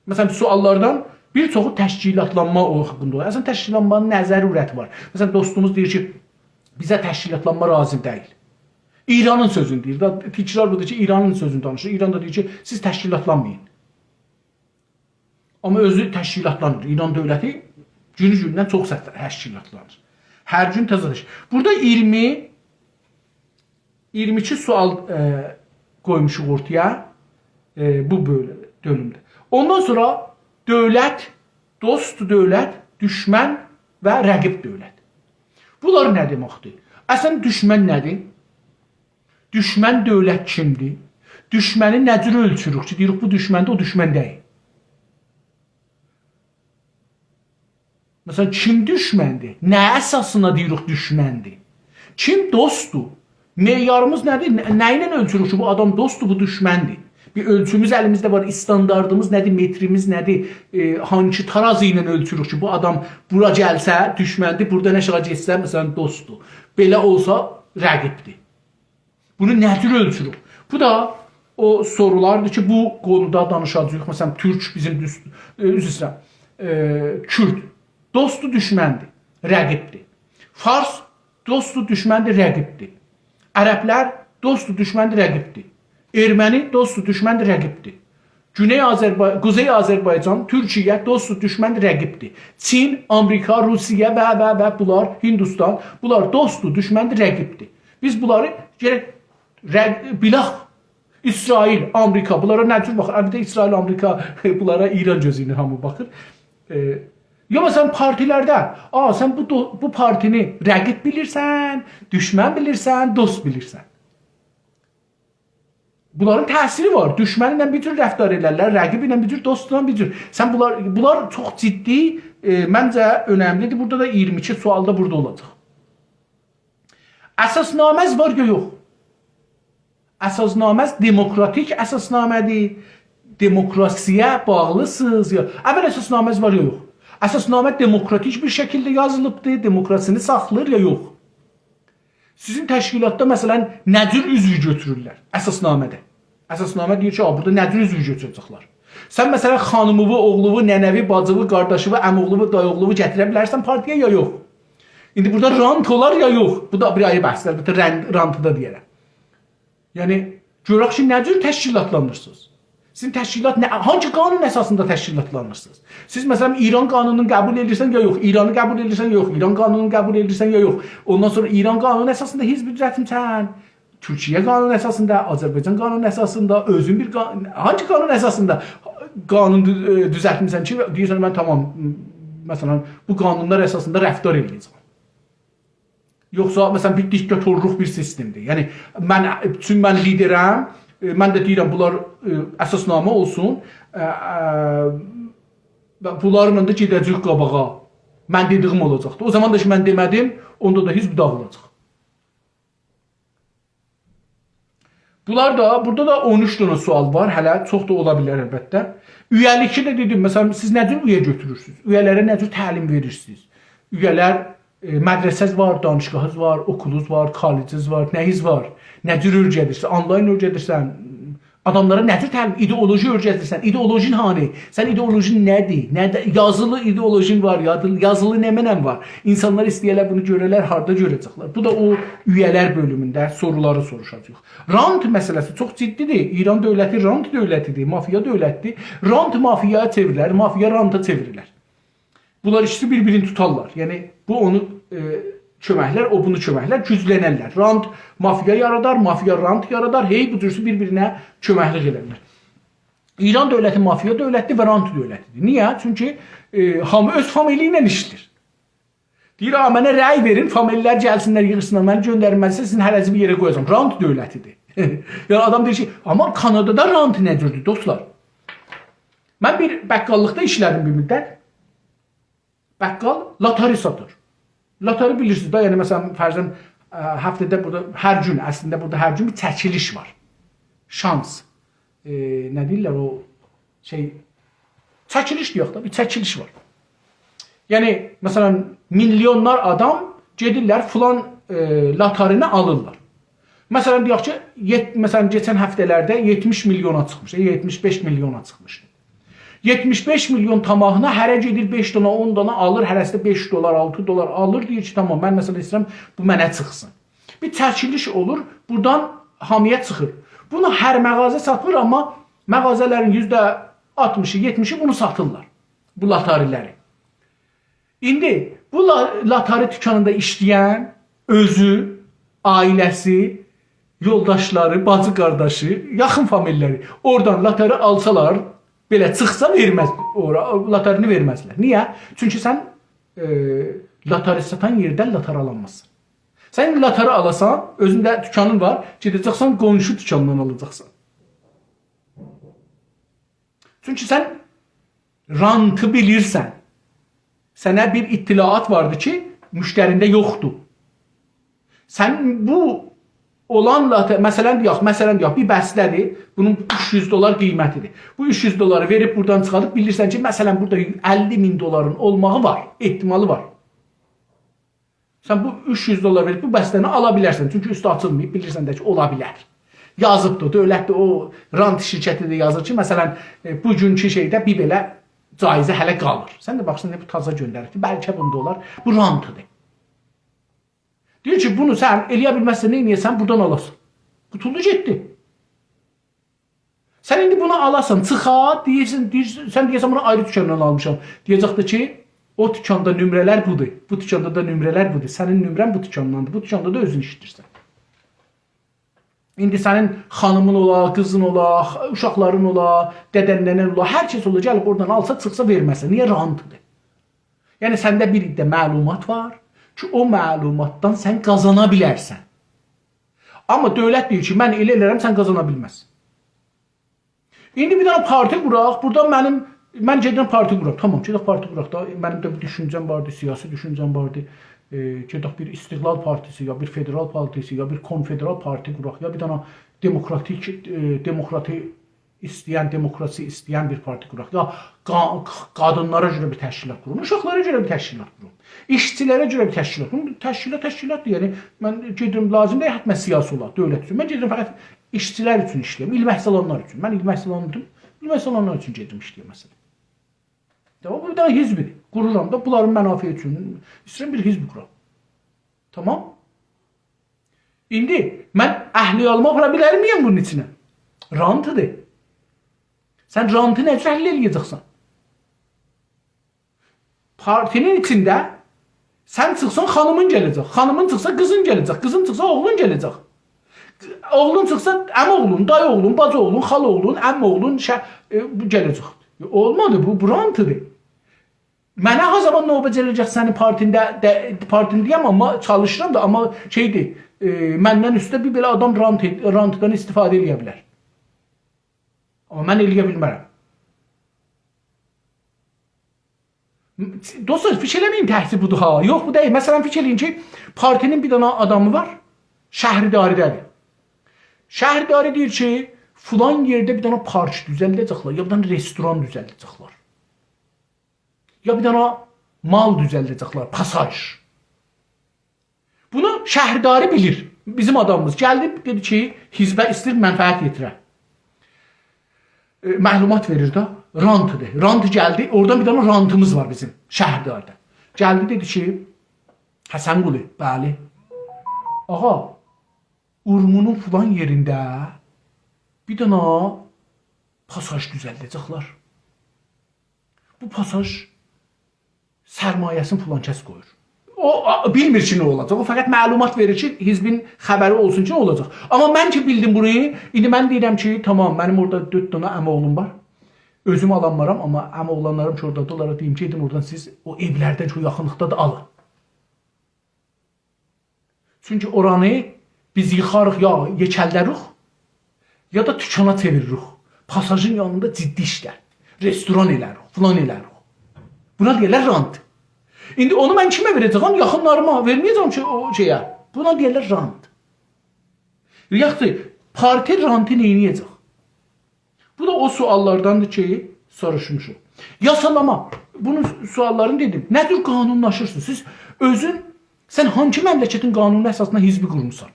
مثلا، سؤاللاردان بیر چوخو تشکیلاتلانما او حاقیندا اولور. اصلا، تشکیلاتلانمانین نه ضرورتی وار؟ مثلا، دوستوموز دئییر کی، بیزه تشکیلاتلانما لازیم دئییل. ایرانین سؤزونو دئییر. دا، تکرار بودور کی، ایرانین سؤزونو دانیشیر. ایران دا دئییر کی، سیز تشکیلاتلانمایین. آمما اؤزو تشکیلاتلانیر. ایران دؤولتی گونو گوندن چوخ سه-، تشکیلاتلانیر. هر گون تازه تشکیل. بورادا اییرمی، اییرمی ایکی سؤال، ائ، قویموشوق اورتایا، ائ، بو بؤل-، بؤلومده. اوندان سونرا دؤولت، دوست دؤولت، دوشمن و رقیب دؤولت. بونلار نه دئمکدیر؟ اصلا، دوشمن نه‌دیر؟ دوشمن دؤولت کیمدیر؟ دوشمنی نه جور اؤلچوروک کی، دئییریک، بو دوشمندیر، او دوشمن دئییل؟ مثلا، کیم دوشمندیر؟ نه اساسینا دئییریک دوشمندیر؟ کیم دوستدور؟ معیاریمیز نه‌دیر؟ نه، نه ایله اؤلچوروک کی، بو آدام دوستدور، بو دوشمندیر؟ بیر اؤلچوموز الیمیزده وار، استانداردیمیز نه‌دیر، متریمیز نه‌دیر، ائ، هانسی ترازی ایله اؤلچوروک کی، بو آدام بورا گلسه دوشمندیر، بورادان آشاغی گئتسه، مثلا، دوستدور. بئله اولسا رقیبدیر. بونو نه جور اؤلچوروک؟ بو دا او سورولاردیر کی، بو قونودا دانیشاجاغیق. مثلا، تورک بیزیم دوست، ائ، عذر ایسته‌ییرم، ائ، کورد دوستدور، دوشمندیر، رقیبدیر. فارس دوستدور، دوشمندیر، رقیبدیر. عربلر دوستدور، دوشمندیر، رقیبدیر. ارمنی دوستدور، دوشمندیر، رقیبدیر. گونئی آذربای-، قوزئی آذربایجان، تورکیه دوستدور، دوشمندیر، رقیبدیر. چین، آمریکا، روسیه و، و، و بونلار، هندوستان، بونلار دوستدور، دوشمندیر، رقیبدیر. بیز بونلاری گرک رق-، بیلاخ، اسرائیل، آمریکا، بونلارا نه جور باخیر؟ البته، اسرائیل، آمریکا، بونلارا ایران گؤزو ایله هامی باخیر. ائ، یا، مثلا، پارتی‌لرده، آ، سن بو دو-، بو پارتینی رقیب بیلیرسن، دوشمن بیلیرسن، دوست بیلیرسن. بونلارین تأثیری وار. دوشمنینله بیر جور رفتار ائلرلر، رقیبینله بیر جور، دوستونان بیر جور. سن بونلار، بونلار چوخ جدی، ائ، منجه، اؤنملیدیر. بورادا دا اییرمی ایکی سؤال دا بورادا اولاجاق. اساسنامه‌ز وار یا یوخ؟ اساسنامه‌ز دموکراتیک اساسنامه‌دیر. دموکراسی‌یه باغلیسینیز یا؟ اول اساسنامه‌ز وار یا یوخ؟ اساسنامه دموکراتیک بیر شکیلده یازیلیبدیر، دموکراسینی ساخلاییر یا یوخ؟ سیزین تشکیلاتدا، مثلا، نه جور عضو گؤتورورلر اساسنامه‌ده؟ اساسنامه دئییر کی، آ، بورادا نه جور عضو گؤتوره‌جکلر؟ سن، مثلا، خانیمیوی، اوغلووو، ننه‌وی، باجیوی، قارداشیوی، عمی‌اوغلووو، دایی‌اوغلووو گتیره بیلرسن پارتی‌یا یا یوخ؟ ایندی بورادا رانت اولار یا یوخ؟ بو دا بیر آیری بحثدیر. البته، رن-، رانتی دا دئیه‌رم. یعنی، گؤرک کی، نه جور تشکیلاتلانیرسینیز؟ سیزین تشکیلات نه، هانگی قانون اساسیندا تشکیلاتلانیرسینیز؟ سیز، مثلا، ایران قانونونو قبول ائدیرسن یا یوخ، ایرانی قبول ائدیرسن یا یوخ، ایران قانونونو قبول ائدیرسن یا یوخ. اوندان سونرا ایران قانونو اساسیندا حزب دوزلتمیسن، تورکیه قانونو اساسیندا، آذربایجان قانونو اساسیندا، اؤزون بیر قا-، هانگی قانون اساسیندا قانون دو-، ائ، دوزلتمیسن کی، دئییرسن، من تامام، مثلا، بو قانونلار اساسیندا رفتار ائده‌جم؟ یوخسا، مثلا، بیر دیکتاتورلوق بیر سیستمدیر. یعنی، من، چونکی من لیدرم، ائ، من ده دئییرم، بونلار، ائ، اساسنامه اولسون، ائ، ائ، و بونلارلا دا گئده‌جه‌ییک قاباغا. من دئدیییم اولاجاقدیر. او زامان دا کی، من دئمه‌دیم، اوندا دا حزب داغیلاجاق. بونلار دا، بورادا دا اون اوچ دنه سؤال وار. هله چوخ دا اولا بیلر، البته. اویه‌لیکده دئدیم، مثلا، سیز نه جور اویه گؤتورورسونوز؟ اویه‌لره نه جور تعلیم وئریرسینیز؟ اویه‌لر، ائ، مدرسه‌ز وار، دانشگاهیز وار، اوکولوز وار، کالجیز وار، نه‌ییز وار؟ نه جور اؤیره‌دیرسن؟ آنلاین اؤیره‌دیرسن؟ آداملارا نه جور تعلیم، ایدئولوژی اؤیره‌دیرسن؟ ایدئولوژین هانی؟ سن ایدئولوژین نه‌دیر؟ نه‌ده-، یازیلی ایدئولوژین وار، یادی-، یازیلی نمنه‌ن وار؟ اینسانلار ایسته‌یه‌لر بونو گؤره‌لر، هاردا گؤره‌جکلر؟ بو دا او اویه‌لر بؤلومونده سورولاری سوروشاجاغیق. رانت مسئله‌سی چوخ جدی‌دیر. ایران دؤولتی رانت دؤولتی‌دیر، مافیا دؤولتی‌دیر. رانت مافیایا چئوریلر، مافیا رانتا چئوریلر. بونلار ایکیسی بیر-بیرینی توتارلار. یعنی، بو اونو، ائ، کؤمکلر، او بونو کؤمکلر، گوجلنرلر. رانت مافیا یارادار، مافیا رانت یارادار، هئی بو جورسو بیر-بیرینه کؤمکلیک ائدرلر. ایران دؤولتی مافیا دؤولتیدیر و رانت دؤولتیدیر. نییه؟ چونکی، ائ، هامی اؤز فامیلی ایله ایشله‌ییر. دئییر: «آ، منه رأی وئرین، فامیللر گلسینلر، ییغیشسینلار، منی گؤندرمزسه، سیزین هره‌زی بیر یئره قویاجاغام.» رانت دؤولتیدیر. یعنی آدام دئییر کی، آمما کانادادا رانت نه جوردور، دوستلار؟ من بیر بقاللیقدا ایشله‌دیم بیر مدت. بقال لاتاری ساتیر. لاتاری بیلیرسینیز ده، یعنی مثلا، فرضاً، اه، هفته‌ده بورادا هر گون، اصلینده بورادا هر گون بیر چکیلیش وار. شانس. ائ، نه دئییرلر او شئی، چکیلیش دئیک ده، بیر چکیلیش وار. یعنی، مثلا، میلیونلار آدام گئدیرلر فلان، ائ، لاتارینی آلیرلار. مثلا، دئیک کی، یئت-، مثلا، کئچن هفته‌لرده یئتمیش میلیونا چیخمیش، یئتمیش بئش میلیونا چیخمیشدی. یئتمیش بئش میلیون تاماهینا هره گئدیر بئش دانا، اون دانا آلیر، هره‌سی ده بئش دلار، آلتی دلار آلیر، دئییر کی، تامام، من مثلا ایسته‌ییرم بو منه چیخسین. بیر چکیلیش اولور، بورادان هامییا چیخیر. بونو هر مغازه ساتمیر، آمما مغازه‌لرین یوزده آلتمیشی، یئتمیشی بونو ساتیرلار، بو لاتاری‌لری. ایندی بو لا-، لاتاری دوکانیندا ایشله‌ین اؤزو، عائله‌سی، یولداشلاری، باجی قارداشی، یاخین فامیللری اورادان لاتاری آلسالار، بئله چیخسا وئرمز، اورا، لاتارینی وئرمزلر. نییه؟ چونکی سن، ائ، لاتاری ساتان یئردن لاتاری آلانمازسان. سن لاتاری آلاسان، اؤزونده دوکانین وار، گئده‌جکسن قونشو دوکاندان آلاجاقسان. چونکی سن رانتی بیلیرسن. سنه بیر اطلاعات واردی کی، مشترینده یوخدور. سن بو اولان لاتاری، مثلا دئیک، مثلا دئیک، بیر بسته‌دیر، بونون اوچ یوز دلار قیمتیدیر. بو اوچ یوز دلاری وئریب بورادان چیخاردیب، بیلیرسن کی، مثلا بورادا اللی مین دلارین اولماغی وار، احتمالی وار. سن بو اوچ یوز دلار وئریب بو بسته‌نی آلا بیلرسن. چونکی اوستو آچیلماییب، بیلیرسن ده کی، اولا بیلر. یازیبدیر، دؤولت ده او رانت شرکتی ده یازیر کی، مثلا، ائ، بوگونکو شئیده بیر بئله جایزه هله قالیر. سن ده باخیرسان، بو تازا گؤندریبدیر، بلکه بوندا اولار، بو رانتیدیر. دئییر کی، بونو سن ائلیه بیلمزسن، نه ائدیرسن، بورادان آلاسان. قوتولدو گئتدی. سن ایندی بونو آلاسان، چیخا، دئییرسن، دئییرسن، سن دئیه‌سن، «بونو آیری دوکاندان آلمیشام.» دئیه‌جکدیر کی، «او دوکاندا نمره‌لر بودور، بو دوکاندا دا نمره‌لر بودور. سنین نمره‌ن بو دوکانداندیر، بو دوکاندا دا اؤزون ایشله‌ییرسن.» ایندی سنین خانیمین اولا، قیزین اولا، اوشاقلارین اولا، دده‌ن ننه‌ن اولا، هر کس اولا، گلیب اورادان آلسا، چیخسا وئرمزسن. نییه؟ رانتیدیر. یعنی، سنده بیر عده معلومات وار کی، او معلوماتدان سن قازانا بیلرسن. آمما دؤولت دئییر کی، «من ائله ائلرم، سن قازانا بیلمزسن.» ایندی بیر دنه پارتی قوراق، بورادا منیم، من گئدیرم پارتی قوراق. تامام، گئدک پارتی قوراق دا، منیم ده بیر دوشونجه‌م واردی، سیاسی دوشونجه‌م واردی. ائ، گئدک بیر استقلال پارتیسی، یا بیر فدرال پارتیسی، یا بیر کنفدرال پارتی قوراق، یا بیر دنه دموکراتیک، ائ، دموکراتی ایسته‌ین، دموکراسی ایسته‌ین بیر پارتی قوراق. یا قا-، قادینلارا گؤره بیر تشکیلات قوروم، اوشاقلارا گؤره بیر تشکیلات قوروم، ایشچیلره گؤره بیر تشکیلات قوروم. تشکیلات، تشکیلاتدیر، یعنی من گئدیرم، لازیم دئییل حتما سیاسی اولا، دؤولت اوچون. من گئدیرم فقط ایشچیلر اوچون ایشله‌یم، ایلمک سالانلار اوچون. من ایلمک سالانلاریم، ایلمک سالانلار اوچون گئدیرم ایشله‌یم، مثلا. تامام، بو بیر دنه حزبدیر. قورورام دا بونلارین منافعی اوچون. ایسته‌ییرم بیر حزب قورام. تامام. ایندی من اهلی آلما آپارا بیلرمی‌یم بونون ایچینه؟ رانتیدیر. سن رانتی نه جور حل ائله‌یه‌جکسن؟ پارتی‌نین ایچینده سن چیخسان، خانیمین گله‌جک. خانیمین چیخسا، قیزین گله‌جک. قیزین چیخسا، اوغلون گله‌جک. اوغلون چیخسا، عم‌اوغلون، دایی‌اوغلون، باجی‌اوغلون، خال‌اوغلون، عم‌اوغلون، شه-، ائ، بو گله‌جک. ائ، اولمادی، بو، بو رانتیدیر. منه هر زامان نوبه گله‌جک سنین پارتینده، ده، پارتین دئیم، آمما چالیشیرام دا، آمما شئیدیر، ائ، مندن اوسته بیر بئله آدام رانت ائد-، رانتدان استفاده ائله‌یه بیلر. آمما من ائله‌یه بیلمرم. دوستلار، فیکیر ائله‌مه‌یین تکجه بودور ها. یوخ، بو دئییل. مثلا، فیکیر ائله‌یین کی، پارتی‌نین بیر دنه آدامی وار، شهرداری‌ده‌دیر. شهرداری دئییر کی، فلان یئرده بیر دنه پارک دوزلده‌جکلر، یا بیر دنه رستوران دوزلده‌جکلر. یا بیر دنه مال دوزلده‌جکلر، پاساژ. بونو شهرداری بیلیر. بیزیم آدامیمیز گلدی، دئدی کی، حزبه ایسته‌ییر منفعت یئتیره. ائ، معلومات وئریر ده، رانتیدیر. رانت گلدی، اورادان بیر دنه رانتیمیز وار بیزیم شهرداری‌ده. گلدی، دئدی کی، حسن‌قولی، بلی. آغا، اورمونون فلان یئرینده بیر دنه پاساژ دوزلده‌جکلر. بو پاساژ سرمایه‌سینی فلان کس قویور. او، آ، بیلمیر کی، نه اولاجاق. او فقط معلومات وئریر کی، حزبین خبری اولسون کی، نه اولاجاق. آمما من کی، بیلدیم بونو، ایندی من دئییرم کی، تامام، منیم اورادا دؤرد دنه عم‌اوغلوم وار. اؤزوم آلانمارام، آمما عم‌اوغلانلاریم کی، اوردادیر، اونلارا دئییم، گئدین اورادان سیز او ائولردن کی، او یاخینلیقدادیر، آلین. چونکی اورانی بیز ییخاریق، یا یئکلده‌ریک، یا دا توکانا چئویریریک. پاساژین یانیندا جدی ایشلر. رستوران ائلریک، فلان ائلریک. بونا دئیرلر رانت. ایندی اونو من کیمه وئره‌جه‌یم؟ یاخینلاریما وئرمه‌یه‌جم کی، او شئیه. بونا دئیرلر رانت. یاخشی، پارتی رانتی نئینیه‌جک؟ بو دا او سؤاللارداندیر کی، سوروشموشوق. یاسالاما، بونون سؤاللارینی دئدیم. نه جور قانونلاشیرسینیز؟ سیز اؤزون، سن هانسی مملکتین قانونو اساسیندا حزبی قورموسان؟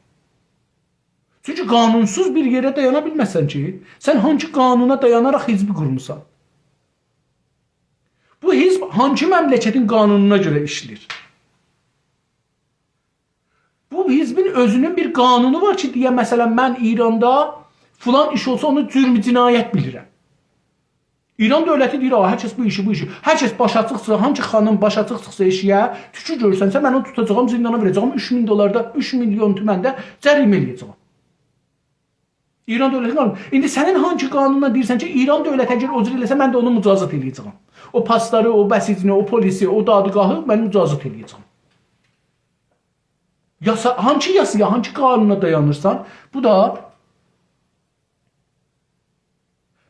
چونکی قانونسوز بیر یئره دایانا بیلمزسن کی، سن هانسی قانونا دایاناراق حزبی قورموسان؟ بو حزب هانسی مملکتین قانونونا گؤره ایشله‌ییر؟ بو حزبین اؤزونون بیر قانونو وار کی، دئیه، مثلا، من ایراندا فلان ایش اولسا، اونو جرم جنایت بیلیرم. ایران دؤولتی دئییر، «آ، هر کس بو ایشی، بو ایشی.» هر کس باشی آچیقسا، هانسی خانیم باشی آچیق چیخسا ائشیگه، توکو گؤرسنسه، من اونو توتاجاغام، زیندانا وئره‌جه‌یم، اوچ مین دلار دا، اوچ میلیون تومن ده جریمه ائله‌یه‌جه‌یم. ایران دؤولتین قانونو. ایندی سنین هانسی قانونلا دئییرسن کی، ایران دؤولتی اگر او جور ائله‌سه، من ده اونو مجازات ائله‌یه‌جه‌یم؟ او پاسداری، او بسیجینی، او پلیسی، او دادگاهی من مجازات ائله‌یه‌جه‌یم. یاسا، هانسی یاسایا، هانسی قانونا دایانیرسان؟ بو دا،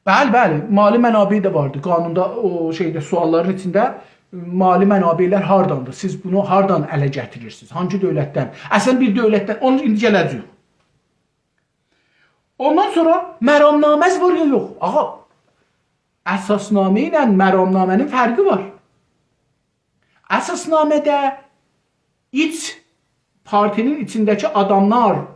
بلی، بلی، مالی منابع ده واردی. قانوندا، او شئیده، سؤاللارین ایچینده مالی منابع‌لر هارداندیر؟ سیز بونو هاردان اله گتیریرسینیز؟ هانسی دؤولتدن؟ اصلا بیر دؤولتدن، اونو ایندی گله‌جه‌ییک. اوندان سونرا مرامنامه‌ز وار یا یوخ؟ آغا، اساسنامه ایله مرامنامه‌نین فرقی وار. اساسنامه‌ده ایچ، پارتی‌نین ایچینده‌کی آداملار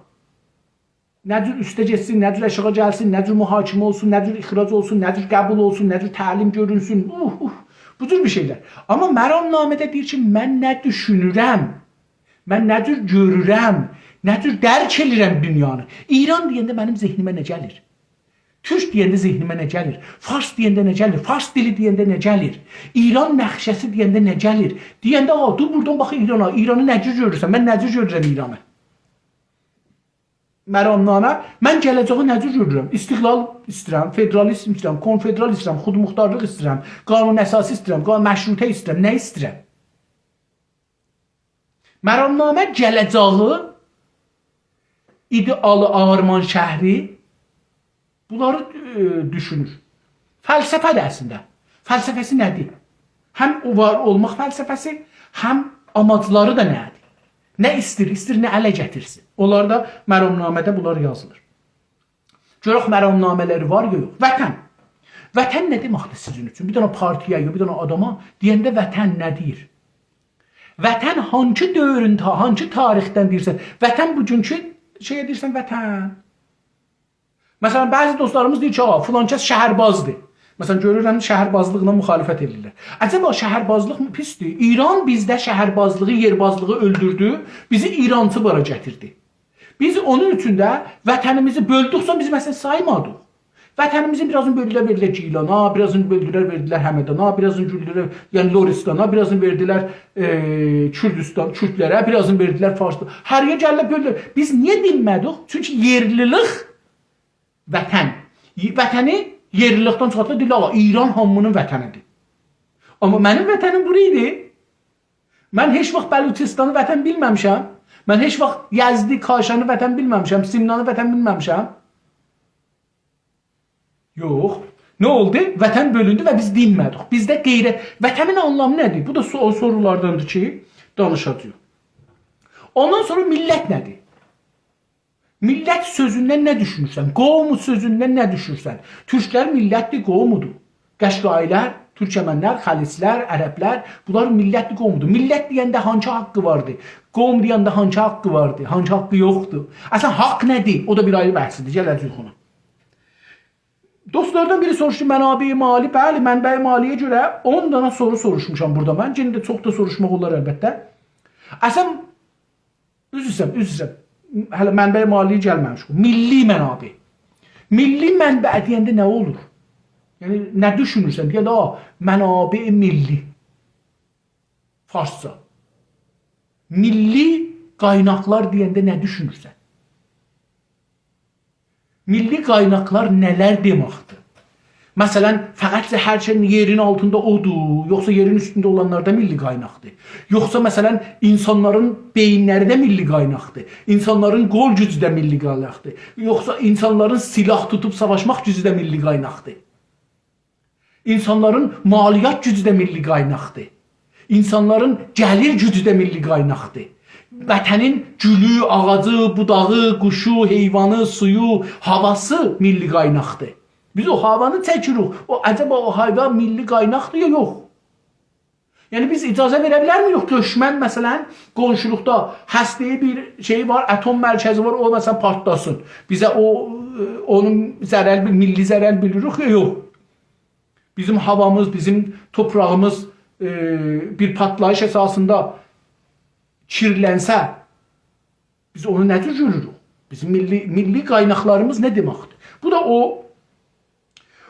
نه جور اوسته گئتسین، نه جور آشاغی گلسین، نه جور محاکمه اولسون، نه جور اخراج اولسون، نه جور قبول اولسون، نه جور تعلیم گؤرونسون، اوه، اوه، بو جور بیر شئیلر. آمما مرامنامه‌ده دئییر کی، من نه دوشونورم، من نه جور گؤرورم، نه جور درک ائدیرم دونیانی. ایران دئینده منیم ذهنیمه نه گلیر؟ تورک دئینده ذهنیمه نه گلیر؟ فارس دئینده نه گلیر؟ فارس دیلی دئینده نه گلیر؟ ایران نقشه‌سی دئینده نه گلیر؟ دئینده، «آ، دور بورادان باخ ایرانا، ایرانی نه جور گؤرورسن، من نه جور گؤرورم ایرانی؟» مرامنامه، من گله‌جه‌یی نه جور گؤرورم؟ استقلال ایسته‌ییرم، فدرالیزم ایسته‌ییرم، کنفدرال ایسته‌ییرم، خودمختارلیق ایسته‌ییرم، قانون اساسی ایسته‌ییرم، قانون مشروطه ایسته‌ییرم، نه ایسته‌ییرم؟ مرامنامه گله‌جه‌یی، ایده‌آلی آرمان‌شهری، بونلاری، ائ، دوشونور. فلسفه‌دیر اصلینده. فلسفه‌سی نه‌دیر؟ هم او وار اولماق فلسفه‌سی، هم آماجلاری دا نه‌دیر؟ نه ایسته‌ییر؟ ایسته‌ییر نه اله گتیرسین؟ اونلار دا مرامنامه‌ده بونلار یازیلیر. گؤرک مرامنامه‌لری وار یا یوخ. وطن. وطن نه دئمکدیر سیزین اوچون؟ بیر دنه پارتی‌یه، یا بیر دنه آداما دئینده وطن نه دئییر؟ وطن هانسی دؤورون، تا-، هانسی تاریخدن دئییرسن؟ وطن بوگونکو شئیه دئییرسن وطن؟ مثلا، بعضی دوستلاریمیز دئییر کی، «آ، فلان کس شهربازدیر.» مثلا، گؤرورم، شهربازلیقلا مخالفت ائدیرلر. عجبا شهربازلیق پیسدیر؟ ایران بیزده شهربازلیغی، یئربازلیغی اؤلدوردو، بیزی ایرانچیلارا گتیردی. بیز اونون اوچون ده وطنیمیزی بؤلدوک، سونرا بیز، مثلا، سایمادیق. وطنیمیزین بیر آزینی بؤلدولر، وئردیلر گیلانا، بیر آزینی بؤلدولر، وئردیلر همدانا، بیر آزینی بؤلدولر، یعنی لرستانا، بیر آزینی وئردیلر، ائ، کوردوستان، کوردلره، بیر آزینی وئردیلر فارسلارا. هر یئره گلدیلر، بؤلدولر. بیز نییه دینمه‌دیک؟ چونکی یئرلیلیک، وطن. وطنی یئرلیلیکدن چیخارتدیلار، دئییرلر، «آ، ایران هامی‌نین وطنیدیر.» آمما منیم وطنیم بورا ایدی. من هئچ واخت بلوچستانی وطن بیلمه‌میشم. من هئچ واخت یزدی، کاشانی وطن بیلمه‌میشم، سمنانی وطن بیلمه‌میشم. یوخ. نه اولدو؟ وطن بؤلوندو و بیز دینمه‌دیک. بیزده غیرت، وطنین آنلامی نه‌دیر؟ بو دا سو-، او سورولارداندیر کی، دانیشاجاغیق. اوندان سونرا میللت نه‌دیر؟ میللت سؤزوندن نه دوشونورسن؟ قوم سؤزوندن نه دوشونورسن؟ تورکلر میللتدیر، قومودور. قشقایی‌لر، تورکمنلر، خلیجلر، عربلر، بونلار میللتدیر، قومودور. میللت دئینده هانسی حاققی واردی؟ قوم دئینده هانسی حاققی واردی؟ هانسی حاققی یوخدور؟ اصلا، حاق نه‌دیر؟ او دا بیر آیری بحثدیر، گله‌جه‌ییک اونا. دوستلاردان بیری سوروشدو، منابع مالی، بلی، منبع مالی‌یه گؤره اون دانا سورو سوروشموشام بورادا من. یئنه ده چوخ دا سوروشماق اولار البته. اصلا، عذر ایسته‌ییرم، عذر ایسته‌ییرم. هله منبع مالی‌یه گلمه‌میشیک. میللی منابع. میللی منبع دئینده نه اولور؟ یعنی، نه دوشونورسن؟ دئینده، «آ، منابع میللی.» فارسجا. میللی قایناقلار دئینده نه دوشونورسن؟ میللی قایناقلار نه‌لر دئمکدیر؟ مثلا، فقط هر شئی یئرین آلتیندا اودور، یوخسا یئرین اوستونده اولانلار دا میللی قایناقدیر؟ یوخسا، مثلا، اینسانلارین بئیینلری ده میللی قایناقدیر؟ اینسانلارین قول گوجو ده میللی قایناقدیر؟ یوخسا اینسانلارین سلاح توتوب ساواشماق گوجو ده میللی قایناقدیر؟ اینسانلارین مالیات گوجو ده میللی قایناقدیر؟ اینسانلارین گلیر گوجو ده میللی قایناقدیر؟ وطنین گولو، آغاجی، بوداغی، قوشو، حیوانی، سویو، هاواسی میللی قایناقدیر؟ بیز او هاوانی چکیریک. او، عجبا او هاوا میللی قایناقدیر یا یوخ؟ یعنی بیز اجازه وئره بیلرمیریک دشمن، مثلا، قونشولوقدا هسته‌ای بیر شئی وار، اتم مرکزی وار، او، مثلا، پارتلاسین. بیزه او، اونون ضرر، میللی ضرر بیلیریک یا یوخ؟ بیزیم هاوامیز، بیزیم توپراغیمیز، ائ، بیر پارتلاییش اساسیندا کیرلنسه، بیز اونو نه جور گؤروروک؟ بیزیم میللی، میللی قایناقلاریمیز نه دئمکدیر؟ بو دا او.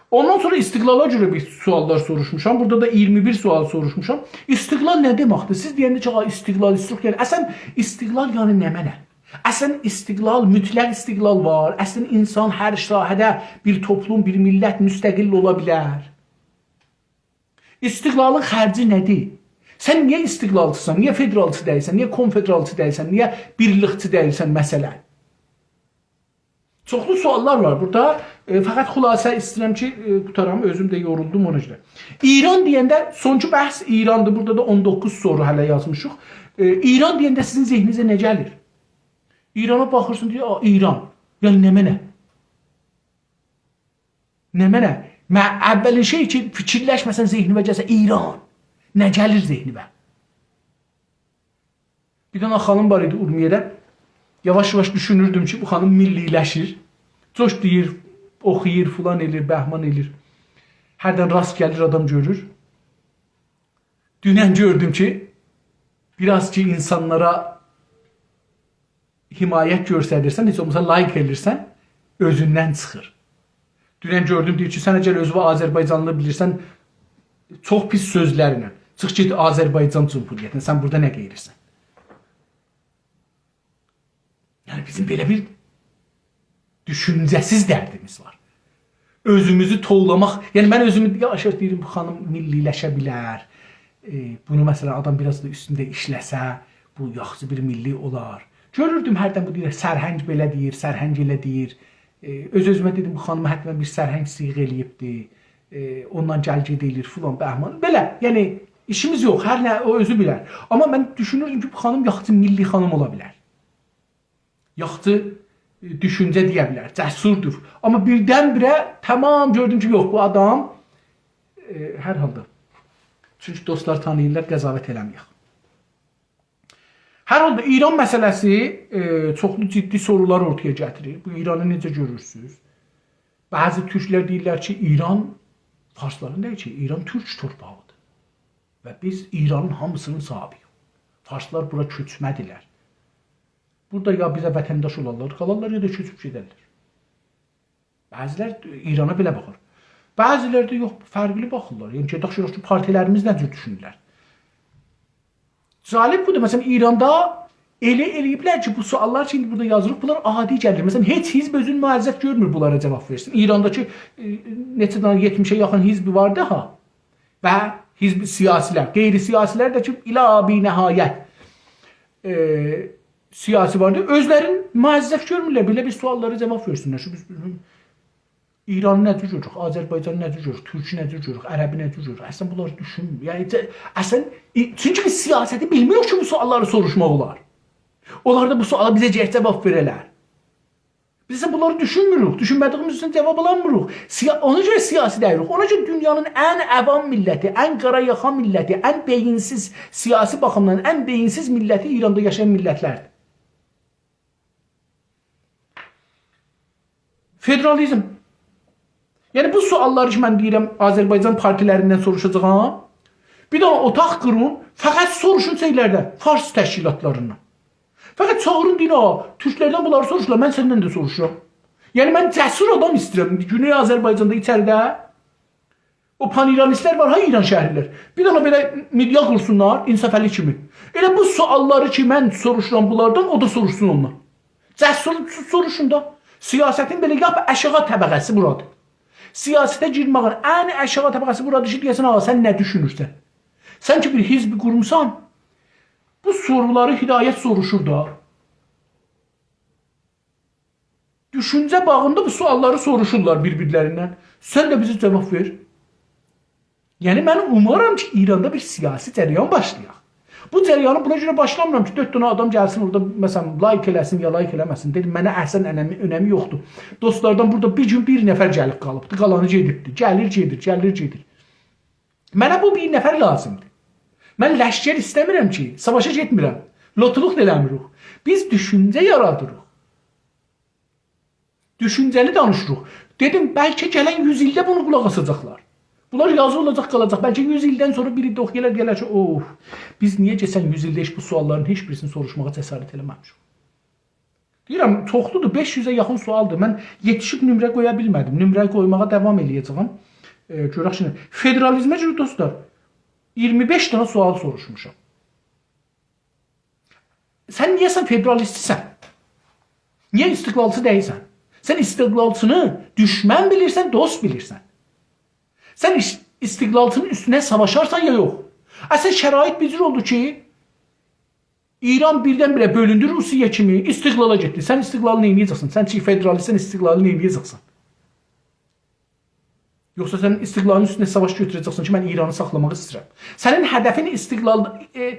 اوندان سونرا استقلالا گؤره بیر سؤاللار سوروشموشام. بورادا دا اییرمی بیر سؤال سوروشموشام. استقلال نه دئمکدیر؟ سیز دئینده کی، «آ، استقلال ایستیروخ.» یعنی، اصلا استقلال، یعنی، نمنه؟ اصلا استقلال، مطلق استقلال وار؟ اصلا اینسان هر ساحه‌ده، بیر توپلوم، بیر میللت مستقل اولا بیلر؟ استقلالین خرجی نه‌دیر؟ سن نییه استقلالچیسان؟ نییه فدرالچی دئییلسن؟ نییه کنفدرالچی دئییلسن؟ نییه بیرلیکچی دئییلسن، مثلا؟ چوخلو سؤاللار وار بورادا. ائ، فقط خلاصه ایسته‌ییرم کی، ائ، قوتارام، اؤزوم ده یورولدوم اونا گؤره. ایران دئینده، سونکی بحث ایراندیر. بورادا دا اون دوققوز سورو هله یازمیشیق. ائ، ایران دئینده سیزین ذهنینیزه نه گلیر؟ ایرانا باخیرسان، دئییر، «آ، ایران. یعنی نمنه؟ نمنه؟» من اولین شئی کی، فیکیرلشمه‌سن ذهنیوه گلسه، ایران. نه گلیر ذهنیوه؟ بیر دنه خانیم وار ایدی اورمیه‌ده. یاواش-یاواش دوشونوردوم کی، بو خانیم میللی‌لشیر. چوخ دئییر، اوخویور، فلان ائله‌ییر، بهمان ائله‌ییر. هردن راست گلیر، آدام گؤرور. دونن گؤردوم کی، بیر آز کی، اینسانلارا حمایت گؤستریرسن، هئچ اولماسا لایک ائدیرسن، اؤزوندن چیخیر. دونن گؤردوم، دئییر کی، سن اگر اؤزووو آذربایجانلی بیلیرسن، چوخ پیس سؤزلرله، چیخ گئت آذربایجان جمهوریتینه، سن بورادا نه قئییریرسن؟ یعنی، بیزیم بئله بیر دوشونجه‌سیز دردیمیز وار. اؤزوموزو توولاماق، یعنی من اؤزومو، یا، شئی دئییرم، بو خانیم میللی‌لشه بیلر. ائ، بونو، مثلا، آدام بیر آز دا اوستونده ایشله‌سه، بو یاخشی بیر میللی اولار. گؤروردوم، هردن بو دئییر، سرهنگ بئله دئییر، سرهنگ ائله دئییر. ائ، اؤز-اؤزومه دئدیم، بو خانیم حتما بیر سرهنگ صیغه ائله‌ییبدی. ائ، اوندان گل-گئت ائله‌ییر، فلان، بهمان. بئله، یعنی، ایشیمیز یوخ، هر نه، او اؤزو بیلر. آمما من دوشونوردوم کی، بو خانیم یاخشی میللی خانیم اولا بیلر. یاخشی، ائ، دوشونجه دئیه بیلر، جسوردور. آمما بیردن-بیره تمام گؤردوم کی، یوخ، بو آدام، ائ، هر حالدا. چونکی دوستلار تانیییرلار، قضاوت ائله‌مه‌یک. هر حالدا ایران مسئله‌سی، ائ، چوخلو جدی سورولار اورتایا گتیریر. بو ایرانی نئجه گؤرورسونوز؟ بعضی تورکلر دئییرلر کی، ایران فارسلارین دئییل کی، ایران تورک تورپاغیدیر. و بیز ایرانین هامیسینین صاحیبی‌ییک. فارسلار بورا کؤچمه‌دیلر. بورادا یا بیزه وطنداش اولارلار، قالارلار، یا دا کؤچوب گئدرلر. بعضیلر ایرانا بئله باخیر. بعضیلر ده یوخ، فرقلی باخیرلار. یعنی، گئدک گؤرک کی، پارتیلریمیز نه جور دوشونورلر. جالب بودور. مثلا، ایراندا ائله ائله‌ییبلر کی، بو سؤاللار کی، ایندی بورادا یازیلیب، بونلار عادی گلیر. مثلا، هئچ حزب اؤزونو موظف گؤرمور بونلارا جاواب وئرسین. ایراندا کی، ائ، نئچه دنه، یئتمیشه یاخین حزب واردی ها. و حزب سیاسی‌لر، غیر سیاسی‌لر ده کی، الی بی‌نهایت، ائ، سیاسی واردی. اؤزلرین موظف گؤرمورلر بئله بیر سؤاللارا جاواب وئرسینلر. شو بیز ایرانی نه جور گؤروروک؟ آذربایجانی نه جور گؤروروک؟ تورکو نه جور گؤروروک؟ عربی نه جور گؤروروک؟ اصلا بونلاری دوشونمور. یعنی، ائ، اصلا، ائ، چونکی بیز سیاستی بیلمیریک کی، بو سؤاللاری سوروشماق اولار. اونلار دا بو سؤالا بیزه گرک جاواب وئره‌لر. بیز ایسه بونلاری دوشونموروک. دوشونمه‌دیییمیز اوچون جاواب آلانمیریق. سیا-، اونا گؤره سیاسی دئییلیک. اونا گؤره دونیانین ان عوام میللتی، ان قارایاخا میللتی، ان بئیینسیز سیاسی باخیمدان ان بئیینسیز میللتی ایراندا یاشایان میللتلردیر. فدرالیزم. یعنی، بو سؤاللاری کی، من دئییرم، آذربایجان پارتیلریندن سوروشاجاغام. بیر دنه اوتاق قورون، فقط سوروشون شئیلردن، فارس تشکیلاتلاریندان. فقط چاغیرین، دئیین، «آ، تورکلردن بونلاری سوروشورلار، من سندن ده سوروشورام.» یعنی، من جسور آدام ایسته‌ییرم گونئی آذربایجاندا، ایچریده. او پان‌ایرانیستلر وار ها، ایرانشهری‌لر. بیر دنه بئله مئدیا قورسونلار، انصافعلی کیمی. ائله بو سؤاللاری کی، من سوروشورام بونلاردان، او دا سوروشسون اوندان. جسور سوروشون دا. سیاستین بئله لاپ آشاغی طبقه‌سی بورادیر. سیاسته گیرمه‌یین ان آشاغی طبقه‌سی بورادیر کی، دئیه‌سن، «آغا، سن نه دوشونورسن؟ سن کی، بیر حزب قورموسان، بو سورولاری هدایت سوروشور دا.» دوشونجه باغیندا بو سؤاللاری سوروشورلار بیر-بیرلریندن. سن ده بیزه جاواب وئر. یعنی، من اومارام کی، ایراندا بیر سیاسی جریان باشلایاق. بو جریانی بونا گؤره باشلامیرام کی، دؤرد دنه آدام گلسین اورادا، مثلا، لایک ائله‌سین یا لایک ائله‌مه‌سین. دئدیم، منه اصلا اؤنمی، اؤنمی یوخدور. دوستلاردان بورادا بیر گون بیر نفر گلیب قالیبدی، قالانی گئدیبدی. گلیر، گئدیر، گلیر، گئدیر. منه بو بیر نفر لازیمدیر. من لشکر ایسته‌میرم کی، ساواشا گئتمیرم. لوتولوق دا ائله‌میریک. بیز دوشونجه یارادیریق. دوشونجه‌لی دانیشیریق. دئدیم، بلکه گلن یوز ایلده بونو قولاق آساجاقلار. بونلار یازی اولاجاق، قالاجاق. بلکه یوز ایلدن سونرا بیری ده اوخویار، دئیرلر کی، «اوف، بیز نییه کئچن یوز ایلده هئچ بو سؤاللارین هئچ بیریسینی سوروشماغا جسارت ائله‌مه‌میشیک؟» دئییرم، چوخلودور، بئش یوزه یاخین سؤالدیر. من یئتیشیب نمره قویا بیلمه‌دیم. نمره قویماغا داوام ائله‌یه‌جه‌یم. ائ، گؤرک ایندی. فدرالیزمه گؤره، دوستلار، اییرمی بئش دنه سؤال سوروشموشام. سن نییه سن فدرالیستسن؟ نییه استقلالچی دئییلسن؟ سن استقلالچینی دوشمن بیلیرسن، دوست بیلیرسن. سن ایس-، استقلالچینین اوستونه ساواشارسان یا یوخ؟ اصلا شرایط بیر جور اولدو کی، ایران بیردن-بیره بؤلوندو روسیه کیمی، استقلالا گئتدی. سن استقلالی نئینیه‌جکسن؟ سن کی فدرالیستسن، استقلالی نئینیه‌جکسن؟ یوخسا سن استقلالین اوستونه ساواش گؤتوره‌جکسن کی، من ایرانی ساخلاماق ایسته‌ییرم. سنین هدفین استقلال، ائ،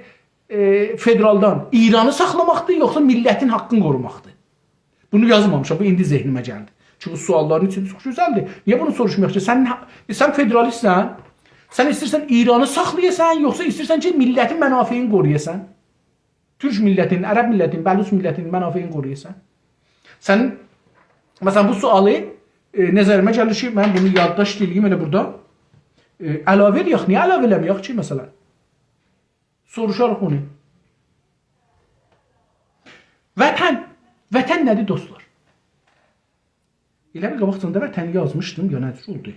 ائ، فدرالدان ایرانی ساخلاماقدیر، یوخسا میللتین حاققینی قوروماقدیر؟ بونو یازمامیشام، بو ایندی ذهنیمه گلدی. کی، بو سؤاللارین ایچینده چوخ گؤزلدیر. نییه بونو سوروشمایاق کی؟ سن، ائ، سن فدرالیستسن، سن ایسته‌ییرسن ایرانی ساخلایاسان، یوخسا ایسته‌ییرسن کی، میللتین منافعینی قورویاسان؟ تورک میللتین، عرب میللتین، بلوچ میللتین منافعینی قورویاسان؟ سن، مثلا، بو سؤالی، ائ، نظریمه گلیر کی، من بونو یادداشت ائله‌ییم ائله بورادا. ائ، علاوه ائله‌یک، نییه علاوه ائله‌مه‌یک کی، مثلا؟ سوروشاریق اونو. وطن، وطن نه‌دیر، دوستلار؟ ائله بیل قاباقجان دا وطنی یازمیشدیم، یا نه جور اولدو؟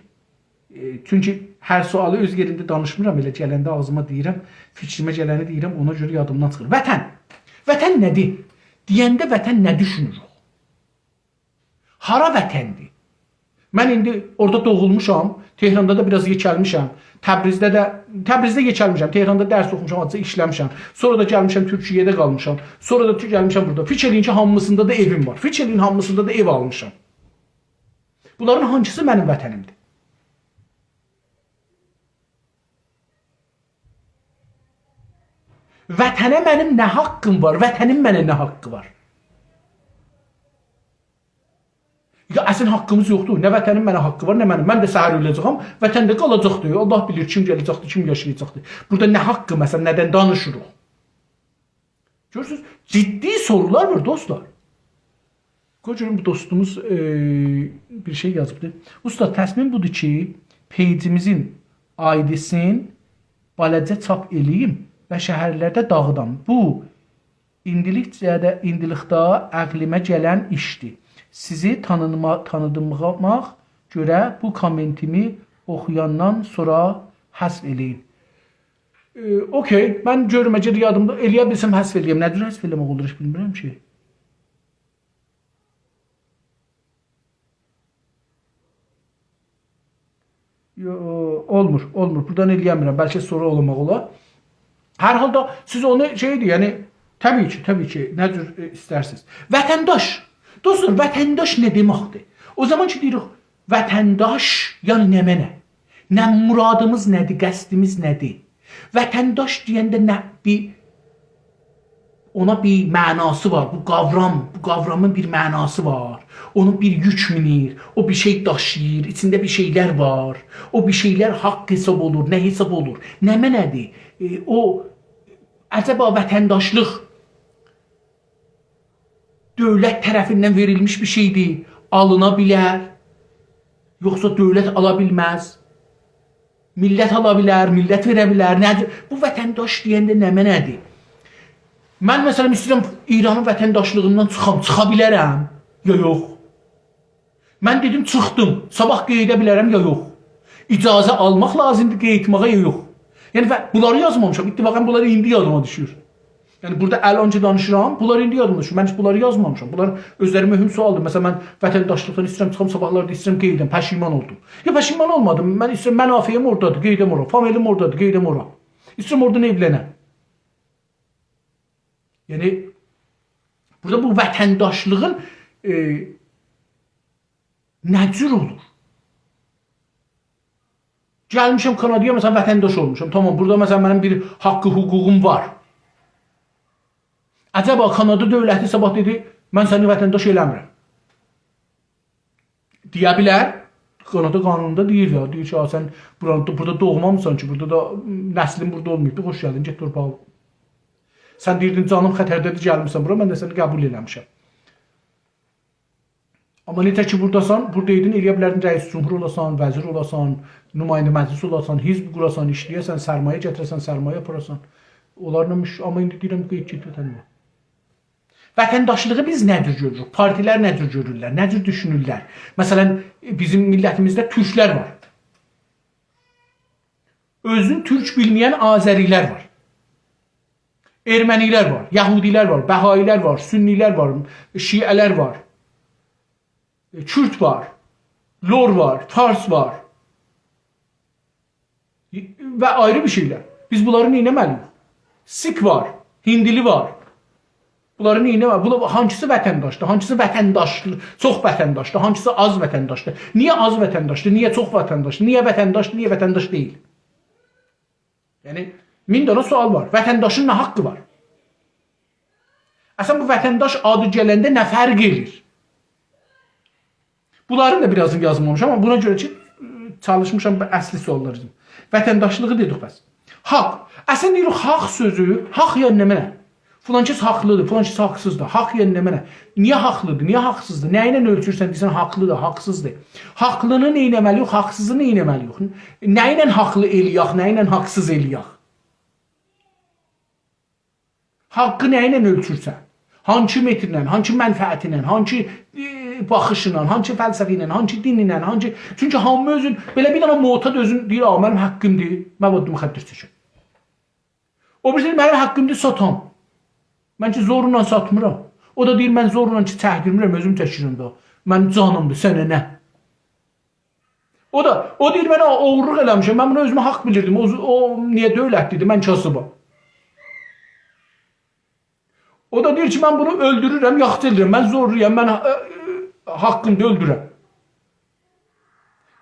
ائ، چونکی هر سؤالی اؤز یئرینده دانیشمیرام، ائله گلنده آغزیما دئییرم، فیکریمه گلنی دئییرم، اونا گؤره یادیمدان چیخیر. وطن، وطن نه‌دیر؟ دئینده وطن نه دوشونوروک؟ هارا وطندیر؟ من ایندی اورادا دوغولموشام، تهراندا دا بیر آز یئکه‌لمیشم، تبریزده ده، تبریزده یئکه‌لمیشم، تهراندا درس اوخوموشام، آزجا ایشله‌میشم. سونرا دا گلمیشم، تورکیه‌ده قالمیشام. سونرا دا تو-، گلمیشم بورادا. فیکیر ائله‌یین کی، هامیسیندا دا ائویم وار. فیکیر ائله‌یین، هامیسیندا دا ائو آلمیشام. بونلارین هانسیسی منیم وطنیمدیر؟ وطنه منیم نه حاققیم وار؟ وطنین منه نه حاققی وار؟ یا اصلا حاققیمیز یوخدور. نه وطنین منه حاققی وار، نه منیم. من ده سحر اؤله‌جه‌یم، وطن ده قالاجاقدیر. الله بیلیر کیم گله‌جکدیر، کیم یاشایاجاقدیر. بورادا نه حاققی، مثلا، ندن دانیشیریق؟ گؤرورسونوز، جدی سورولار وار، دوستلار. قوی گؤروم، بو دوستوموز، ائ، بیر شئی یازیبدی. اوستاد، تصمیم بودور کی، پیجیمیزین آی‌دی‌سین بالاجا چاپ ائله‌ییم و شهرلرده داغیدام. بو ایندیلیکجه ده، ایندیلیکده عقلیمه گلن ایشدیر. سیزی تانیما-، تانیدیماغا گؤره بو کامنتیمی اوخویاندان سونرا حذف ائله‌یین. ائ، اوکئی، من گؤروم، اگر یادیمدا، ائله‌یه بیلسم حذف ائله‌یم. نه جور حذف ائله‌مک اولور، هئچ بیلمیرم کی. یو، اولمور، اولمور. بورادان ائله‌یه‌میرم. بلکه سونرا اولماق اولار. هر حالدا سیز اونو شئیدیر، یعنی، طبیعی کی، طبیعی کی، نه جور، ائ، ایسترسینیز. وطنداش. دوستلار، وطنداش نه دئمکدیر؟ او زامان کی، دئییریک، وطنداش، یعنی نمنه؟ نه مرادیمیز نه‌دیر، قصدیمیز نه‌دیر؟ وطنداش دئینده نه بیر، اونا بیر معناسی وار. بو قاورام، بو قاورامین بیر معناسی وار. اونو بیر یوک مینیر، او بیر شئی داشیییر، ایچینده بیر شئیلر وار. او بیر شئیلر حاق حساب اولور، نه حساب اولور؟ نمنه‌دیر؟ ائ، او، عجبا وطنداشلیق دؤولت طرفیندن وئریلمیش بیر شئیدیر، آلینا بیلر، یوخسا دؤولت آلا بیلمز؟ میللت آلا بیلر، میللت وئره بیلر. نه‌دیر؟ بو وطنداش دئینده نمنه‌دیر؟ من، مثلا، ایسته‌ییرم ایرانین وطنداشلیغیندان چیخام، چیخا بیلرم یا یوخ؟ من دئدیم، چیخدیم، صاباح قئییده بیلرم یا یوخ؟ اجازه آلماق لازیمدیر قئییتماغا، یا یوخ؟ یعنی، و بونلاری یازمامیشام. اتفاقاً بونلار ایندی یادیما دوشور. یعنی، بورادا الان کی دانیشیرام، بونلار ایندی یادیما دوشور. من هئچ بونلاری یازمامیشام. بونلار اؤزلری مهم سؤالدیر. مثلاً، من وطنداشلیقدان ایسته‌ییرم، چیخام صاباحلاری دا ایسته‌ییرم، قئییدم. پشیمان اولدوم. یا پشیمان اولمادیم. من ایسته‌ییرم، منافعیم اورادادیر، قئییدم اورا. فامیلیم اورادادیر، قئییدم اورا. ایسته‌ییرم اورادان ائولنم. یعنی، بورادا بو وطنداشلیغین، ائ، نه جور اولور؟ گلمیشم کانادایا، مثلاً، وطنداش اولموشام. تامام، بورادا، مثلاً، منیم بیر حاقی، حقوقوم وار. عجبا کانادا دؤولتی صاباح دئدی: «من سنی وطنداش ائله‌میرم.» دئیه بیلر. کانادا قانونوندا دئییر یا، دئییر کی: «آ، سن بورا-، بورادا دوغمامیسان کی، بورادا دا نسلین بورادا اولماییبدی، خوش گلدین، گئت تورپاغا. سن دئییردین جانیم خطرده‌دیر، گلمیسن بورا، من ده سنی قبول ائله‌میشم.» آمما نئجه کی بوراداسان، بورادایدین، ائلیه بیلردین رئیس جمهور اولاسان، وزیر اولاسان، نماینده مجلس اولاسان، حزب قوراسان، ایشله‌یه‌سن، سرمایه گتیره‌سن، سرمایه آپاراسان. اونلارلا مش-، آمما ایندی دئییرم، قئییت گئت وطنینه. وطنداشلیغی بیز نه جور گؤروروک؟ پارتیلر نه جور گؤرورلر؟ نه جور دوشونورلر؟ مثلاً، بیزیم میللتیمیزده تورکلر وار. اؤزونو تورک بیلمه‌ین آذری‌لر وار. ارمنی‌لر وار، یهودی‌لر وار، بهائی‌لر وار، سنی‌لر وار، شیعه‌لر وار، کورد وار، لور وار، فارس وار. و آیری بیر شئیلر. بیز بونلاری نئینه‌مه‌لی‌ییک؟ سیک وار، هیندیلی وار. بونلاری نئینه‌مه‌لی؟ بونلار هانسیسی وطنداشدیر؟ هانسیسی وطنداش، چوخ وطنداشدیر؟ هانسیسی آز وطنداشدیر؟ نییه آز وطنداشدیر؟ نییه چوخ وطنداشدیر؟ نییه وطنداشدیر؟ نییه وطنداش دئییل؟ یعنی، مین دنه سؤال وار. وطنداشین نه حاقی وار؟ اصلاً، بو وطنداش آدی گلنده نه فرق ائله‌ییر؟ بونلارین دا بیر آزینی یازمامیشام، آمما بونا گؤره کی، ائ، چالیشمیشام بو اصلی سؤاللار اوچون. وطنداشلیغی دئدیک بس. حاق. اصلاً دئییریک، حاق سؤزو، حاق یعنی نمنه؟ فلان کس حاقلیدیر، فلان کس حاقسیزدیر. حاق یعنی نمنه؟ نییه حاقلیدیر، نییه حاقسیزدیر؟ نه ایله اؤلچورسن، دئییرسن، حاقلیدیر، حاقسیزدیر؟ حاقلینی نئینه‌مه‌لی‌ییک، حاقسیزی نئینه‌مه‌لی‌ییک؟ نه ایله حاقلی ائله‌یک، نه ایله حاقسیز ائله‌یک؟ حاقی نه ایله اؤلچورسن؟ هانسی مترله، هانسی منفعتینله، هانسی، ائ، باخیشینلا، هانسی فلسفه ایله، هانسی دین ایله، هانسی... چونکی هامی اؤزون، بئله بیر دنه معتاد اؤزون دئییر: «آ، منیم حاقیمدیر مواد مخدر چکم. او بیریسی دئییر، منیم حاقیمدیر ساتام. من کی زورلا ساتمیرام.» او دا دئییر: «من زورلا کی چکدیرمیرم، اؤزوم چکیرم ده. منیم جانیمدیر، سنه نه؟» او دا، او دئییر: «من او-، اوغورلوق ائله‌میشم، من بونو اؤزومه حاق بیلیردیم. او، او نییه دؤولتلی‌دیر، من کاسیبام.» او دا دئییر کی: «من بونو اؤلدورورم، یاخچی ائدیرم، من زورلویام، من، ائ، ائ، حاقیمدا اؤلدورم.»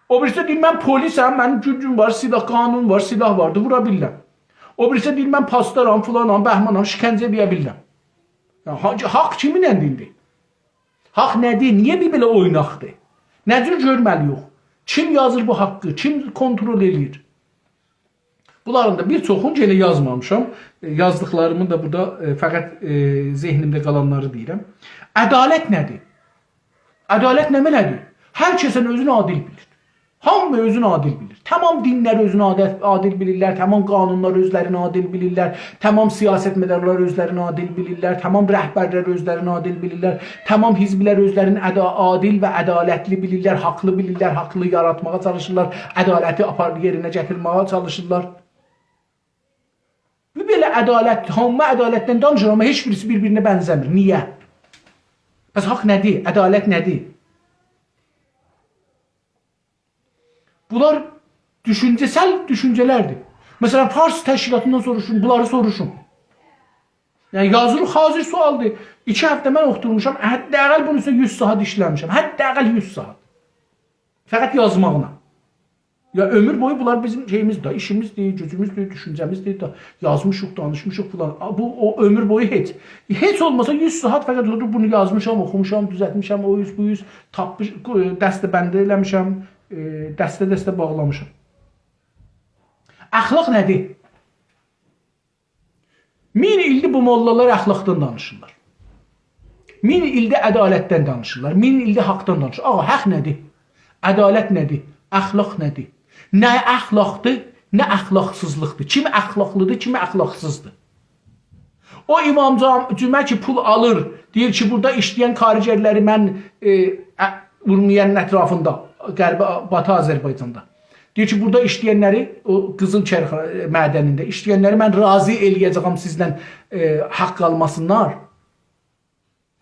او بیریسی دئییر: «من پلیسم، منیم گوجوم وار، سلاح، قانون وار، سلاح واردی، وورا بیلیرم.» او بیریسی دئییر: «من پاسدارام، فلانام، بهمانام، شکنجه ائله‌یه بیلیرم.» یا، حاق، حاق کیمینله ایندی؟ حاق نه‌دیر؟ نییه بیر بئله اویناقدیر؟ نه جور گؤرمه‌لی‌ییک؟ کیم یازیر بو حاقی؟ کیم کنترل ائله‌ییر؟ بونلارین دا بیر چوخونو یئنه یازمامیشام. ائ، یازدیقلاریمین دا بورادا، ائ، فقط، ائ، ذهنیمده قالانلاری دئییرم. عدالت نه‌دیر؟ عدالت نمنه‌دیر؟ هر کس اؤزونو عادل بیلیر. هامی اؤزونو عادل بیلیر. تمام دینلر اؤزونو عادل، عادل بیلیرلر، تمام قانونلار اؤزلرینی عادل بیلیرلر، تمام سیاستمدارلار اؤزلرینی عادل بیلیرلر، تمام رهبرلر اؤزلرینی عادل بیلیرلر، تمام حزبلر اؤزلرینی عدا-، عادل و عدالتلی بیلیرلر، حاقلی بیلیرلر، حاقلی یاراتماغا چالیشیرلار، عدالتی آپار-، یئرینه گتیرمه‌یه چالیشیرلار. بو بئله عدالت، هامی عدالتدن دانیشیر، آمما هئچ بیریسی بیر-بیرینه بنزه‌میر. نییه؟ پس حاق نه‌دیر؟ عدالت نه‌دیر؟ بونلار دوشونجه‌سل دوشونجه‌لردیر. مثلاً، فارس تشکیلاتیندان سوروشون، بونلاری سوروشون. یعنی، یازیلیق حاضر سؤالدیر. ایکی هفته من اوتورموشام، حداقل بونون اوسته یوز ساعات ایشله‌میشم. حداقل یوز ساعات. فقط یازماغینا. یا، عؤمور بویو بونلار بیزیم شئییمیزدیر، ایشیمیزدیر، گوجوموزدور، دوشونجه‌میزدیر دا. یازمیشیق، دانیشمیشیق فلان. آ، بو، او عؤمور بویو هئچ. هئچ اولماسا یوز ساعات فقط اولدو، بونو یازمیشام، اوخوموشام، دوزلتمیشم، او اوز، بو اوز، تاپمیش، قو-، دسته‌بندی ائله‌میشم، ائ، دسته-دسته باغلامیشام. اخلاق نه‌دیر؟ مین ایلدیر بو موللالار اخلاقدان دانیشیرلار. مین ایلدیر عدالتدن دانیشیرلار. مین ایلدیر حاقدان دانیشیرلار. آغا، حاق نه‌دیر؟ عدالت نه‌دیر؟ اخلاق نه‌دیر؟ نه اخلاقدیر، نه اخلاقسیزلیقدیر. کیم اخلاقلیدیر، کیم اخلاقسیزدیر؟ او امام جام-، جمعه کی پول آلیر، دئییر کی، بورادا ایشله‌ین کارگرلری من، ائ، ا-، اورمیه‌نین اطرافیندا، غربی، باتی آذربایجاندا. دئییر کی، بورادا ایشله‌ینلری، او قیزیل چرخ، ائ، معدنینده ایشله‌ینلری من راضی ائله‌یه‌جه‌یم سیزدن، ائ، حاق آلماسینلار.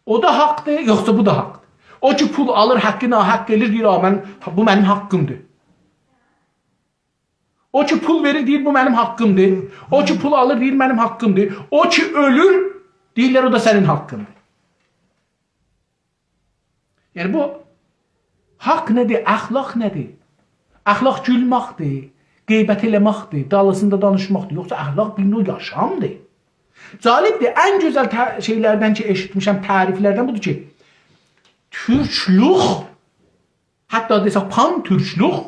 او دا حاقدیر، یوخسا بو دا حاقدیر. او کی پول آلیر، حاققی ناحق ائله‌ییر، دئییر: «آ، من، بو منیم حاققیمدیر.» او کی پول وئریر، دئییر: «بو منیم حاققیمدیر.» او کی پول آلیر، دئییر: «منیم حاققیمدیر.» او کی اؤلور، دئییرلر: «او دا سنین حاققیندیر.» یعنی بو حاق نه‌دیر، اخلاق نه‌دیر؟ اخلاق گولمکدیر، غیبت ائله‌مکدیر، دالیسیندا دانیشماقدیر. یوخسا اخلاق بیر نوع یاشامدیر. جالبدیر، ان گؤزل ته-، شئیلردن کی ائشیتمیشم، تعریفلردن بودور کی، تورکلوک، حتی دئسک پان‌تورکلوک،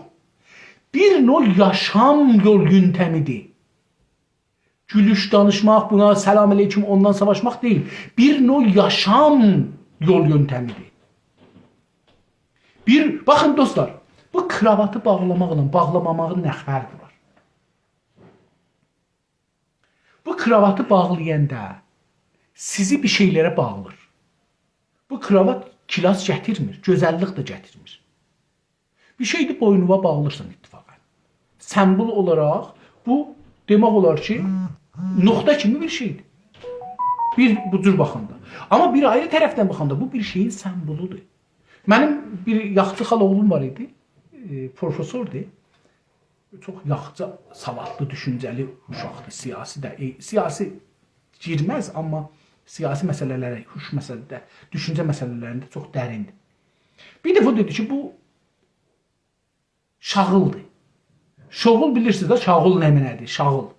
بیر نوع یاشام یول یؤنتمیدیر. گولوش، دانیشماق، بونا سلام علیکم، اوندان ساواشماق دئییل. بیر نوع یاشام یول یؤنتمیدیر. بیر، باخین دوستلار، بو کراواتی باغلاماقلا باغلاماماغین نه فرقی وار؟ بو کراواتی باغلایاندا سیزی بیر شئیلره باغلیر. بو کراوات کلاس گتیرمیر، گؤزللیک ده گتیرمیر. بیر شئیدیر، بوینووا باغلیرسان اتفاقاً. سمبول اولاراق بو، دئمک اولار کی، نقطه کیمی بیر شئیدیر. بیر بو جور باخاندا. آمما بیر آیری طرفدن باخاندا بو بیر شئیین سمبولودور. منیم بیر یاخچی خالاوغلوم وار ایدی، ائ، پروفسوردور. چوخ یاخشی، ساوادلی، دوشونجه‌لی اوشاقدیر. سیاسی ده، ائ، سیاسی گیرمز، آمما سیاسی مسئله‌لره، هوش مسئله‌ده، دوشونجه مسئله‌لرینده چوخ دریندیر. بیر دفعه دئدی کی، بو شاغیلدیر. شاغیل بیلیرسینیز ده، شاغیل نمنه‌دیر؟ شاغیل.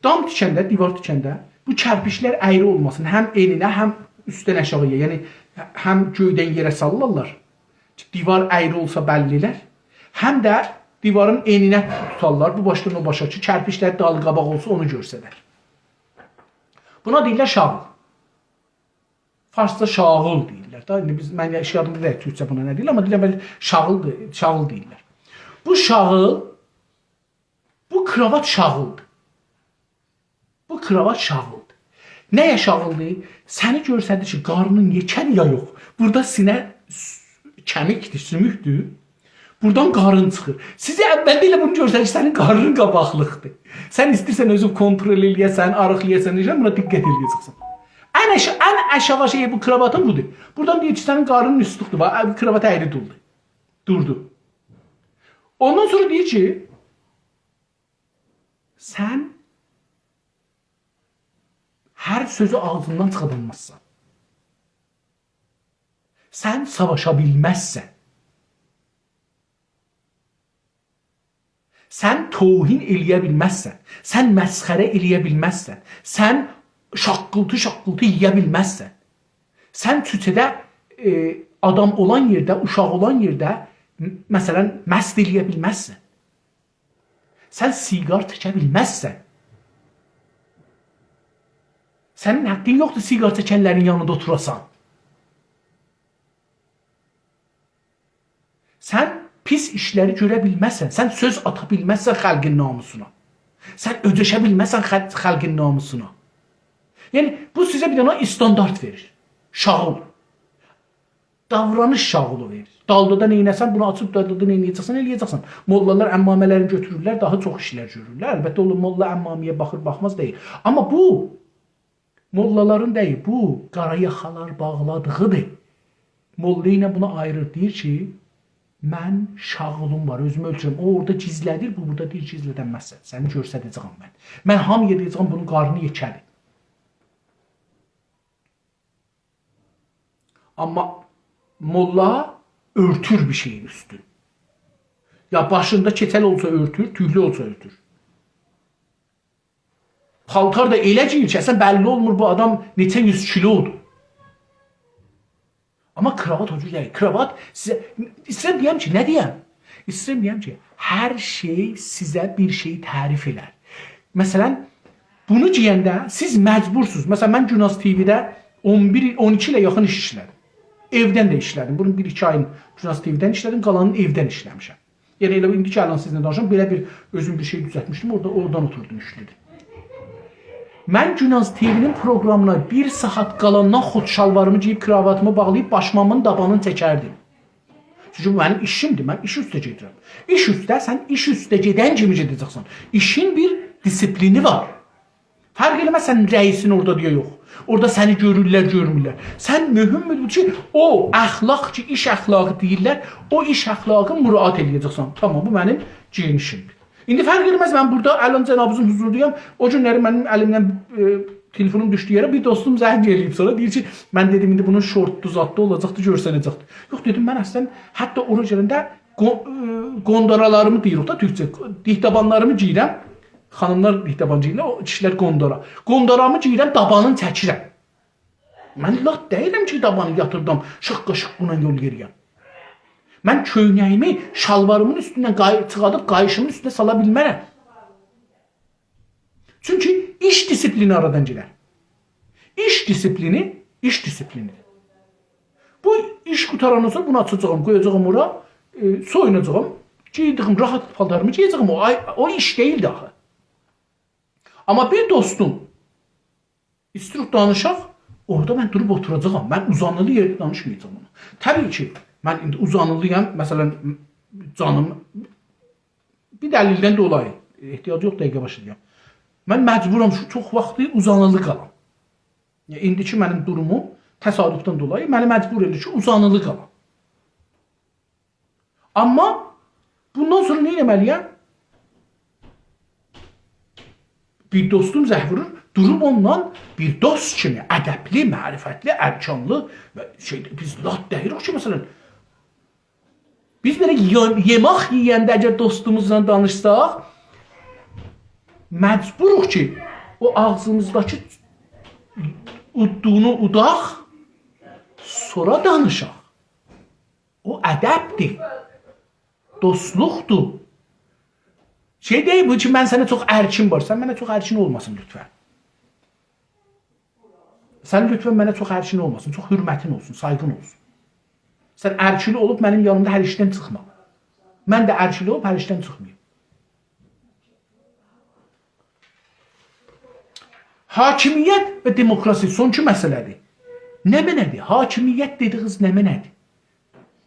دام تیکنده، دیوار تیکنده بو کرپیچلر اَیری اولماسین. هم ائنینه، هم اوستدن آشاغییا. یعنی هم گؤیدن یئره سالیرلار. دیوار اَیری اولسا بللی ائلر. هم ده دیوارین ائنینه توتارلار. بو باشدان او باشا کی، کرپیچلر دال قاباق اولسا اونو گؤرسدر. بونا دئییرلر شاغیل. فارسجا شاغیل دئییرلر دا. ایندی بیز، من هئچ یادیمدا دئییل تورکجه بونا نه دئییرلر، آمما دئییرلر بلی، شاغیلدیر، شاغیل دئییرلر. بو شاغیل، بو کراوات شاغیلدیر. بو کراوات شاغیلدیر. نه‌یه شاغیلدیر؟ سنی گؤرسدیر کی، قارنین یئکه‌دیر یا یوخ. بورادا سینه س-، کمیکدیر، سوموکدور. بورادان قارین چیخیر. سیزه اولده ائله بونو گؤرسدیر کی، سنین قارنین قاباقلیقدیر. سن ایسته‌ییرسن اؤزونو کنترل ائله‌یه‌سن، آراقلایاسان، نئجه، بونا دقت ائله‌یه‌جکسن. ان آشا-، ان آشاغی شئی بو کراواتین بودور. بورادان دئییر کی، سنین قارنین اوستوکدور. باخ، کراوات اَیری دوردو. دوردو. اوندان سونرا دئییر کی، سن هر سؤزو آغزیندان چیخادا بیلمزسن. سن ساواشا بیلمزسن. سن توهین ائله‌یه بیلمزسن. سن مسخره ائله‌یه بیلمزسن. سن شاققیلتی-شاققیلتی یئیه بیلمزسن. سن کوچه‌ده، ائ، آدام اولان یئرده، اوشاق اولان یئرده، م-، مثلا، مست ائله‌یه بیلمزسن. سن سیگار چکه بیلمزسن. سنین حاققین یوخدور سیگار چکنلرین یانیندا اوتوراسان. سن پیس ایشلری گؤره بیلمزسن. سن سؤز آتا بیلمزسن خالقین ناموسونا. سن اؤجشه بیلمزسن خل-، خالقین ناموسونا. یعنی، بو سیزه بیر دنه استاندارد وئریر. شاغیل. داورانیش شاغیلی وئریر. دالدادا نئینه‌سن، بونو آچیب دالدادا نئینه‌یه‌جکسن، ائله‌یه‌جکسن. موللالار عمامه‌لرینی گؤتورورلر، داها چوخ ایشلر گؤرورلر. البته، او موللا عمامه‌یه باخیر، باخماز دئییل. آمما بو موللالارین دئییل، بو قارا یاخالار باغلادیغیدیر. موللا ایله بونو آییریر، دئییر کی، من شاغیلیم وار، اؤزومو اؤلچورم. او اورادا گیزله‌دیر، بو بورادا دئییر، گیزله‌دنمزسن، سنی گؤرسده‌جه‌یم من. من هامییا دئیه‌جه‌یم بونون قارنی یئکه‌دیر. آمما موللا اؤرتور بیر شئیین اوستون. یا باشیندا کئچل اولسا اؤرتور، توکلو اولسا اؤرتور. پالتار دا ائله گئییر کی، اصلا بللی اولمور بو آدام نئچه یوز کیلودور. آمما کراوات او جور دئییل. کراوات سیزه، ایسته‌ییرم دئیم کی، نه دئیم؟ ایسته‌ییرم دئیم کی، هر شئی سیزه بیر شئی تعریف ائلر. مثلا، بونو گئینده سیز مجبورسونوز. مثلا، من گوناز تی‌وی‌ده اون بیر ایل، اون ایکی ایله یاخین ایش ایشله‌دیم. ائودن ده ایشله‌دیم. بونون بیر ایکی آیین گوناز تی‌وی‌دن ایشله‌دیم، قالانین ائودن ایشله‌میشم. یعنی ائله ایندی کی، الان سیزله دانیشیرام، بئله بیر اؤزوم بیر شئی دوزلتمیشدیم، اورادا، اورادان اوتوردوم ایشله‌دیم. من گوناز تی‌وی‌نین پروقرامینا بیر ساعات قالاندان خود شالواریمی گئییب، کراواتیمی باغلاییب، باشماغیمین دابانینی چکردیم. چونکی بو منیم ایشیمدیر، من ایش اوسته گئدیرم. ایش اوسته، سن ایش اوسته گئدن کیمی گئده‌جکسن. ایشین بیر دیسیپلینی وار. فرق ائله‌مز سن رئیسین اورادا دئیه یوخ. اورادا سنی گؤرورلر، گؤرمورلر. سن مهمدور کی، او اخلاق کی، ایش اخلاقی دئییرلر، او ایش اخلاقی مراعات ائله‌یه‌جکسن. تامام، بو منیم گئنیشیمدیر. ایندی فرق ائله‌مز، من بورادا الان جنابینیزین حضورودایام. او گونلری منیم الیمدن، ائ، تلفونوم دوشدو یئره، بیر دوستوم زنگ ائله‌ییب سونرا، دئییر کی، من دئدیم، ایندی بونون شورتدو، زاددی، اولاجاقدی، گؤرسنه‌جکدی. یوخ، دئدیم، من اصلاً حتی اورا گلنده قو-، ائ، قوندارالاریمی دئییریک دا تورکجه، دیهدابانلاریمی گئییرم. خانیملار دیهدابان گئییرلر، او کیشیلر قوندارا. قوندارامی گئییرم، دابانین چکیرم. من لات دئییرم کی، دابانی یاتیردام، شاققا شاققا یول یئرییم. من کؤینه‌ییمی شالواریمین اوستوندن قای-، چیخادیب قاییشیمین اوستونه سالا بیلمرم. چونکی ایش دیسیپلینی آرادان گئدر. ایش دیسیپلینی، ایش دیسیپلینی‌دیر. بو ایش قوتاراندان سونرا بونو آچاجاغام، قویاجاغام اورا، ائ، سویوناجاغام، گئیدیگیم راحت پالتاریمی گئیه‌جه‌یم، او، آی-، او ایش دئییل ده آخی. آمما بیر دوستوم، ایستیروخ دانیشاق، اورادا من دوروب اوتوراجاغام. من اوزانیلی یئرده دانیشمایاجاغام اونو. طبیعی کی، من ایندی اوزانیلی‌یام، مثلاً، جانیم بیر دلیلدن دولایی، احتیاجی یوخ، دقیقه باشلایام. من مجبورام کی، چوخ واختی اوزانیلی قالام. یعنی، ایندیکی منیم دوروموم تصادفدن دولایی منی مجبور ائدیر کی، اوزانیلی قالام. آمما بوندان سونرا نه ائتمه‌لی‌یم؟ بیر دوستوم زنگ وورور، دوروب اونونلا بیر دوست کیمی، ادبلی، معرفتلی، ارکانلی و شئی، بیز لات دئییریک کی، مثلاً، بیز بئله یئ-، یئمک یئینده اگر دوستوموزلا دانیشساق، مجبوروق کی، او آغزیمیزداکی اوددوغونو اوداق، سونرا دانیشاق. او ادبدیر، دوستلوقدور. شئی دئییل بو کی، من سنه چوخ ارکیم وار، سن منه چوخ ارکین اولماسین لطفاً. سن لطفاً منه چوخ ارکین اولماسین، چوخ حرمتین اولسون، سایغین اولسون. سن ارکلی اولوب منیم یانیمدا هر ایشدن چیخما. من ده ارکلی اولوب هر ایشدن چیخماییم. حاکمیت و دموکراسی سونکی مسئله‌دیر. نمنه‌دیر؟ حاکمیت دئدیگینیز نمنه‌دیر؟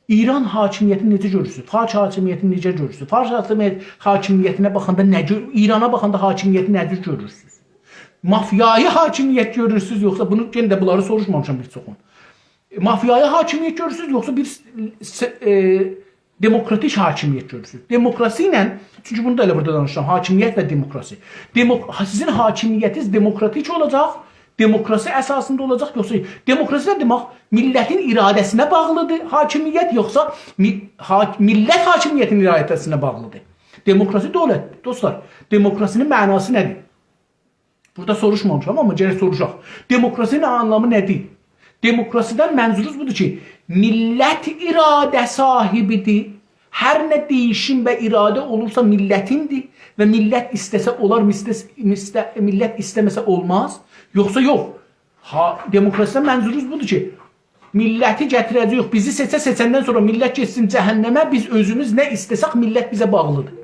ایران حاکمیتینی نئجه گؤرورسونوز؟ فارس حاکمیتینی نئجه گؤرورسونوز؟ فارس حاکمیت-، حاکمیتینه باخاندا نه گؤ-، ایرانا باخاندا حاکمیتی نه جور گؤرورسونوز؟ مافیایی حاکمیت گؤرورسونوز، یوخسا بونو، یئنه ده بونلاری سوروشمامیشام بیر چوخون. مافیایی حاکمیت گؤرورسونوز، یوخسا بیر س-، س-، ائ، دموکراتیک حاکمیت گؤرورسونوز؟ دموکراسی ایله، چونکی بونو دا ائله بورادا دانیشیرام، حاکمیت و دموکراسی. دموک-، سیزین حاکمیتینیز دموکراتیک اولاجاق، دموکراسی اساسیندا اولاجاق، یوخسا دموکراسی نه دئمک؟ میللتین اراده‌سینه باغلیدیر حاکمیت، یوخسا می-، حا-، میللت حاکمیتین اراده‌سینه باغلیدیر؟ دموکراسی دولت، دوستلار، دموکراسی‌نین معناسی نه‌دیر؟ بورادا سوروشمامیشام، آمما گرک سوروشاق. دموکراسی‌نین آنلامی نه‌دیر؟ دموکراسی‌دن منظوروز بودور کی، میللت اراده صاحیبی‌دیر. هر نه دئییشیم و اراده اولورسا میللتیندیر و میللت ایسته‌سه اولار، میستس-، میسته-، میللت ایسته‌مه‌سه اولماز. یوخسا یوخ. ها، دموکراسی‌دن منظوروز بودور کی، میللتی گتیره‌جه‌ییک، بیزی سئچه، سئچندن سونرا میللت گئتسین جهنمه، بیز اؤزوموز نه ایسته‌سک میللت بیزه باغلیدیر.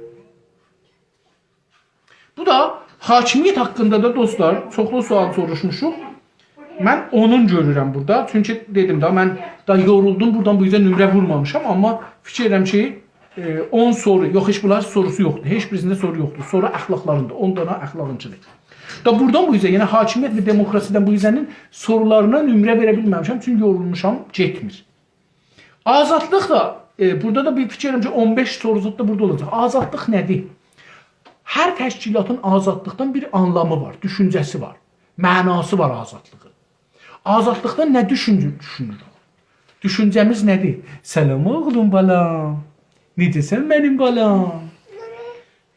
بو دا حاکمیت حاقیندا دا، دوستلار، چوخلو سؤال سوروشموشوق. من اونون گؤرورم بورادا. چونکی دئدیم ده، من دا یورولدوم، بورادان بو اوزه نمره وورمامیشام، آمما فیکیر ائدیرم کی، ائ، اون سورو، یوخ، هئچ بونلار سوروسو یوخدور. هئچ بیریسینده سورو یوخدور. سورو اخلاقلاریندا، اون دانا اخلاقینکیدیر. دا بورادان بو اوزه، یعنی حاکمیت و دموکراسی‌دن بو اوزه‌نین سورولارینا نمره وئره بیلمه‌میشم، چونکی یورولموشام، گئتمیر. آزادلیق دا، ائ، بورادا دا بیر فیکیر ائدیرم کی، اون بئش سورو زاد دا بورادا اولاجاق. آزادلیق نه‌دیر؟ هر تشکیلاتین آزادلیقدان بیر آنلامی وار، دوشونجه‌سی وار، معناسی وار آزادلیغین. آزادلیقدان نه دوشونجه دوشونوروک؟ دوشونجه‌میز نه‌دیر؟ سلام اوغلوم بالام. نئجه‌سن منیم بالام؟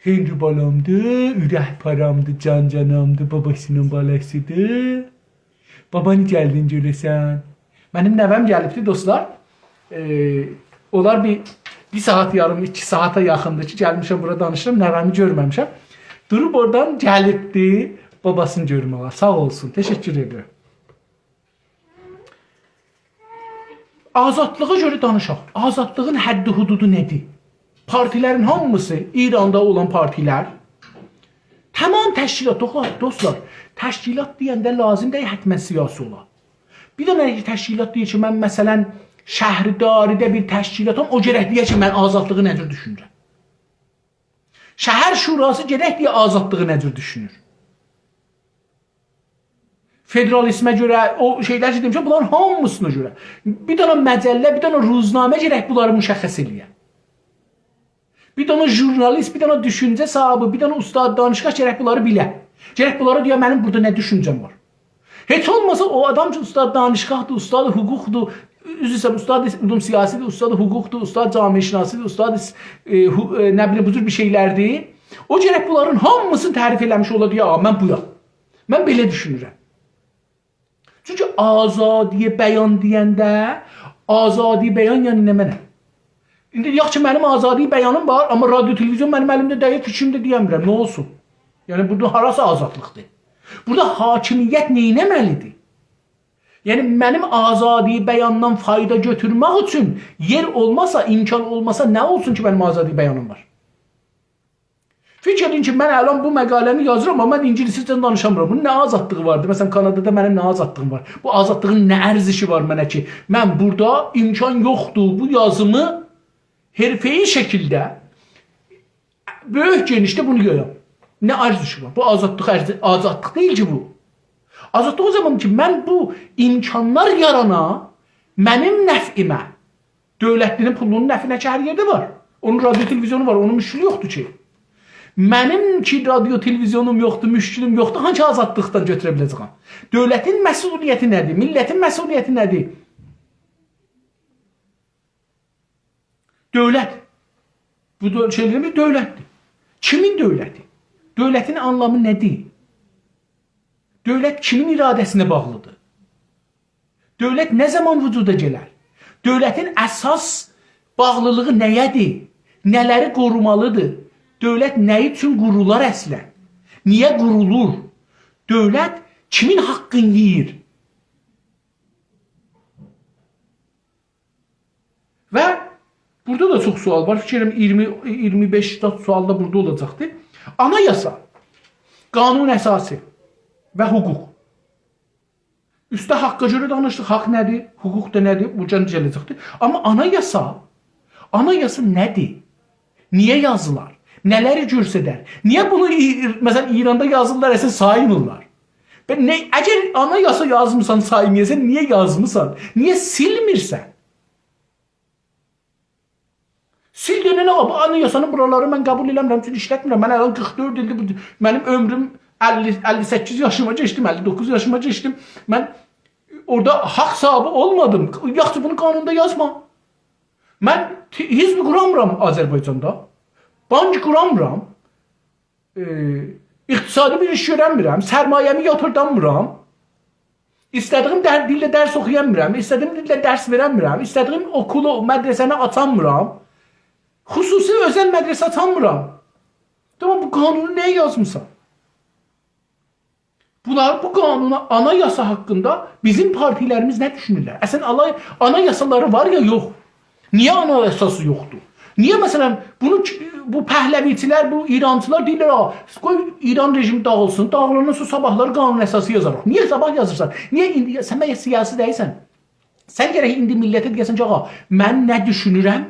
هنری بالامدیر، اورک پارامدیر، جان جانامدیر، باباسی‌نین بالاسیدیر. بابا، نئجه گلدین گؤره‌سن؟ منیم نوه‌م گلیبدی، دوستلار. ائ، اولار بیر، بیر ساعات یاریم، ایکی ساعاتا یاخیندیر کی، گلمیشم بورا دانیشیرام، نوه‌می گؤرمه‌میشم. دوروب اورادان گلیبدی باباسینی گؤرمه‌یه. ساغ اولسون، تشکر ائدیرم. آزادلیغا گؤره دانیشاق. آزادلیغین حدی حدودو نه‌دیر؟ پارتیلرین هامیسی، ایراندا اولان پارتیلر، تمام تشکیلات، دوخ-، دوستلار، تشکیلات دئینده لازیم دئییل حتماً سیاسی اولا. بیر دنه تشکیلات دئییر کی، من مثلاً، شهرداری‌ده بیر تشکیلاتام، او گرک دئیه کی، من آزادلیغی نه جور دوشونورم. شهر شوراسی گرک دئیه آزادلیغی نه جور دوشونور. فدرالیزمه گؤره، او شئیلر کی دئمیشم، بونلارین هامیسینا گؤره. بیر دنه مجله، بیر دنه روزنامه گرک بونلاری مشخص ائله‌یه. بیر دنه ژورنالیست، بیر دنه دوشونجه صاحیبی، بیر دنه اوستاد دانشگاه گرک بونلاری بیله. گرک بونلارا دئیه، منیم بورادا نه دوشونجه‌م وار. هئچ اولماسا او آدام کی، اوستاد دانشگاهدیر، اوستاد حقوقدور، عذر ایسته‌ییرم، اوستاد علوم سیاسی‌دیر، اوستاد حقوقدور، اوستاد جامعه‌شناسی‌دیر، اوستاد، ائ، حو-، ائ، نه بیلیم، بو جور بیر شئیلردیر. او گرک بونلارین هامیسینی تعریف ائله‌میش اولا، دئیه، «آ، من بویام. من بئله دوشونورم.» چونکی آزادی بیان دئینده، آزادی بیان یعنی نمنه؟ ایندی دئیک کی، منیم آزادی بیانیم وار، آمما رادیو، تلویزیون منیم الیمده دئییل، فیکریمی ده دئیه‌میرم. نه اولسون؟ یعنی، بورادا هاراسی آزادلیقدیر؟ بورادا حاکمیت نئینه‌مه‌لیدیر؟ یعنی، منیم آزادی بیاندان فایدا گؤتورمک اوچون یئر اولماسا، امکان اولماسا، نه اولسون کی، منیم آزادی بیانیم وار؟ فیکیر ائدین کی، من الان بو مقاله‌نی یازیرام، آمما من اینگیلیسجه دانیشامیرام. بونون نه آزادلیغی واردی؟ مثلا، کانادادا منیم نه آزادلیغیم وار؟ بو آزادلیغین نه ارزشی وار منه کی، من بورادا امکان یوخدور بو یازیمی حرفه‌ای شکیلده بؤیوک گئنیشده بونو یایام؟ نه ارزشی وار؟ بو آزادلیق ارز-، آزادلیق دئییل کی بو. آزادلیق او زامان کی، من بو امکانلار یارانا، منیم نفعیمه، دؤولتلی‌نین پولونون نفعینه کی، هر یئرده وار. اونون رادیو، تلویزیونو وار، اونون مشکلی یوخدور کی. منیم کی، رادیو، تلویزیونوم یوخدور، مشکلیم یوخدور، هانسی آزادلیقدان گؤتوره بیله‌جه‌یم؟ دؤولتین مسئولیتی نه‌دیر؟ میللتین مسئولیتی نه‌دیر؟ دؤولت. بو دؤ-، شئی دئمیش، دؤولتدیر. کیمین دؤولتی؟ دؤولتین آنلامی نه‌دیر؟ دؤولت کیمین اراده‌سینه باغلیدیر؟ دؤولت نه زامان وجودا گلر؟ دؤولتین اساس باغلیلیغی نه‌یه‌دیر؟ نه‌لری قورومالیدیر؟ دؤولت نه اوچون قورولار اصلا؟ نییه قورولور؟ دؤولت کیمین حاققینی یئییر؟ و بورادا دا چوخ سؤال وار. فیکر ائلیرم، اییرمی، اییرمی بئش سؤال دا بورادا اولاجاقدیر. آنایاسا، قانون اساسی و حقوق. اوسته حاققا گؤره دانیشدیق. حاق نه‌دیر؟ حقوق دا نه‌دیر؟ بورادا گله‌جکدیر. آمما آنایاسا، آنایاسا نه‌دیر؟ نییه یازیلار؟ نه‌لری گؤسترر؟ نییه بونو ای-، مثلا، ایراندا یازیرلار، اصلا سایمیرلار؟ و نه، اگر آنایاسا یازمیسان، سایمیرسان، نییه یازمیسان؟ نییه سیلمیرسن؟ سیل دئنن، «آ، بو آنایاسانین بورالاری من قبول ائله‌میرم، چونکی ایشلتمیرم. من الان قیرخ دؤرد ایلدیر، بو، منیم عؤمروم اللی، اللی سککیز یاشیما کئچدیم، اللی دوققوز یاشیما کئچدیم. من اورادا حاق صاحیبی اولمادیم. یاخشی، بونو قانوندا یازما. من ت-، حزب قورانمیرام آذربایجاندا. بانک قورانمیرام. ائ، اقتصادی بیر ایش گؤرنمیرم. سرمایه‌می یاتیردانمیرام. ایسته‌دیگیم در-، دیلده درس اوخویانمیرام. ایسته‌دیگیم دیلده درس وئرنمیرم. ایسته‌دیگیم اوکولو، مدرسه‌نی آچانمیرام. خصوصی، اؤزل مدرسه آچانمیرام.» تامام، بو قانونو نییه یازمیسان؟ بونلار، بو قانونا، آنایاسا حاققیندا بیزیم پارتیلریمیز نه دوشونورلر؟ اصلا، آلای-، آنایاسالاری وار یا یوخ؟ نییه آنایاساسی یوخدور؟ نییه، مثلا، بونو کی-، بو پهلوی‌چیلر، بو ایرانچیلار دئییرلر، «آ، قوی ایران رژیمی داغیلسین، داغیلاندان سونرا صاباحلاری قانون اساسی یازاریق»؟ نییه صاباح یازیرسان؟ نییه ایندی، سن مگر سیاسی دئییلسن؟ سن گرک ایندی میللته دئیه‌سن کی، «آغا، من نه دوشونورم،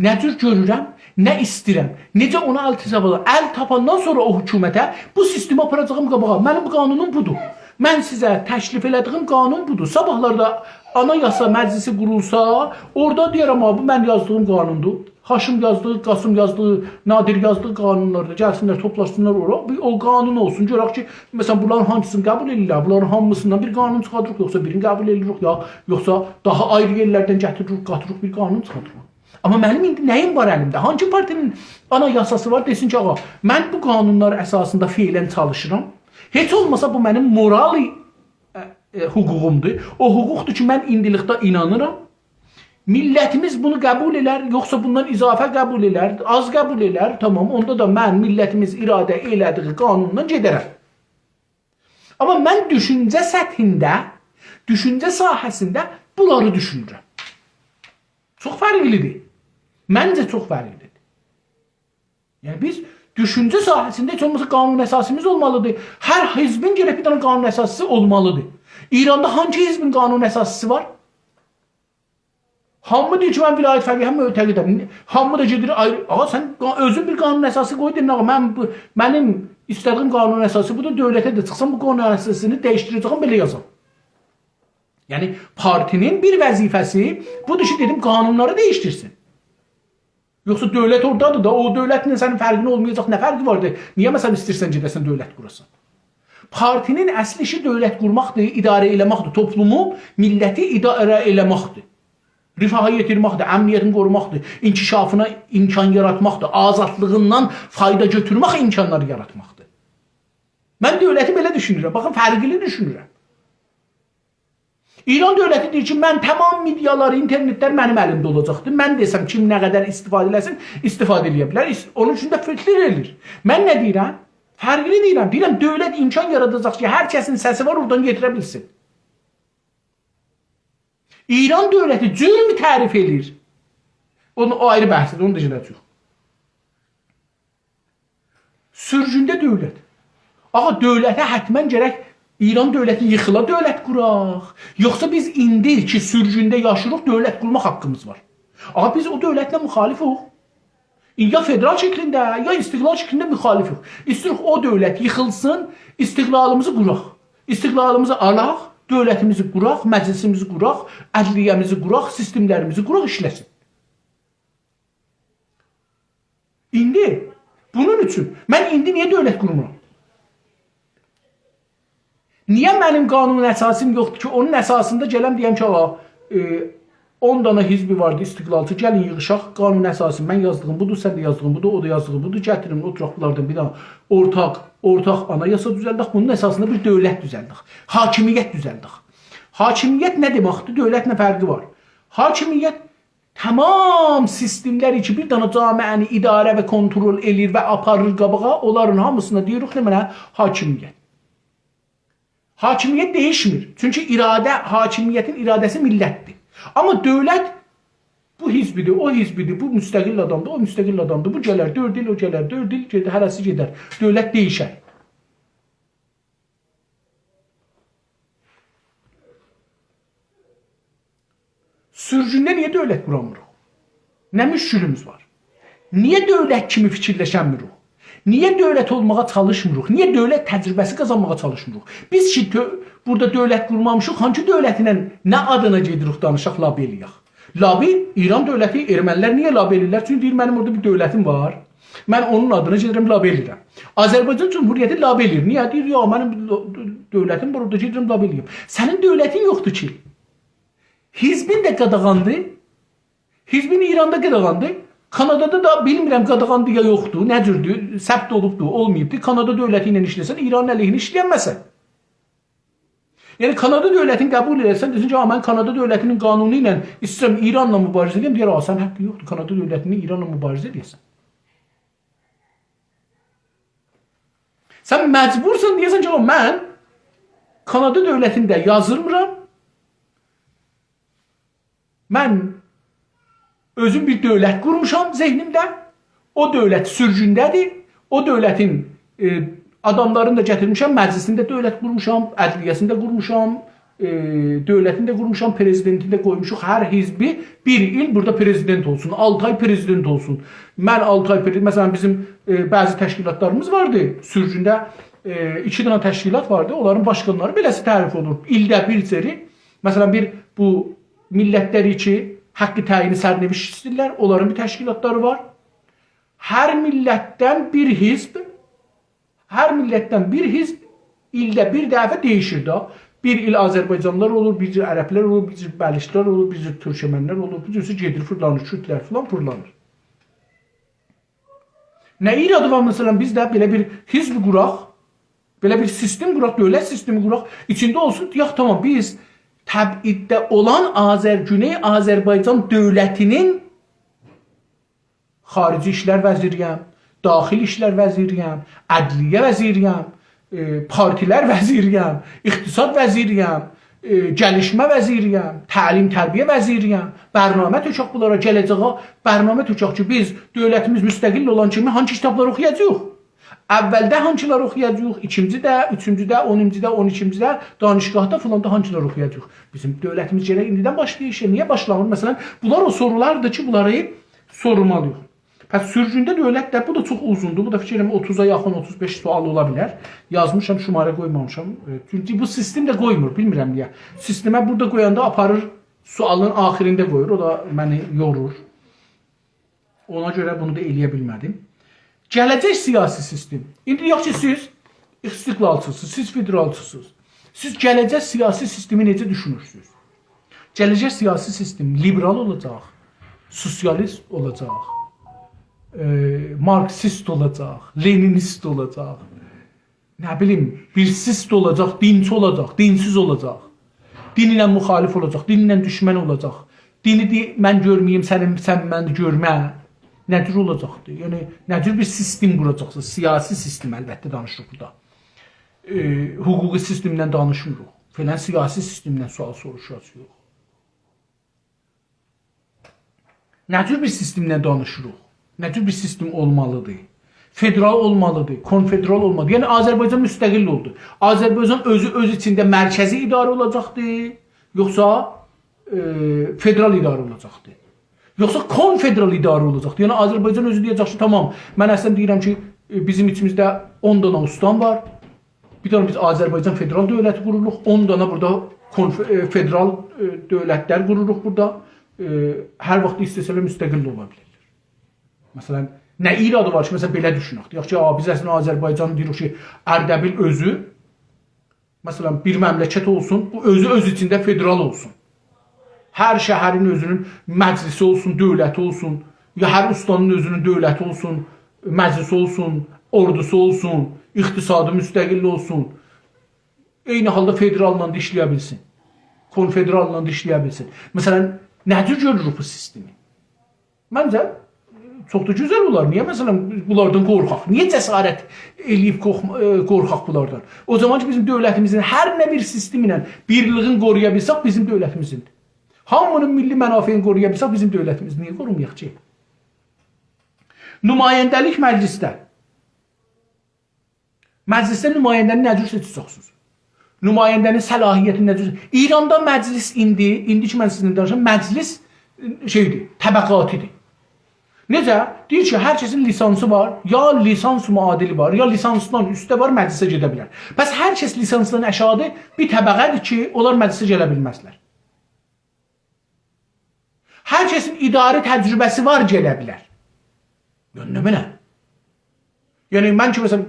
نه جور گؤرورم، نه ایسته‌ییرم، نئجه اونا ال تاپاجاغام؟» ال تاپاندان سونرا او حکومته بو سیستمی آپاراجاغام قاباغا. منیم بو قانونوم بودور. من سیزه تکلیف ائله‌دیگیم قانون بودور. صاباحلاردا آنایاسا مجلسی قورولسا، اورادا دئیه‌رم، «آ، بو من یازدیغیم قانوندور.» هاشم یازدیغی، قاسم یازدیغی، نادر یازدیغی قانونلار دا گلسینلر، توپلاشسینلار اورا. بیر او قانون اولسون. گؤرک کی، مثلا، بونلارین هانسینی قبول ائدیرلر، بونلارین هامیسیندان بیر قانون چیخاریریق، یوخسا بیرینی قبول ائدیریک، یا، یوخسا داها آیری یئرلردن گتیریریک، قاتیریریق، بیر قانون چیخاریریق. آمما منیم ایندی نه‌ییم وار الیمده؟ هانسی پارتی‌نین آنایاساسی وار، دئسین کی، «آغا، من بو قانونلار اساسیندا فعلا چالیشیرام. هئچ اولماسا بو منیم مورالی، ائ، ائ، حقوقومدور. او حقوقدور کی، من ایندیلیکده اینانیرام. میللتیمیز بونو قبول ائلر، یوخسا بوندان اضافه قبول ائلر، آز قبول ائلر، تامام، اوندا دا من میللتیمیز اراده ائله‌دیگی قانوندان گئده‌رم.» آمما من دوشونجه سطحینده، دوشونجه ساحه‌سینده بونلاری دوشونورم. چوخ فرقلیدیر. منجه چوخ فرقلیدیر. یعنی بیز دوشونجه ساحه‌سینده هئچ اولماسا قانون اساسیمیز اولمالیدیر. هر حزبین گرک بیر دنه قانون اساسیسی اولمالیدیر. ایراندا هانسی حزبین قانون اساسیسی وار؟ هامی دئییر کی، من ولایت فقیهه معتقدم. هامی دا گئدیر، آیری، آغا، سن قا-، اؤزون بیر قانون اساسی قوی، دئدین، آغا، من بو، منیم ایسته‌دیگیم قانون اساسی بودور، دؤولته ده چیخسام، بو قانون اساسینی دییشدیره‌جه‌یم، بئله یازام. یعنی، پارتی‌نین بیر وظیفه‌سی بودور کی، دئدیم، قانونلاری دییشدیرسین. یوخسا دؤولت اورادادیر دا، او دؤولتله سنین فرقین اولمایاجاق، نه فرقی واردیر؟ نییه، مثلا، ایسته‌ییرسن گئده‌سن دؤولت قوراسان؟ پارتی‌نین اصلی ایشی دؤولت قورماقدیر، اداره ائله‌مکدیر، توپلومو، میللتی اداره ائله‌مکدیر. رفاها یئتیرمکدیر، امنیتینی قوروماقدیر، انکشافینا امکان یاراتماقدیر، آزادلیغیندان فایدا گؤتورمک امکانلاری یاراتماقدیر. من دؤولتی بئله دوشونورم. باخین، فرقلی دوشونورم. ایران دؤولتی دئییر کی، من تمام مئدیالاری، اینترنتلر منیم الیمده اولاجاقدیر. من دئسم، کیم نه قدر استفاده ائله‌سین، استفاده ائله‌یه بیلر. ایس-، اونون اوچون ده فیلتر ائله‌ییر. من نه دئییرم؟ فرقلی دئییرم. دئییرم، دؤولت امکان یاراداجاق کی، هر کسین سسی وار، اورادان گتیره بیلسین. ایران دؤولتی جرم تعریف ائله‌ییر. اونو، او آیری بحثدیر، اونو دا گله‌جه‌ییک. سورگونده دؤولت. آغا، دؤولته حتما گرک ایران دؤولتی ییخیلا، دؤولت قوراق. یوخسا بیز ایندی کی، سورگونده یاشیریق، دؤولت قورماق حاققیمیز وار. آغا، بیز او دؤولتله مخالفوق. یا فدرال شکلینده، یا استقلال شکلینده مخالفوق. ایسته‌ییریک او دؤولت ییخیلسین، استقلالیمیزی قوراق. استقلالیمیزی آلاق، دؤولتیمیزی قوراق، مجلسیمیزی قوراق، عدلیه‌میزی قوراق، سیستملریمیزی قوراق، ایشله‌سین. ایندی بونون اوچون من ایندی نییه دؤولت قورمورام؟ نییه منیم قانون اساسیم یوخدور کی، اونون اساسیندا گلم دئیم کی، آغا، ائ، اون دانا حزبی واردی، استقلالچی، گلین ییغیشاق، قانون اساسی، من یازدیغیم بودور، سن ده یازدیغین بودور، او دا یازدیغی بودور، گتیرین، اوتوراق بونلاردان بیر دانا اورتاق، اورتاق آنایاسا دوزلدک، بونون اساسیندا بیر دؤولت دوزلدک، حاکمیت دوزلدک. حاکمیت نه دئمکدیر؟ دؤولتله فرقی وار. حاکمیت تمام سیستملری کی، بیر دانا جامعه‌نی اداره و کنترل ائله‌ییر و آپاریر قاباغا، اونلارین هامیسینا دئییریک نمنه؟ حاکمیت. حاکمیت دییشمیر. چونکی اراده، حاکمیتین اراده‌سی میللتدیر. آمما دؤولت بو حزبیدیر، او حزبیدیر، بو مستقل آدامدیر، او مستقل آدامدیر، بو گلر دؤرد ایل، او گلر دؤرد ایل، گئدر، هره‌سی گئدر. دؤولت دییشر. سورگونده نییه دؤولت قورامیریق؟ نه مشکلیمیز وار؟ نییه دؤولت کیمی فیکیرلشنمیریک؟ نییه دؤولت اولماغا چالیشمیریق؟ نییه دؤولت تجربه‌سی قازانماغا چالیشمیریق؟ بیز کی، تؤ-، بورادا دؤولت قورمامیشیق، هانسی دؤولتینن نه آدینا گئدیریک دانیشاق، لابی ائله‌یک؟ لابی، ایران دؤولتی، ارمنی‌لر نییه لابی ائله‌ییرلر؟ چونکی دئییر، منیم اورادا بیر دؤولتیم وار. من اونون آدینا گئدیرم، لابی ائله‌ییرم. آذربایجان جمهوریتی لابی ائله‌ییر. نییه؟ دئییر، یا، منیم دؤ-، دؤولتیم وار، اورادا گئدیرم، لابی ائله‌ییرم. سنین دؤولتین یوخدور کی. حزبین ده قاداغاندی. حزبین ایراندا قاداغاندی. کانادادا دا بیلمیرم، قاداغاندی یا یوخدور، نه جوردور، ثبت اولوبدور، اولماییبدیر. کانادا دؤولتی ایله ایشله‌سن، ایرانین علیهینه ایشله‌ینمه‌سن. یعنی، کانادا دؤولتینی قبول ائله‌سن، دئسن کی، «آ، من کانادا دؤولتینین قانونو ایله ایسته‌ییرم ایرانلا مبارزه ائدیم»، دئیر، «آ، سنین حاققین یوخدور کانادا دؤولتینی ایرانلا مبارزه ائله‌یه‌سن.» سن مجبورسان دئیه‌سن کی، «آ، من کانادا دؤولتینده یازیلمیرام، من اؤزوم بیر دؤولت قورموشام ذهنیمده. او دؤولت سورگونده‌دیر. او دؤولتین، ائ، آداملارینی دا گتیرمیشم، مجلسینده دؤولت قورموشام، عدلیه‌سینده قورموشام، ائ، دؤولتینده قورموشام، پرزیدنتینده قویموشوق. هر حزبی بیر ایل بورادا پرزیدنت اولسون، آلتی آی پرزیدنت اولسون. من آلتی آی پرزیدنت، مثلا، بیزیم، ائ، بعضی تشکیلاتلاریمیز واردی سورگونده، ائ، ایکی دنه تشکیلات واردی، اونلارین باشقانلاری بئله‌سی تعریف اولونور. ایلده بیر سری، مثلا، بیر بو میللتلر کی، حق تعیین سرنوشت ایسته‌ییرلر، اونلارین بیر تشکیلاتلاری وار. هر میللتدن بیر حزب، هر میللتدن بیر حزب ایلده بیر دفعه دییشیر ده. بیر ایل آذربایجانلیلار اولور، بیر جور عربلر اولور، بیر جور بلوچلار اولور، بیر جور تورکمنلر اولور، بیر جور گئدیر فیرلانیر، کوردلر فلان فیرلانیر. نه ایرادی وار، مثلا، بیز ده بئله بیر حزب قوراق، بئله بیر سیستم قوراق، دؤولت سیستمی قوراق، ایچینده اولسون، دئیک، تامام، بیز تبعیدده اولان آذر-، گونئی آذربایجان دؤولتینین خارجی ایشلر وزیری‌یم، داخل ایشلر وزیری‌یم، عدلیه وزیری‌یم، ائ، پارتیلر وزیری‌یم، اقتصاد وزیری‌یم، ائ، گلیشمه وزیری‌یم، تعلیم تربیه وزیری‌یم. برنامه تؤکک بونلارا، گله‌جه‌یه برنامه تؤکک کی، بیز دؤولتیمیز مستقل اولان کیمی هانسی کیتابلاری اوخویاجاغیق؟ اولده هانسیلاری اوخویاجاغیق، ایکینجیده، اوچونجوده، اونونجودا، اون ایکینجیده، دانشگاهدا فلاندا هانسیلاری اوخویاجاغیق؟ بیزیم دؤولتیمیز گرک ایندیدن باشلاییب ایشه. نییه باشلامیر؟ مثلا، بونلار او سورولاردیر کی، بونلاری سورمالی‌ییق. پس سورگونده دؤولت ده، بو دا چوخ اوزوندور. بو دا فیکر ائلیرم اوتوزا یاخین، اوتوز بئش سؤال اولا بیلر. یازمیشام، شماره قویمامیشام. ائ، چونکی بو سیستم ده قویمور، بیلمیرم نییه. سیستمه بورادا قویاندا آپاریر، سؤالین آخیرینده قویور. او دا منی یورور. اونا گؤره بونو دا ائلیه بیلمه‌دیم. گله‌جک سیاسی سیستم. ایندی دئیک کی، سیز استقلالچی‌سینیز، سیز فدرالچی‌سینیز. سیز گله‌جک سیاسی سیستمی نئجه دوشونورسونوز؟ گله‌جک سیاسی سیستم لیبرال اولاجاق، سوسیالیست اولاجاق، ائ، مارکسیست اولاجاق، لنینیست اولاجاق، نه بیلیم، بیرسیست اولاجاق، دینچی اولاجاق، دینسیز اولاجاق، دین ایله مخالف اولاجاق، دین ایله دوشمن اولاجاق. دینی دئ-، من گؤرمه‌ییم، سنین، سن منی گؤرمه. نه جور اولاجاقدی؟ یعنی، نه جور بیر سیستم قوراجاقسینیز؟ سیاسی سیستم، البته، دانیشیریق بورادا. ائ، حقوقی سیستمدن دانیشمیریق. فلان سیاسی سیستمدن سؤال سوروشاجاغیق. نه جور بیر سیستمدن دانیشیریق؟ نه جور بیر سیستم اولمالیدیر؟ فدرال اولمالیدیر، کنفدرال اولمالیدیر. یعنی آذربایجان مستقل اولدو. آذربایجان اؤزو اؤز ایچینده مرکزی اداره اولاجاقدی، یوخسا، ائ، فدرال اداره اولاجاقدی؟ یوخسا کنفدرال اداره اولاجاقدی؟ یعنی آذربایجان اؤزو دئیه‌جک کی، تامام، من اصلا دئییرم کی، ائ، بیزیم ایچیمیزده اون دانا استان وار. بیر دانا بیز آذربایجان فدرال دؤولتی قوروروق، اون دانا بورادا کنف-، ائ، فدرال، ائ، دؤولتلر قوروروق بورادا. ائ، هر واخت ایسته‌سه‌لر مستقل ده اولا بیلرلر. مثلا، نه ایرادی وار کی، مثلا، بئله دوشونک. دئیک کی، «آ، بیز اصلینده آذربایجان دئییریک کی، اردبیل اؤزو، مثلا، بیر مملکت اولسون، بو اؤزو اؤز ایچینده فدرال اولسون. هر شهرین اؤزونون مجلسی اولسون، دؤولتی اولسون، یا هر استانین اؤزونون دؤولتی اولسون، مجلسی اولسون، اوردوسو اولسون، اقتصادی مستقل اولسون. عینی حالدا فدراللا دا ایشله‌یه بیلسین، کنفدراللا دا ایشله‌یه بیلسین.» مثلا، نه جور گؤروروک بو سیستمی؟ منجه، چوخ دا گؤزل اولار. نییه، مثلا، بونلاردان قورخاق؟ نییه جسارت ائله‌ییب قورخ-، ائ، قورخاق بونلاردان؟ او زامان کی، بیزیم دؤولتیمیزین هر نه بیر سیستم ایله بیرلیگین قورویا بیلسک، بیزیم دؤولتیمیزیندیر. هامی‌نین میللی منافعینی قورویا بیلسک، بیزیم دؤولتیمیز، نییه قورومایاق کی؟ نماینده‌لیک مجلسده. مجلسده نماینده‌نی نه جور سئچه‌جکسینیز؟ نماینده‌نین صلاحیتینی نه جور؟ ایراندا مجلس ایندی، ایندی کی من سیزینله دانیشیرام، مجلس، ائ، شئیدیر، طبقاتی‌دیر. نئجه؟ دئییر کی، هر کسین لیسانسی وار، یا لیسانس معادلی وار، یا لیسانسدان اوسته وار، مجلسه گئده بیلر. پس هر کس لیسانسدان آشاغی‌دیر، بیر طبقه‌دیر کی، اونلار مجلسه گله بیلمزلر. هر کسین اداره تجربه‌سی وار، گله بیلر. یا نه بئله؟ یعنی، من کی، مثلا،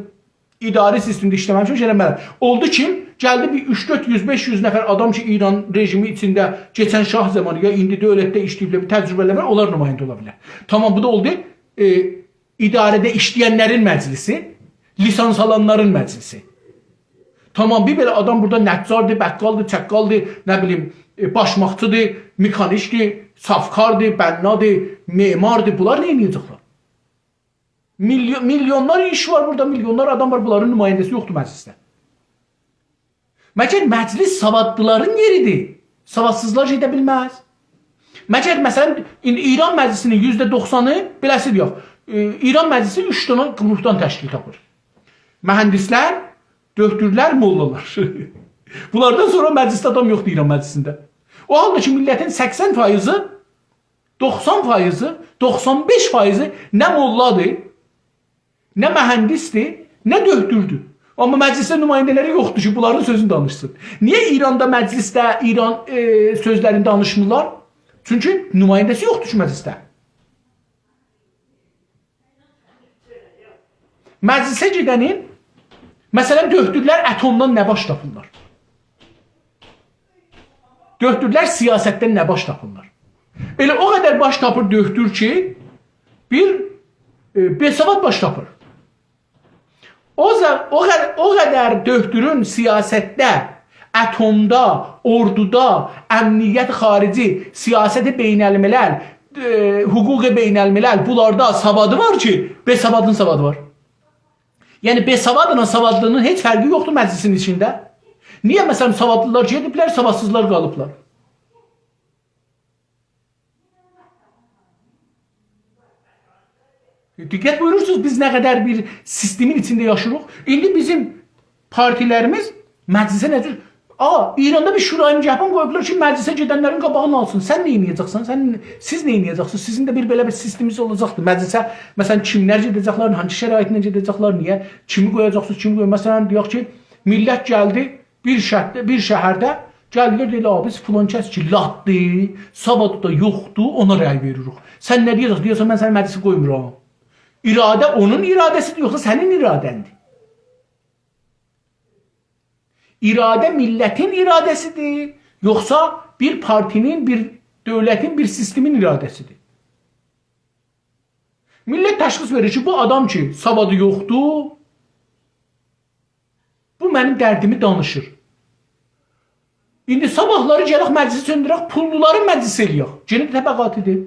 اداره سیستمده ایشله‌مه‌میشم، گله بیلمرم. اولدو کی، گلدی بیر اوچ، دؤرد یوز، بئش یوز نفر آدام کی، ایران رژیمی ایچینده کئچن شاه زامانی یا ایندی دؤولتده ایشله‌ییبلر، بیر تجربه‌لری وار، اونلار نماینده اولا بیلر. تامام، بو دا اولدو، ائ، اداره‌ده ایشله‌ینلرین مجلسی، لیسانس آلانلارین مجلسی. تامام، بیر بئله آدام بورادا نجاردیر، بقالدیر، چقالدیر، نه بیلیم، ائ، باشماقچی‌دیر، مکانیکدیر، صافکاردیر، بنادیر، معماردیر. بونلار نه ائده‌جکلر؟ میلیو-، میلیونلار ایش وار بورادا، میلیونلار آدام وار، بونلارین نماینده‌سی یوخدور مجلسده. مگر مجلس سوادلیلارین یئری‌دیر؟ سوادسیزلار گئده بیلمز. مگر، مثلا، ایندی ایران مجلسی‌نین یوزده دوخسانی، بئله‌سی دئیک، ائ، ایران مجلسی اوچ دنه گروپدان تشکیل تاپیر. مهندسلر، دؤکتورلر، موللالار. بونلاردان سونرا مجلسده آدام یوخدور ایران مجلسینده. او حالدا کی، میللتین سکسن فایضی، دوخسان فایضی، دوخسان بئش فایضی نه موللادیر، نه مهندسدیر، نه دؤکتوردور. آمما مجلسده نماینده‌لری یوخدور کی، بونلارین سؤزونو دانیشسین. نییه ایراندا مجلسده ایران، ائ، سؤزلرینی دانیشمیرلار؟ چونکی نماینده‌سی یوخدور کی، مجلسده. مجلسه گئدنین، مثلا، دؤکتورلر اتمدان نه باش تاپیرلار؟ دؤکتورلر سیاستدن نه باش تاپیرلار؟ ائله او قدر باش تاپیر دؤکتور کی، بیر، ائ، بی‌سواد باش تاپیر. او ز-، او قد-، او قدر دؤکتورون سیاستده، اتمدا، اوردودا، امنیت خارجی، سیاست بین‌الملل، ائ، حقوق بین‌الملل، بونلاردا سوادی وار کی، بی‌سوادین سوادی وار. یعنی، بی‌سوادلا سوادلی‌نین هئچ فرقی یوخدور مجلسین ایچینده. نییه، مثلا، سوادلیلار گئدیبلر، سوادسیزلار قالیبلار؟ دقت بویورورسونوز، بیز نه قدر بیر سیستمین ایچینده یاشیریق. ایندی بیزیم پارتیلریمیز مجلسه نه جور... آ، ایراندا بیر شورای نگهبان قویوبلار کی، مجلسه گئدنلرین قاباغینی آلسین. سن نه ائده‌جکسن؟ سن، سیز نه ائده‌جکسینیز؟ سیزین ده بیر بئله بیر سیستمینیز اولاجاقدیر. مجلسه، مثلا، کیملر گئده‌جکلر، هانسی شرایطله گئده‌جکلر، نییه، کیمی قویاجاقسینیز، کیمی قوی-، مثلا، دئیک کی، میللت گلدی، بیر شهرده، بیر شهرده گلدیلر، دئدیلر: «آ، بیز فلان کس کی، لاتدی، سوادی دا یوخدور، اونا رأی وئریریک.» سن نه دئیه‌جکسن؟ دئیه‌جکسن: «من سنی مجلسه قویمورام.» اراده اونون اراده‌سیدیر، یوخسا سنین اراده‌ندیر؟ اراده میللتین اراده‌سیدیر، یوخسا بیر پارتی‌نین، بیر دؤولتین، بیر سیستمین اراده‌سیدیر؟ میللت تشخیص وئریر کی، بو آدام کی، سوادی یوخدور، بو منیم دردیمی دانیشیر. ایندی صاباحلاری گلک مجلسی چؤندرک، پوللولاری مجلس ائله‌یک. یئنه ده طبقاتی‌دیر.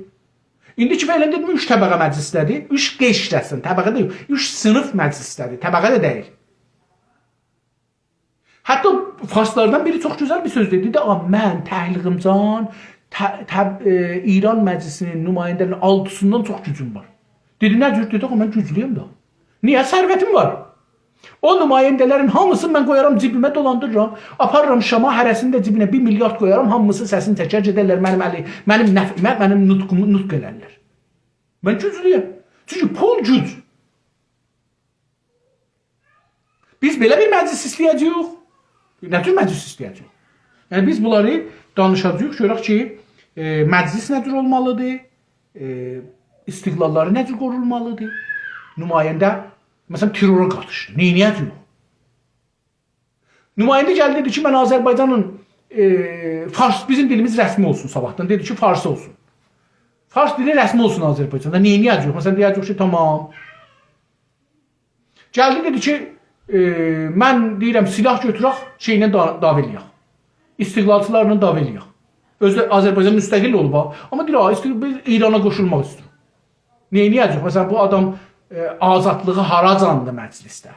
ایندی کی، فعلا دئدیم، اوچ طبقه مجلسده‌دیر، اوچ قشر اصلینده، طبقه دئییل، اوچ صینیف مجلسده‌دیر، طبقه ده دئییل. حتی فارسلاردان بیری چوخ گؤزل بیر سؤز دئدی. دئدی: «آ، من، تحلیلیم جان، ته-، ته-، ائ، ایران مجلسی‌نین نماینده‌لری‌نین آلتی‌سیندن چوخ گوجوم وار.» دئدی: «نه جور؟» دئدی: «آقا، من گوجلویم ده. نییه؟ ثروتیم وار. او نماینده‌لرین هامیسینی من قویارام جیبیمه، دولاندیرارام، آپاریرام شاما، هره‌سینین ده جیبینه بیر میلیارد قویارام، هامیسی سسینی چکر، گئدرلر منیم علی-، منیم نف-، منیم نطقومو نطق ائلرلر. من گوجلویم. چونکی پول گوج.» بیز بئله بیر مجلس ایسته‌یه‌جه‌ییک. نه جور مجلس ایسته‌یه‌جه‌ییک؟ یعنی، بیز بونلاری دانیشاجاغیق، گؤرک کی، ائ، مجلس نه جور اولمالیدیر، ائ، استقلاللاری نه جور قورولمالیدیر. نماینده، مثلا، ترورا قاتیشدی. نئینیه‌جه‌ییک؟ نماینده گلدی، دئدی کی، من آذربایجانین، ائ، فارس، بیزیم دیلیمیز رسمی اولسون صاباحدان. دئدی کی، فارسی اولسون. فارس دیلی رسمی اولسون آذربایجاندا. نئینیه‌جه‌ییک؟ مثلا، دئیه‌جه‌ییک کی، تامام. گلدی، دئدی کی، ائ، من دئییرم، سلاح گؤتورک، شئیله دا-، دعوا ائله‌یک. استقلالچیلارلا دعوا ائله‌یک. اؤزو ده آذربایجان مستقل اولوب ها. آمما دئییر: «آ، ایسته‌ییر، بیز ایرانا قوشولماق ایسته‌ییریک.» نئینیه‌جه‌ییک؟ مثلا، بو آدام، ائ، آزادلیغی هاراجاندی مجلسده؟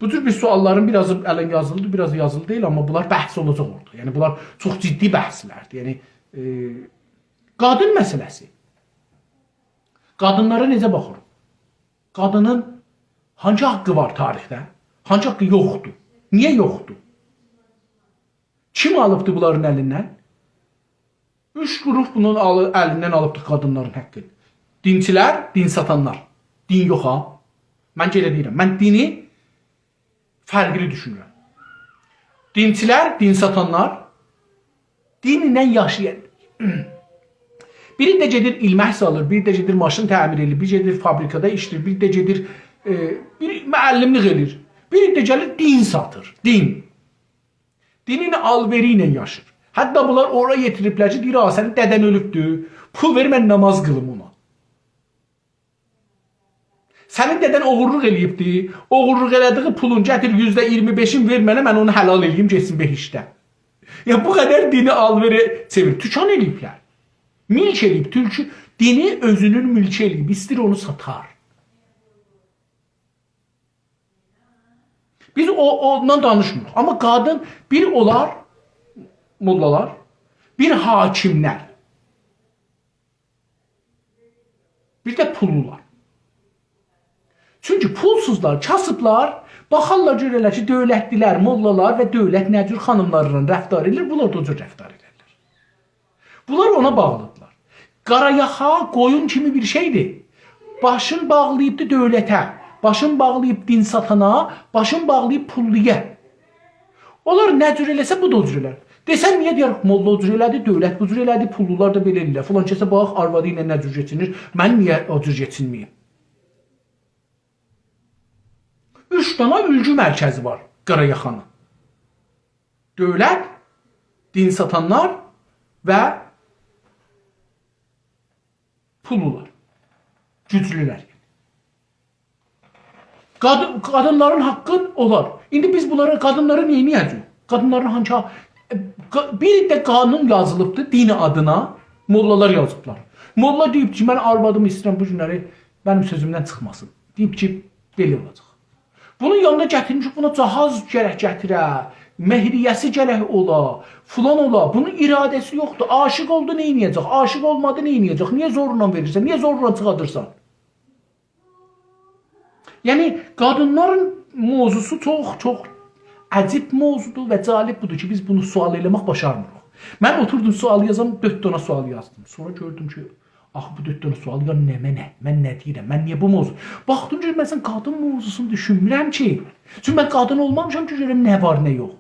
بو جور بیر سؤاللارین بیر آزی الان یازیلیدی، بیر آزی یازیلی دئییل، آمما بونلار بحث اولاجاق اورادا. یعنی، بونلار چوخ جدی بحثلردیر. یعنی، ائ، قادین مسئله‌سی. قادینلارا نئجه باخیریق؟ قادینین هانسی حاققی وار تاریخده؟ هانسی حاققی یوخدور؟ نییه یوخدور؟ کیم آلیبدی بونلارین الیندن؟ اوچ گروپ بونون آلی-، الیندن آلیبدی قادینلارین حاققینی. دینچیلر، دین ساتانلار. دین یوخ ها. من یئنه دئییرم، من دینی فرقلی دوشونورم. دینچیلر، دین ساتانلار، دین ایله یاشایان. بیری ده گئدیر ایلمک سالیر، بیری ده گئدیر ماشین تعمیر ائله‌ییر، بیری گئدیر فابریکادا ایشله‌ییر، بیری ده گئدیر، ائ، بیر معلملیک ائله‌ییر. بیری ده گلیر دین ساتیر، دین. دینین آل‌وئری ایله یاشیر. حتی بونلار اورا یئتیریبلر کی، دئییر: «آ، سنین دده‌ن اؤلوبدور، پول وئر، من نماز قیلیم اونا.» سنین دده‌ن اوغورلوق ائله‌ییبدی، اوغورلوق ائله‌دیگی پولون گتیر، یوزده اییرمی بئشین وئر منه، من اونو حلال ائله‌ییم، گئتسین بهشته. یا، بو قدر دینی آل‌وئره چئویر، توکان ائله‌ییبلر. ملک ائله‌ییب، تورکو دینی اؤزونون ملکی ائله‌ییب، ایسته‌ییر اونو ساتار. بیز او، اوندان دانیشمیریق. آمما قادین، بیر اونلار، موللالار، بیر حاکیملر، بیر ده پوللولار. چونکی پولسوزلار، کاسیبلار باخارلار، گؤررلر کی، دؤولتلی‌لر، موللالار و دؤولت نه جور خانیملارلا رفتار ائدیر، بونلار دا او جور رفتار ائدرلر. بونلار اونا باغلیدیرلار. قارایاخا قویون کیمی بیر شئیدیر. باشین باغلاییبدی دؤولته، باشین باغلاییب دین ساتانا، باشین باغلاییب پوللویا. اونلار نه جور ائله‌سه، بو دا او جور ائلر. دئسن، نییه دئیر، موللا او جور ائله‌دی، دؤولت بو جور ائله‌دی، پوللولار دا بئله ائله‌ییرلر. فلان کسه باخ، آروادی ایله نه جور کئچینیر، من نییه او جور کئچینمه‌ییم؟ اوچ دانا اولگو مرکزی وار قارایاخانین. دؤولت، دین ساتانلار و پوللولار، گوجلولر. قادین، قادینلارین حاققین اولار. ایندی بیز بونلارا، قادینلارا نئینیه‌جه‌ییک؟ قادینلارین هانسی حاق-، قا-، بیر ده قانون یازیلیبدی دین آدینا، موللالار یازیبلار. موللا دئییب کی، من آروادیمی ایسته‌ییرم بو گونلری منیم سؤزومدن چیخماسین. دئییب کی، بئله اولاجاق. بونون یانیندا گتیرمیشیک، بونا جهاز گرک گتیره، مهریه‌سی گرک اولا، فلان اولا. بونون اراده‌سی یوخدور. عاشیق اولدو، نئینیه‌جک؟ عاشیق اولمادی، نئینیه‌جک؟ نییه زورلا وئریرسن؟ نییه زورلا چیخادیرسان؟ یعنی، قادینلارین موضوعسو چوخ، چوخ عجیب موضوعدور و جالب بودور کی، بیز بونو سؤال ائله‌مک باشارمیریق. من اوتوردوم سؤال یازام، دؤرد دنه سؤال یازدیم. سونرا گؤردوم کی، آخی بو دؤرد دنه سؤال یا نمنه؟ من نه دئییرم؟ من نییه بو موضوع؟ باخدیم کی، مثلا، قادین موضوعسونو دوشونمورم کی. چونکی من قادین اولمامیشام کی، گؤرم نه وار، نه یوخ.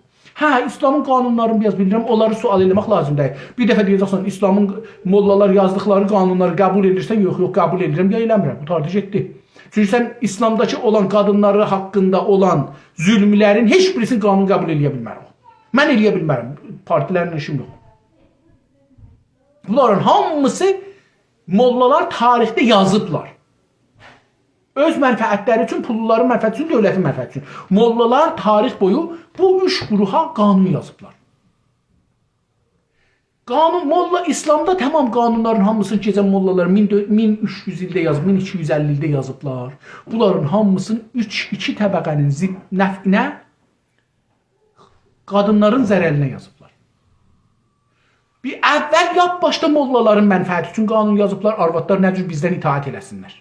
هه، ایسلامین قانونلارینی بیر آز بیلیرم، اونلاری سؤال ائله‌مک لازیم دئییل. بیر دفعه دئیه‌جکسن، ایسلامین موللالار یازدیقلاری قانونلاری قبول ائدیرسن، یوخ، یوخ، قبول ائدیرم، یا ائله‌میرم. قوتاردی گئتدی. چونکی سن ایسلامداکی اولان قادینلاری حاقیندا اولان ظلملرین هئچ بیریسینی قانون قبول ائله‌یه بیلمر او. من ائله‌یه بیلمرم. پارتیلرله ایشیم یوخ. بونلارین هامیسی موللالار تاریخده یازیبلار. اؤز منفعتلری اوچون، پوللولارین منفعتی اوچون، دؤولتین منفعتی اوچون. موللالار تاریخ بویو بو اوچ گروها قانون یازیبلار. قانون، موللا ایسلامدا تمام قانونلارین هامیسینی کئچن موللالار مین دؤ-، مین اوچ یوز ایلده یازیب، مین ایکی یوز اللی ایلده یازیبلار. بونلارین هامیسینی اوچ، ایکی طبقه‌نین ضد نفعینه، قادینلارین ضررینه یازیبلار. بیر اول لاپ باشدا موللالارین منفعتی اوچون قانون یازیبلار، آروادلار نه جور بیزدن اطاعت ائله‌سینلر.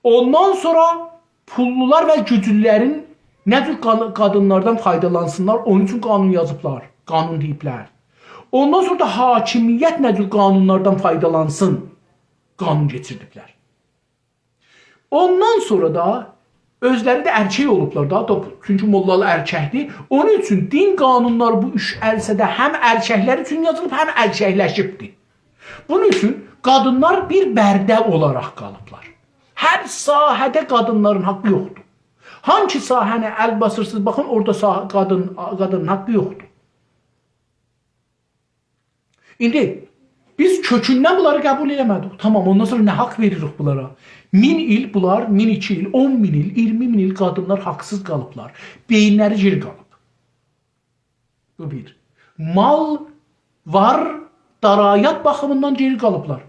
اوندان سونرا پوللولار و گوجلولرین نه جور قان-، قادینلاردان فایدالانسینلار، اونون اوچون قانون یازیبلار، قانون دئییبلر. اوندان سونرا دا حاکمیت نه جور قانونلاردان فایدالانسین، قانون کئچیردیبلر. اوندان سونرا دا اؤزلری ده ارکک اولوبلار دا، دا، چونکی موللالار ارککدیر. اونون اوچون دین قانونلاری بو اوچ ارسه‌ده هم ارککلر اوچون یازیلیب، هم ارککلشیبدیر. بونون اوچون قادینلار بیر برده اولاراق قالیبلار. هر ساحه‌ده قادینلارین حاقی یوخدور. هانسی ساحه‌نی ال باسیرسینیز، باخین، اورادا ساحه، قادین، قادینین حاقی یوخدور. ایندی بیز کؤکوندن بونلاری قبول ائله‌مه‌دیک. تامام، اوندان سونرا نه حاق وئریریک بونلارا؟ مین ایل بونلار، مین ایکی ایل، اون مین ایل، اییرمی مین ایل قادینلار حاقسیز قالیبلار. بئیینلری گیری قالیب. بو بیر. مال، وار، داراییات باخیمیندان گیری قالیبلار.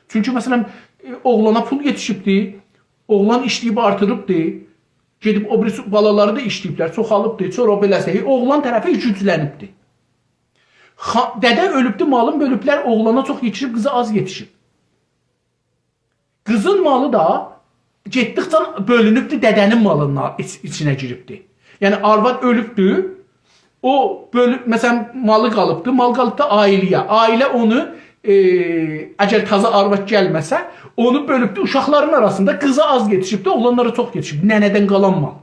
چونکی، مثلا، ائ، اوغلانا پول یئتیشیبدی، اوغلان ایشله‌ییب آرتیریبدی، گئدیب او بیریسی بالالاری دا ایشله‌ییبلر، چوخالیبدی، سونرا بئله‌سی، هئی، اوغلان طرفی گوجلنیبدی. خا-، دده اؤلوبدو، مالین بؤلوبلر، اوغلانا چوخ یئتیشیب، قیزا آز یئتیشیب. قیزین مالی دا گئتدیکجه بؤلونوبدو، دده‌نین مالینین ایچ-، ایچینه گیریبدی. یعنی آرواد اؤلوبدو، او بؤلو-، مثلا، مالی قالیبدی، مال قالیبدی عائله‌یه. عائله اونو، ائ، اگر تازا آرواد گلمه‌سه، اونو بؤلوبدو اوشاقلارین آراسیندا، قیزا آز یئتیشیبدی، اوغلانلارا چوخ یئتیشیب. ننه‌دن قالان مال.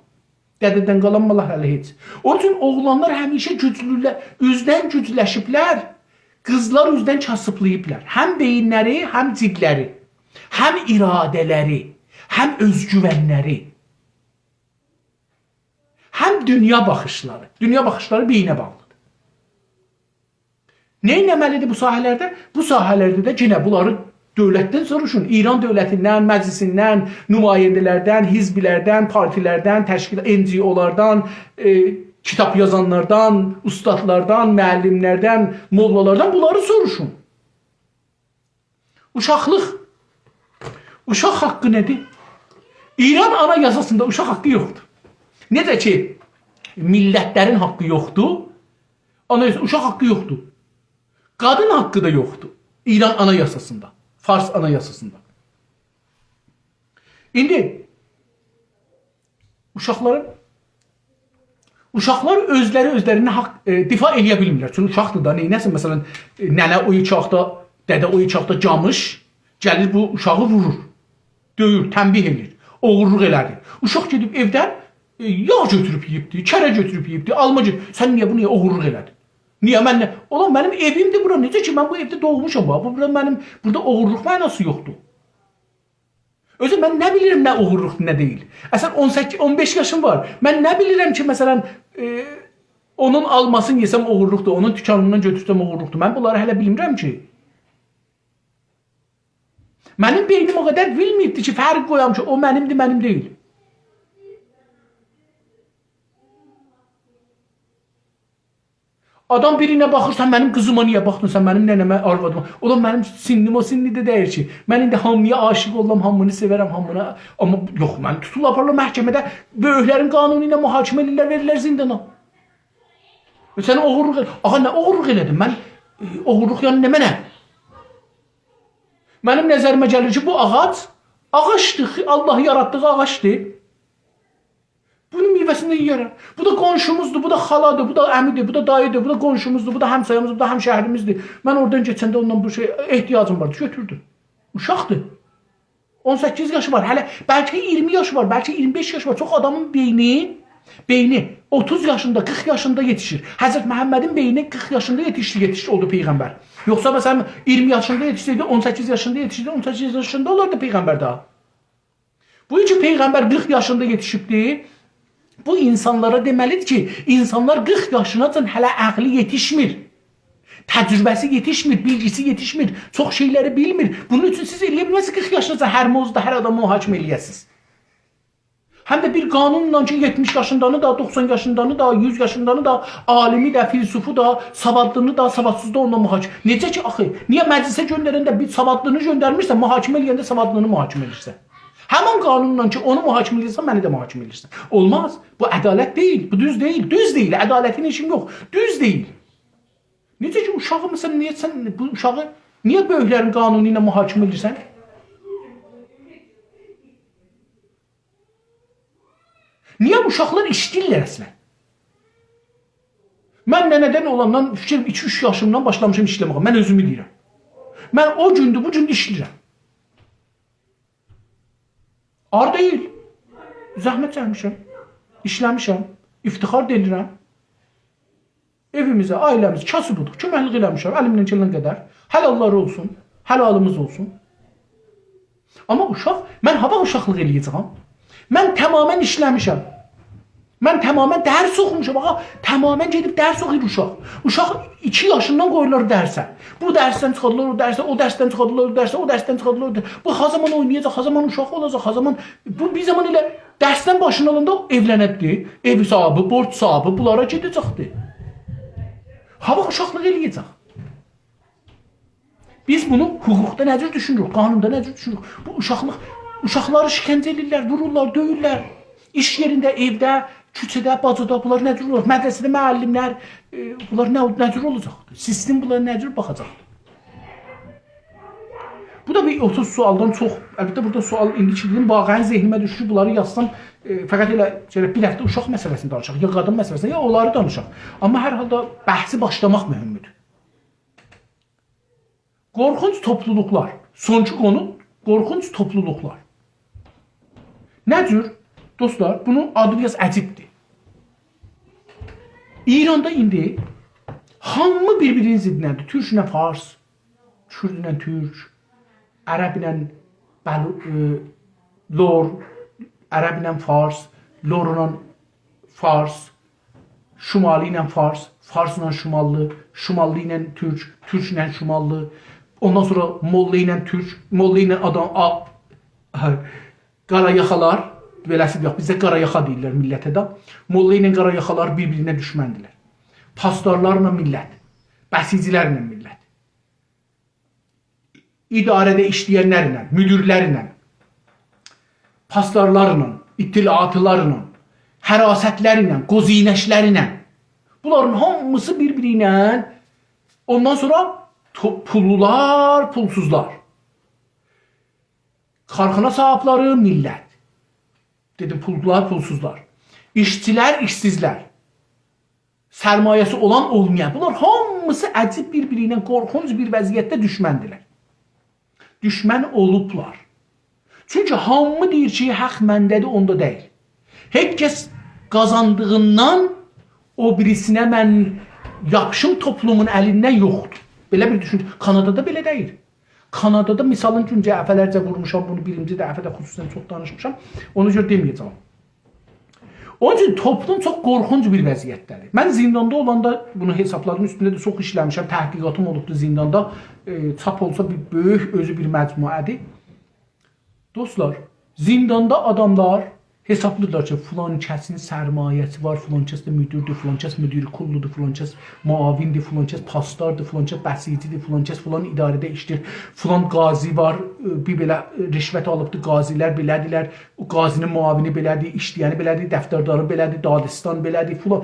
دده‌دن قالان مال هله هئچ. اونون اوچون اوغلانلار همیشه گوجلولر، اوزدن گوجلشیبلر، قیزلار اوزدن کاسیبلاییبلار. هم بئیینلری، هم جیگلری، هم اراده‌لری، هم اؤزگوونلری، هم دونیا باخیشلاری. دونیا باخیشلاری بئیینه باغلیدیر. نه ائتمه‌لیدیر بو ساحه‌لرده؟ بو ساحه‌لرده ده یئنه بونلاری دؤولتدن سوروشون. ایران دؤولتیندن، مجلسیندن، نماینده‌لردن، حزبلردن، پارتیلردن، تشکیل-، NGO-لاردان، ائ، کیتاب یازانلاردان، اوستادلاردان، معلم‌لردن، موللالاردان بونلاری سوروشون. اوشاقلیق. اوشاق حاققی نه‌دیر؟ ایران آنایاساسیندا اوشاق حاققی یوخدور. نئجه کی، میللت‌لرین حاققی یوخدور، آنایاسا-، اوشاق حاققی یوخدور. قادین حاققی دا یوخدور ایران آنایاساسیندا، فارس آنایاساسیندا. ایندی اوشاقلارین، اوشاقلار اؤزلری اؤزلرینه حاق، ائ، دفاع ائله‌یه بیلمیرلر. چونکی اوشاقدیر دا، نئینه‌سین؟ مثلا، ائ، ننه او ایکی آخدا، دده او ایکی آخدا گامیش گلیر بو اوشاغی وورور، دؤیور، تنبیه ائله‌ییر، اوغورلوق ائله‌دی. اوشاق گئدیب ائودن، ائ، یاغ گؤتوروب یئییبدی، کره گؤتوروب یئییبدی، آلما گؤ-، سن نییه بونو اوغورلوق ائله‌دین؟ نییه من نه؟ اولان، منیم ائویمدیر بورا، نئجه کی، من بو ائوده دوغموشام، باخ، بو بورا منیم، بورادا اوغورلوق معناسی یوخدور. اؤزو من نه بیلیرم نه اوغورلوقدور، نه دئییل؟ اصلا اون سککیز، اون بئش یاشیم وار. من نه بیلیرم کی، مثلا، ائ، اونون آلماسینی یئسم اوغورلوقدور، اونون دوکانیندان گؤتورسم اوغورلوقدور. من بونلاری هله بیلمیرم کی. منیم بئینیم او قدر بیلمه‌ییبدیر کی، فرق قویام کی، او منیمدیر، منیم دئییل. آدام بیرینه باخیر، «سن منیم قیزیما نییه باخدین، سن منیم ننه‌مه، آروادیما؟» اولان منیم سنّیم او سنّیده دئییل کی. من ایندی هامییا عاشیق اوللام، هامینی سئورم، هامینی، آمما یوخ، منی توتورلار، آپاریرلار محکمه‌ده، بؤیوکلرین قانونو ایله محاکمه ائدیرلر، وئریرلر زیندانا. سن اوغورلوق ائل-، آغا، نه اوغورلوق ائله‌دین؟ من، ائ، اوغورلوق یعنی نمنه؟ منیم نظریمه گلیر کی، بو آغاج آغاجدیر، خی-، الله یاراتدیغی آغاجدیر. بونون میوه‌سینی ده یئیه‌رم. بو دا قونشوموزدور، بو دا خالادیر، بو دا عمی‌دیر، بو دا دایی‌دیر، بو دا قونشوموزدور، بو دا همسایه‌میزدیر، بو دا همشهریمیزدیر. من اورادان کئچنده اوندان بو شئی احتیاجیم واردی، گؤتوردوم. اوشاقدیر. اون سککیز یاشی وار، هله بلکه اییرمی یاشی وار، بلکه اییرمی بئش یاشی وار. چوخ آدامین بئینی، بئینی اوتوز یاشیندا، قیرخ یاشیندا یئتیشیر. حضرت محمدین بئینی قیرخ یاشیندا یئتیشدی، یئتیشدی، اولدو پیغمبر. یوخسا، مثلا، اییرمی یاشیندا یئتیشسه‌یدی، اون سککیز یاشیندا یئتیشسه‌یدی، اون سککیز یاشیندا اولاردی پیغمبر داها. بو کی پیغمبر قیرخ یاشیندا یئتیشیبدی، بو اینسانلارا دئمه‌لیدیر کی، اینسانلار قیرخ یاشیناجان هله عقلی یئتیشمیر. تجربه‌سی یئتیشمیر، بیلگیسی یئتیشمیر، چوخ شئیلری بیلمیر. بونون اوچون سیز ائلیه بیلمزسینیز قیرخ یاشیناجان هر موضوعدا هر آدامی محاکمه ائلیه‌سینیز. هم ده بیر قانونلا کی، یئتمیش یاشیندانی دا، دوخسان یاشیندانی دا، یوز یاشیندانی دا، عالیمی ده، فیلسوفو دا، سوادلینی دا، سوادسیزی دا اوننان محاکمه. نئجه کی، آخی، نییه مجلسه گؤندرنده بیر سوادلینی گؤندرمیرسن، محاکمه ائله‌ینده سوادلینی محاکمه ائدیرسن؟ همان قانونلا کی، اونو محاکمه ائدیرسن، منی ده محاکمه ائدیرسن. اولماز. بو عدالت دئییل، بو دوز دئییل، دوز دئییل، عدالتین ایشیم یوخ، دوز دئییل. نئجه کی، اوشاغی، مثلا، نییه سن بو اوشاغی، نییه بؤیوکلرین قانونو ایله محاکمه ائدیرسن؟ نییه اوشاقلار ایشله‌ییرلر اصلا؟ من ننه‌دن اولاندان، فیکریم، ایکی-اوچ یاشیمدان باشلامیشام ایشله‌مه‌یه. من اؤزومو دئییرم. من او گوندور، بو گوندور ایشله‌ییرم. عار دئییل. زحمت چکمیشم. ایشله‌میشم. افتخار دا ائدیرم. ائویمیزه، عائله‌میزه، کاسیبیق، کؤمکلیک ائله‌میشم الیمدن گلن قدر. حلاللار اولسون، حلالیمیز اولسون. آمما اوشاق، من هاوا اوشاقلیق ائله‌یه‌جه‌یم؟ من تماما ایشله‌میشم. من تماما درس اوخوموشام، آغا، تماما گئدیب درس اوخویور اوشاق. اوشاق ایکی یاشیندان قویورلار درسه. بو درسدن چیخاردیلار او درسه، او درسدن چیخاردیلار او درسه، او درسدن چیخاردیلار او درسه. بو ها زامان اوینایاجاق، ها زامان اوشاق اولاجاق، ها زامان، بو بیر زامان ائله درسدن باشینی آلاندا ائولنه‌جکدی. ائو صاحیبی، بورج صاحیبی، بونلارا گئده‌جکدی. هاوا اوشاقلیق ائله‌یه‌جک؟ بیز بونو حقوقدا نه جور دوشونوروک، قانوندا نه جور دوشونوروک؟ بو اوشاقلیق، اوشاقلاری شکنجه ائدیرلر، وورورلار، دؤیورلر. ایش یئرینده، ائوده، کوچه‌ده، باجادا بونلار نه جور اولاجاق؟ مدرسه‌ده معلم‌لر، ائ، بونلار نه، نه جور اولاجاق؟ سیستم بونلارا نه جور باخاجاق؟ بو دا بیر اوتوز سؤالدان چوخ. البته، بورادا سؤال ایندی کی دئدیم، واقعا ذهنیمه دوشدو، بونلاری یازسام، ائ، فقط ائله، ائله بیر هفته اوشاق مسئله‌سینی دانیشاق، یا قادین مسئله‌سینی، یا اونلاری دانیشاق. آمما هر حالدا بحثی باشلاماق مهمدور. قورخونج توپلولوقلار. سونکی قونو قورخونج توپلولوقلار. نه جور؟ دوستلار، بونون آدی بیر آز عجیبدیر. ایراندا ایندی هامی بیر-بیرینین ضدینه‌دیر. تورکله فارس، کوردله تورک، عربله بلو-، ائ، لور، عربله فارس، لورلا فارس، شمالی ایله فارس، فارسلا شماللی، شماللی ایله تورک، تورک ایله شماللی، اوندان سونرا موللا ایله تورک، موللا ایله آدام، آ-، قارایاخالار، بئله‌سی یوخ، بیزده قارایاخا دئییرلر میللته ده. موللا ایله قارایاخالار بیر-بیرینه دوشمندیرلر. پاسدارلارلا میللت، بسیجی‌لرله میللت. اداره‌ده ایشله‌ین‌لرله، مدیرلرله، پاسدارلارلا، اطلاعاتچیلارلا، حراست‌لرله، گزینش‌لرله. بونلارین هامیسی بیر-بیری ایله، اوندان سونرا تو-، پوللولار، پولسوزلار. کارخانا صاحیبلری، میللت. دئدیم، پوللولار، پولسوزلار. ایشچی‌لر، ایشسیزلر. سرمایه‌سی اولان، اولمایان. بونلار هامیسی عجیب، بیر-بیری ایله قورخونج بیر وضعیتده دوشمندیرلر. دوشمن اولوبلار. چونکی هامی دئییر کی، حق منده‌دیر، اوندا دئییل. هئچ کس قازاندیغیندان او بیریسینه من یاپیشیم توپلومون الیندن یوخدور. بئله بیر دوشون-، کانادادا بئله دئییل. کانادادا مثالین اوچون دفعه‌لرجه وورموشام بونو، بیرینجی دفعه ده خصوصا چوخ دانیشمیشام. اونا گؤره دئمه‌یه‌جم. اونون اوچون توپلوم چوخ قورخونج بیر وضعیتده‌دیر. من زینداندا اولاندا بونو حسابلادیم، اوستونده ده چوخ ایشله‌میشم، تحقیقاتیم اولوبدور زینداندا. ائ، چاپ اولسا بیر بؤیوک، اؤزو بیر مجموعه‌دیر. دوستلار، زینداندا آداملار حسابلاییرلار کی، فلان کسین سرمایه‌سی وار، فلان کس ده مدیردیر، فلان کس مدیرکلدور، فلان کس معاوندیر، فلان کس پاسداردیر، فلان کس بسیجی‌دیر، فلان کس فلان اداره‌ده ایشله‌ییر، فلان قاضی وار، ائ، بیر بئله، ائ، رشوت آلیبدیر، قاضی‌لر بئله‌دیرلر، او قاضی‌نین معاونی بئله‌دیر، ایشله‌ینی بئله‌دیر، دفترداری بئله‌دیر، دادستان بئله‌دیر، فلان.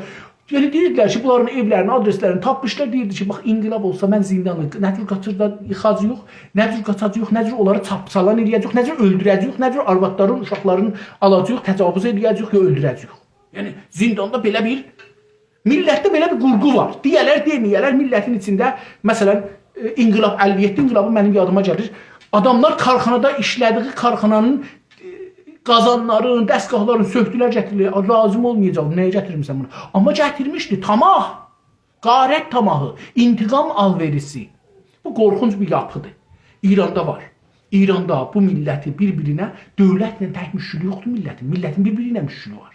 یعنی، دئییردیلر کی، بونلارین ائولرینی، آدرسلرینی تاپمیشلار، دئییردی کی، باخ، انقلاب اولسا من زیندانی نه جور قاچیردا-، ییخاجاغیق، نه جور قاچاجاغیق، نه جور اونلاری چاپ-چالان ائله‌یه‌جه‌ییک، نه جور اؤلدوره‌جه‌ییک، نه جور آروادلارین، اوشاقلارین آلاجاغیق، تجاوز ائله‌یه‌جه‌ییک یا اؤلدوره‌جه‌ییک. یعنی، زینداندا بئله بیر، میللتده بئله بیر قورغو وار. دئیه‌لر، دئمه‌یه‌لر، میللتین ایچینده، مثلا، ائ، انقلاب، اللی یئددی انقلابی منیم یادیما گلیر. آداملار کارخانادا ایشله‌دیگی کارخانانین، ائ، قازانلارین، دستگاهلارین سؤکدولر، گتیردیلر. «آ، لازیم اولمایاجاق، نه‌یه گتیرمیرسن بونو؟» آمما گتیرمیشدی، طمع. غارت طمعی، انتقام آلوئریسی. بو قورخونج بیر یاپیدیر. ایراندا وار. ایراندا بو میللتی بیر-بیرینه، دؤولتله تک مشکلی یوخدور میللتین. میللتین بیر-بیری ایله مشکلی وار.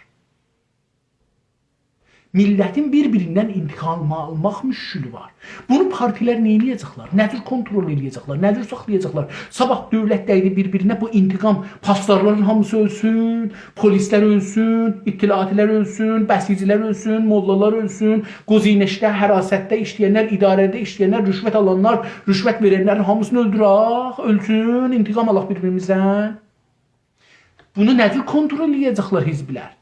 میللتین بیر-بیریندن انتقام آلماق مشکلی وار. بونو پارتیلر نه ائله‌یه‌جکلر؟ نه جور کنترل ائله‌یه‌جکلر؟ نه جور ساخلایاجاقلار؟ صاباح دؤولت دَیدی بیر-بیرینه، بو انتقام پاسدارلارین هامیسی اؤلسون، پلیسلر اؤلسون، اطلاعاتی‌لر اؤلسون، بسیجی‌لر اؤلسون، موللالار اؤلسون، گزینشده، حراستده ایشله‌ینلر، اداره‌ده ایشله‌ینلر، رشوت آلانلار، رشوت وئرنلرین هامیسینی اؤلدورک، اؤلسون، انتقام آلاق بیر-بیریمیزدن. بونو نه جور کنترل ائله‌یه‌جکلر حزبلر؟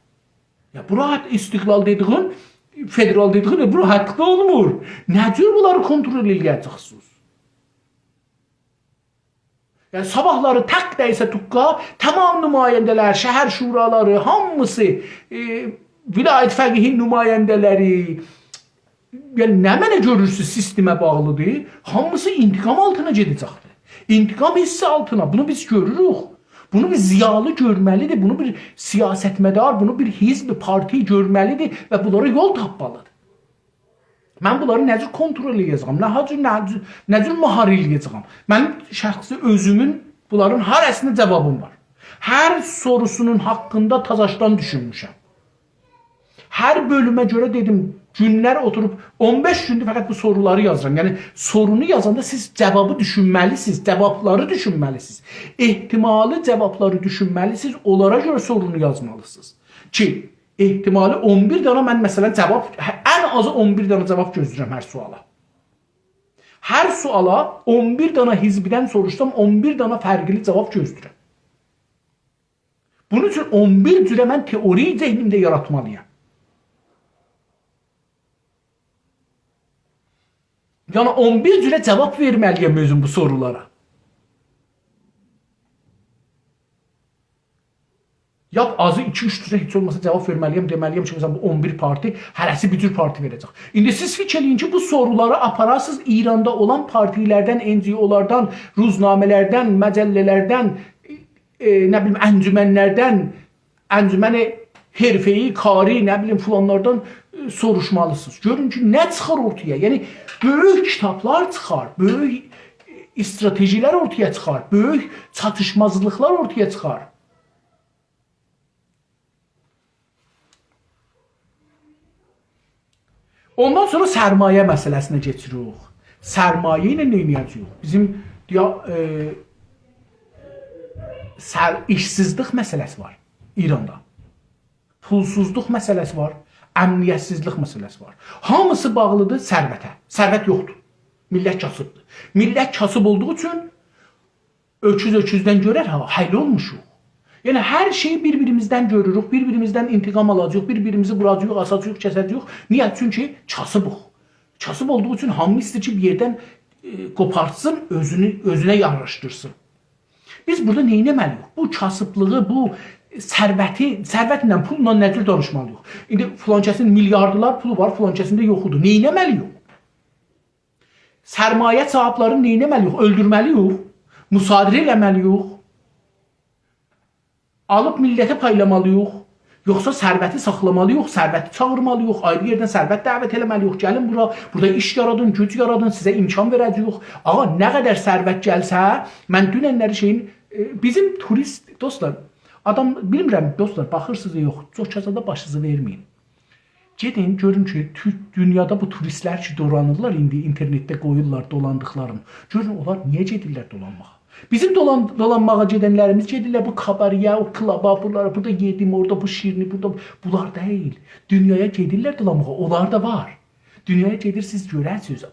یا، بو راحت استقلال دئدیگین، فدرال دئدیگین، بو راحتلیقدا اولمور. نه جور بونلاری کنترل ائله‌یه‌جکسینیز؟ یعنی، صاباحلاری تک دَیسه توققا، تمام نماینده‌لر، شهر شورالاری، هامیسی، ائ، ولایت فقیهین نماینده‌لری، یعنی، نمنه گؤرورسونوز، سیستمه باغلیدیر، هامیسی انتقام آلتینا گئده‌جکدیر. انتقام حسی آلتینا، بونو بیز گؤروروک. بونو بیر ضیالی گؤرمه‌لیدیر، بونو بیر سیاستمدار، بونو بیر حزب، پارتی گؤرمه‌لیدیر و بونلارا یول تاپمالیدیر. من بونلاری نه جور کنترل ائله‌یه‌جه‌یم؟ نه جور، نه جور، نه جور مهار ائله‌یه‌جه‌یم؟ منیم شخصی اؤزومون بونلارین هره‌سینه جاوابیم وار. هر سوروسونون حاقیندا تازاشدان دوشونموشم. هر بؤلومه گؤره دئدیم، گونلر اوتوروب، اون بئش گوندور فقط بو سورولاری یازیرام. یعنی، سورونو یازاندا سیز جاوابی دوشونمه‌لیسینیز، جاوابلاری دوشونمه‌لیسینیز. احتمالی جاوابلاری دوشونمه‌لیسینیز، اونلارا گؤره سورونو یازمالیسینیز. کی، احتمالی اون بیر دانا من، مثلا، جاواب، ان آزی اون بیر دانا جاواب گؤزله‌ییرم هر سؤالا. هر سؤالا اون بیر دانا حزبدن سوروشسام، اون بیر دانا فرقلی جاواب گؤزله‌ییرم. بونون اوچون اون بیر جوره من تئوری ذهنیمده یاراتمالییام. یعنی، اون بیر جوره جاواب وئرمه‌لییم اؤزوم بو سورولارا. یا آزی ایکی-اوچ جوره هئچ اولماسا جاواب وئرمه‌لییم، دئمه‌لییم کی، مثلا، بو اون بیر پارتی، هره‌سی بیر جور پارتی وئره‌جک. ایندی سیز فیکیر ائله‌یین کی، بو سورولاری آپاراسینیز ایراندا اولان پارتی‌لردن، ان جی اولاردان، روزنامه‌لردن، مجله‌لردن، ائ، نه بیلیم، انجمن‌لردن، انجمن حرفه‌ای، کاری، نه بیلیم، فلانلاردان، ائ، سوروشمالیسینیز. گؤرون کی، نه چیخار اورتایا. یعنی، بؤیوک کیتابلار چیخار، بؤیوک استراتژی‌لر اورتایا چیخار، بؤیوک چاتیشمازلیقلار اورتایا چیخار. اوندان سونرا سرمایه مسئله‌سینه کئچیریک. سرمایه ایله نه ائده‌جه‌ییک؟ بیزیم، یا، ائ، سر-، ایشسیزلیک مسئله‌سی وار ایراندا. پولسوزلوق مسئله‌سی وار، امنیت‌سیزلیک مسئله‌سی وار. هامیسی باغلیدیر ثروته. ثروت یوخدور. میللت کاسیبدیر. میللت کاسیب اولدوغو اوچون اؤکوز اؤکوزدن گؤرر، ها، حل اولموشوق. یعنی، هر شئیی بیر-بیریمیزدن گؤروروک، بیر-بیریمیزدن انتقام آلاجاغیق، بیر-بیریمیزی ووراجاغیق، آساجاغیق، کسه‌جه‌ییک. نییه؟ چونکی کاسیبیق. کاسیب اولدوغو اوچون هامی ایسته‌ییر کی، بیر یئردن، ائ، قوپارتسین، اؤزونو، اؤزونه یاغیشدیرسین. بیز بورادا نه ائتمه‌لی‌ییک؟ بو کاسیبلیغی، بو ثروتی، ثروتله، پوللا نه جور دانیشمالی‌ییق؟ ایندی فلان کسین میلیاردلار پولو وار، فلان کسین ده یوخودور. نه ائتمه‌لی‌ییک؟ سرمایه صاحیبلرینی نه ائتمه‌لی‌ییک؟ اؤلدورمه‌لی‌ییک؟ مصادره ائله‌مه‌لی‌ییک؟ آلیب میللته پایلامالی‌ییق؟ یوخسا ثروتی ساخلامالی‌ییق، ثروتی چاغیرمالی‌ییق، آیری یئردن ثروت دعوت ائله‌مه‌لی‌ییک، گلین بورا، بورادا ایش یارادین، گوج یارادین، سیزه امکان وئره‌جه‌ییک. آغا، نه قدر ثروت گلسه، من دونن‌لری شئیین، ائ، بیزیم توریست، دوستلار، آدام، بیلمیرم، دوستلار، باخیرسینیز یا یوخ، چوخ کسادا باشینیزی وئرمه‌یین. گئدین، گؤرون کی، تو-، دونیادا بو توریستلر کی، دولانیرلار، ایندی اینترنتده قویورلار دولاندیقلارین. گؤرون، اونلار نییه گئدیرلر دولانماغا؟ بیزیم دولان-، دولانماغا گئدن‌لریمیز گئدیرلر بو کاباره‌یه، او کلابا، بونلارا، بورادا یئدیم، اورادا بو شیرینی، بورادا، بونلار دئییل. دونیایا گئدیرلر دولانماغا، اونلار دا وار. دونیایا گئدیر، سیز گؤررسینیز.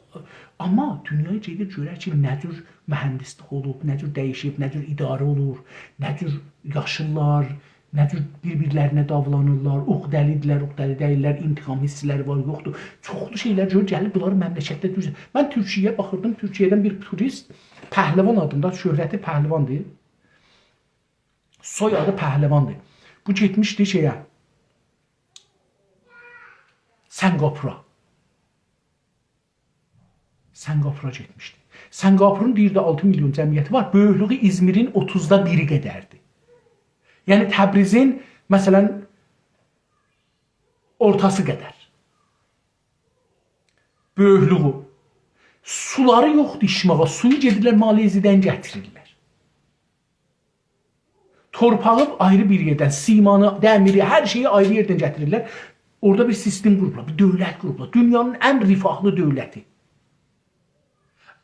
آمما دونیایا گئدیر، گؤرر کی، نه جور مهندسلیک اولوب، نه جور دییشیب، نه جور اداره اولور، نه جور یاشیرلار، نه جور بیر-بیرلرینه داورانیرلار، عقده‌لی‌دیرلر، عقده‌لی دئییللر، انتقام حیسلری وار، یوخدور. چوخلو شئیلر گؤرور، گلیب بونلاری مملکتده دوزه. من تورکیه‌یه باخیردیم، تورکیه‌دن بیر توریست، پهلوان آدیندا، شهرتی پهلواندیر. سوی‌آدی پهلواندیر. بو گئتمیشدی شئیه، سنگاپورا. سنگاپورا گئتمیشدی. سنگاپورون دئییردی آلتی میلیون جمعیتی وار. بؤیوکلویو ایزمیرین اوتوزدا بیری قدردیر. یعنی تبریزین، مثلا، اورتاسی قدر. بؤیوکلویو. سولاری یوخدور ایچمه‌یه. سویو گئدیرلر مالزی‌دن گتیریرلر. تورپاغی آیری بیر یئردن، سیمانی، دمیری، هر شئیی آیری یئردن گتیریرلر. اورادا بیر سیستم قوروبلار، بیر دؤولت قوروبلار. دونیانین ان رفاهلی دؤولتی.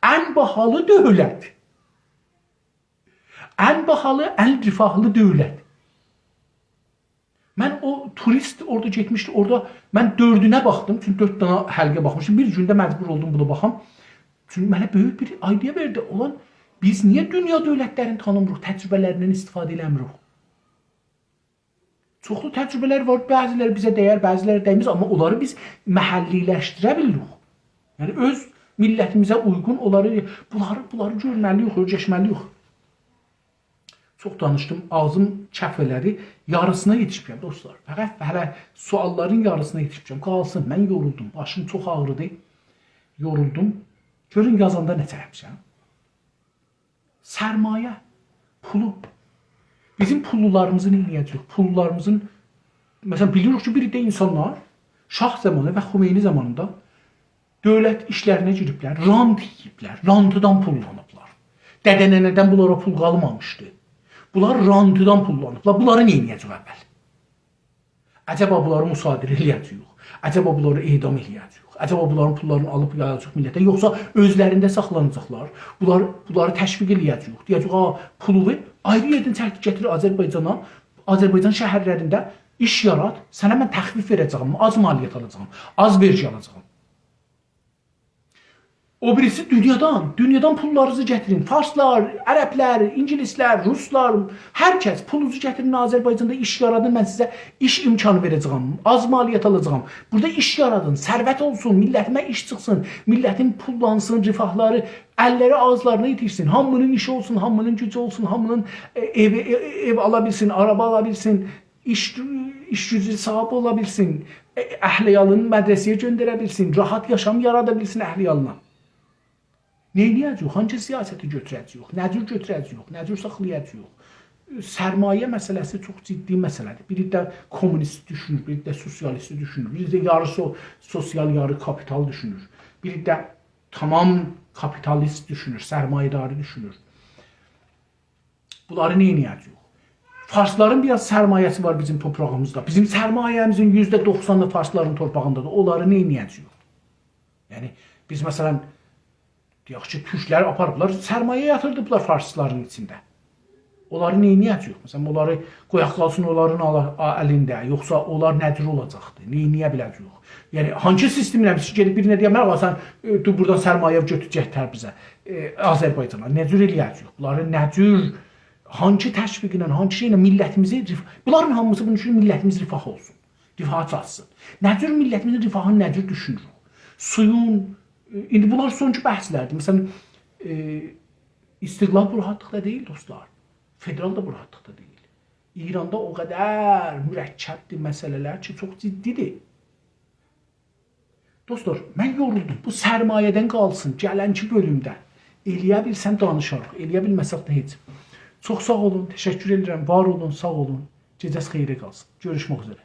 ان باهالی دؤولت. ان باهالی، ان رفاهلی دؤولت. من او توریست اورادا گئتمیشدی، اورادا من دؤردونه باخدیم، چونکی دؤرد دنه حلقه باخمیشدیم. بیر گونده مجبور اولدوم بونا باخام. چونکی منه بؤیوک بیر idea وئردی. اولان، بیز نییه دونیا دؤولتلرینی تانیمیریق، تجربه‌لریندن استفاده ائله‌میریک؟ چوخلو تجربه‌لر وار، بعضی‌لری بیزه دَیر، بعضی‌لری دَیمز، آمما اونلاری بیز محلی‌لشدیره بیلیریک. یعنی اؤز میللتیمیزه اویغون اونلاری، بونلاری، بونلاری گؤرمه‌لی‌ییک، اؤیرشمه‌لی‌ییک. چوخ دانیشدیم، آغزیم کف ائله‌دی. یاریسینا یئتیشمیشم، دوستلار. فقط هله سؤاللارین یاریسینا یئتیشمیشم. قالسین، من یورولدوم، باشیم چوخ آغریدی. یورولدوم. گؤرون یازاندا نئچه یازمیشام. سرمایه، پولو. بیزیم پوللولاریمیزی نه ائده‌جه‌ییک؟ پوللولاریمیزین، مثلا، بیلیریک کی، بیر عده اینسانلار شاه زامانی و خمینی زامانیندا دؤولت ایشلرینه گیریبلر، رانت یئییبلر، رانتدان پوللانیبلار. دده-ننه‌دن بونلارا پول قالمامیشدی. بونلار رانتدان پوللانیبلار. بونلاری نه ائده‌جه‌ییک اول؟ عجبا بونلاری مصادره ائله‌یه‌جه‌ییک؟ عجبا بونلاری اعدام ائله‌یه‌جه‌ییک؟ عجبا بونلارین پوللارینی آلیب یایاجاغیق میللته، یوخسا اؤزلرینده ساخلاناجاقلار؟ بونلار، بونلاری تشویق ائله‌یه‌جه‌ییک؟ دئیه‌جه‌ییک: «آ، پولووو آیری یئردن چک گتیر آذربایجانا، آذربایجان شهرلرینده ایش یارات، سنه من تخفیف وئره‌جه‌یم، آز مالیات آلاجاغام، آز وئرگی آلاجاغام.» او بیریسی دونیادان، دونیادان پوللارینیزی گتیرین. فارسلار، عربلر، اینگیلیسلر، روسلار، هر کس پولونوزو گتیرین آذربایجاندا ایش یارادین، من سیزه ایش امکانی وئره‌جه‌یم، آز مالیات آلاجاغام. بورادا ایش یارادین، ثروت اولسون، میللتیمه ایش چیخسین، میللتیم پوللانسین، رفاهلاری، اللری آغیزلارینا یئتیشسین، هامینین ایشی اولسون، هامینین گوجو اولسون، هامینین، ائ، ائوی، ائ، ائو آلا بیلسین، آرابا آلا بیلسین، ایش، ایش گوجو صاحیبی اولا بیلسین، ائ، اهل عیالینی مدرسه‌یه گؤندره بیلسین، راحت یاشام یارادا بیلسین اهل عیالینا. نه ائله‌یه‌جه‌ییک؟ هانگی سیاستی گؤتوره‌جه‌ییک؟ نه جور گؤتوره‌جه‌ییک؟ نه جور ساخلایاجاغیق؟ سرمایه مسئله‌سی چوخ جدی مسئله‌دیر. بیری ده کمونیست دوشونور، بیری ده سوسیالیستی دوشونور، بیری ده یاری سو-، سوسیال، یاری کاپیتال دوشونور. بیری ده تمام کاپیتالیست دوشونور، سرمایه‌داری دوشونور. بونلاری نه ائده‌جه‌ییک؟ فارسلارین بیر آز سرمایه‌سی وار بیزیم تورپاغیمیزدا. بیزیم سرمایه‌میزین یوزده دوخسانی فارسلارین تورپاغیندادیر. اونلاری نه ائده‌جه‌ییک؟ یعنی، بیز، مثلا، دئیک کی، تورکلری آپاریبلار، سرمایه یاتیردیبلار فارسلارین ایچینده. اونلاری نه ائده‌جه‌ییک؟ مثلا، اونلاری قویاق قالسین اونلارین آلا-، آ-، الینده، یوخسا اونلار نه جور اولاجاقدیر؟ نه ائده بیله‌جه‌ییک؟ یعنی، هانسی سیستمله بیز گئدیب بیرینه دئیک: «مرحبا، سن، ائ، دور بورادان سرمایه گؤتور، گئت تبریزه، ائ، آذربایجانا.» نه جور ائله‌یه‌جه‌ییک؟ بونلاری نه جور، هانسی تشویقله، هانسی شئیله میللتیمیزی رف-، بونلارین هامیسی بونون اوچون میللتیمیز رفاه اولسون. رفاها چاتسین. نه جور میللتیمیزین رفاهینی نه جور دوشونوروک؟ سویون، ائ، ایندی بونلار سونکی بحثلردیر. مثلا، ائ، استقلال بو راحتلیقدا دئییل، دوستلار. فدرال دا بو راحتلیقدا دئییل. ایراندا او قدر مرکبدیر مسئله‌لر کی، چوخ جدی‌دیر. دوستلار، من یورولدوم. بو سرمایه‌دن قالسین، گلنکی بؤلومده ائله‌یه بیلسم دانیشاریق، ائله‌یه بیلمه‌سک ده هئچ. چوخ ساغ اولون، تشکر ائدیرم، وار اولون، ساغ اولون. گئجه‌ز خئیره قالسین. گؤروشمک اوزره.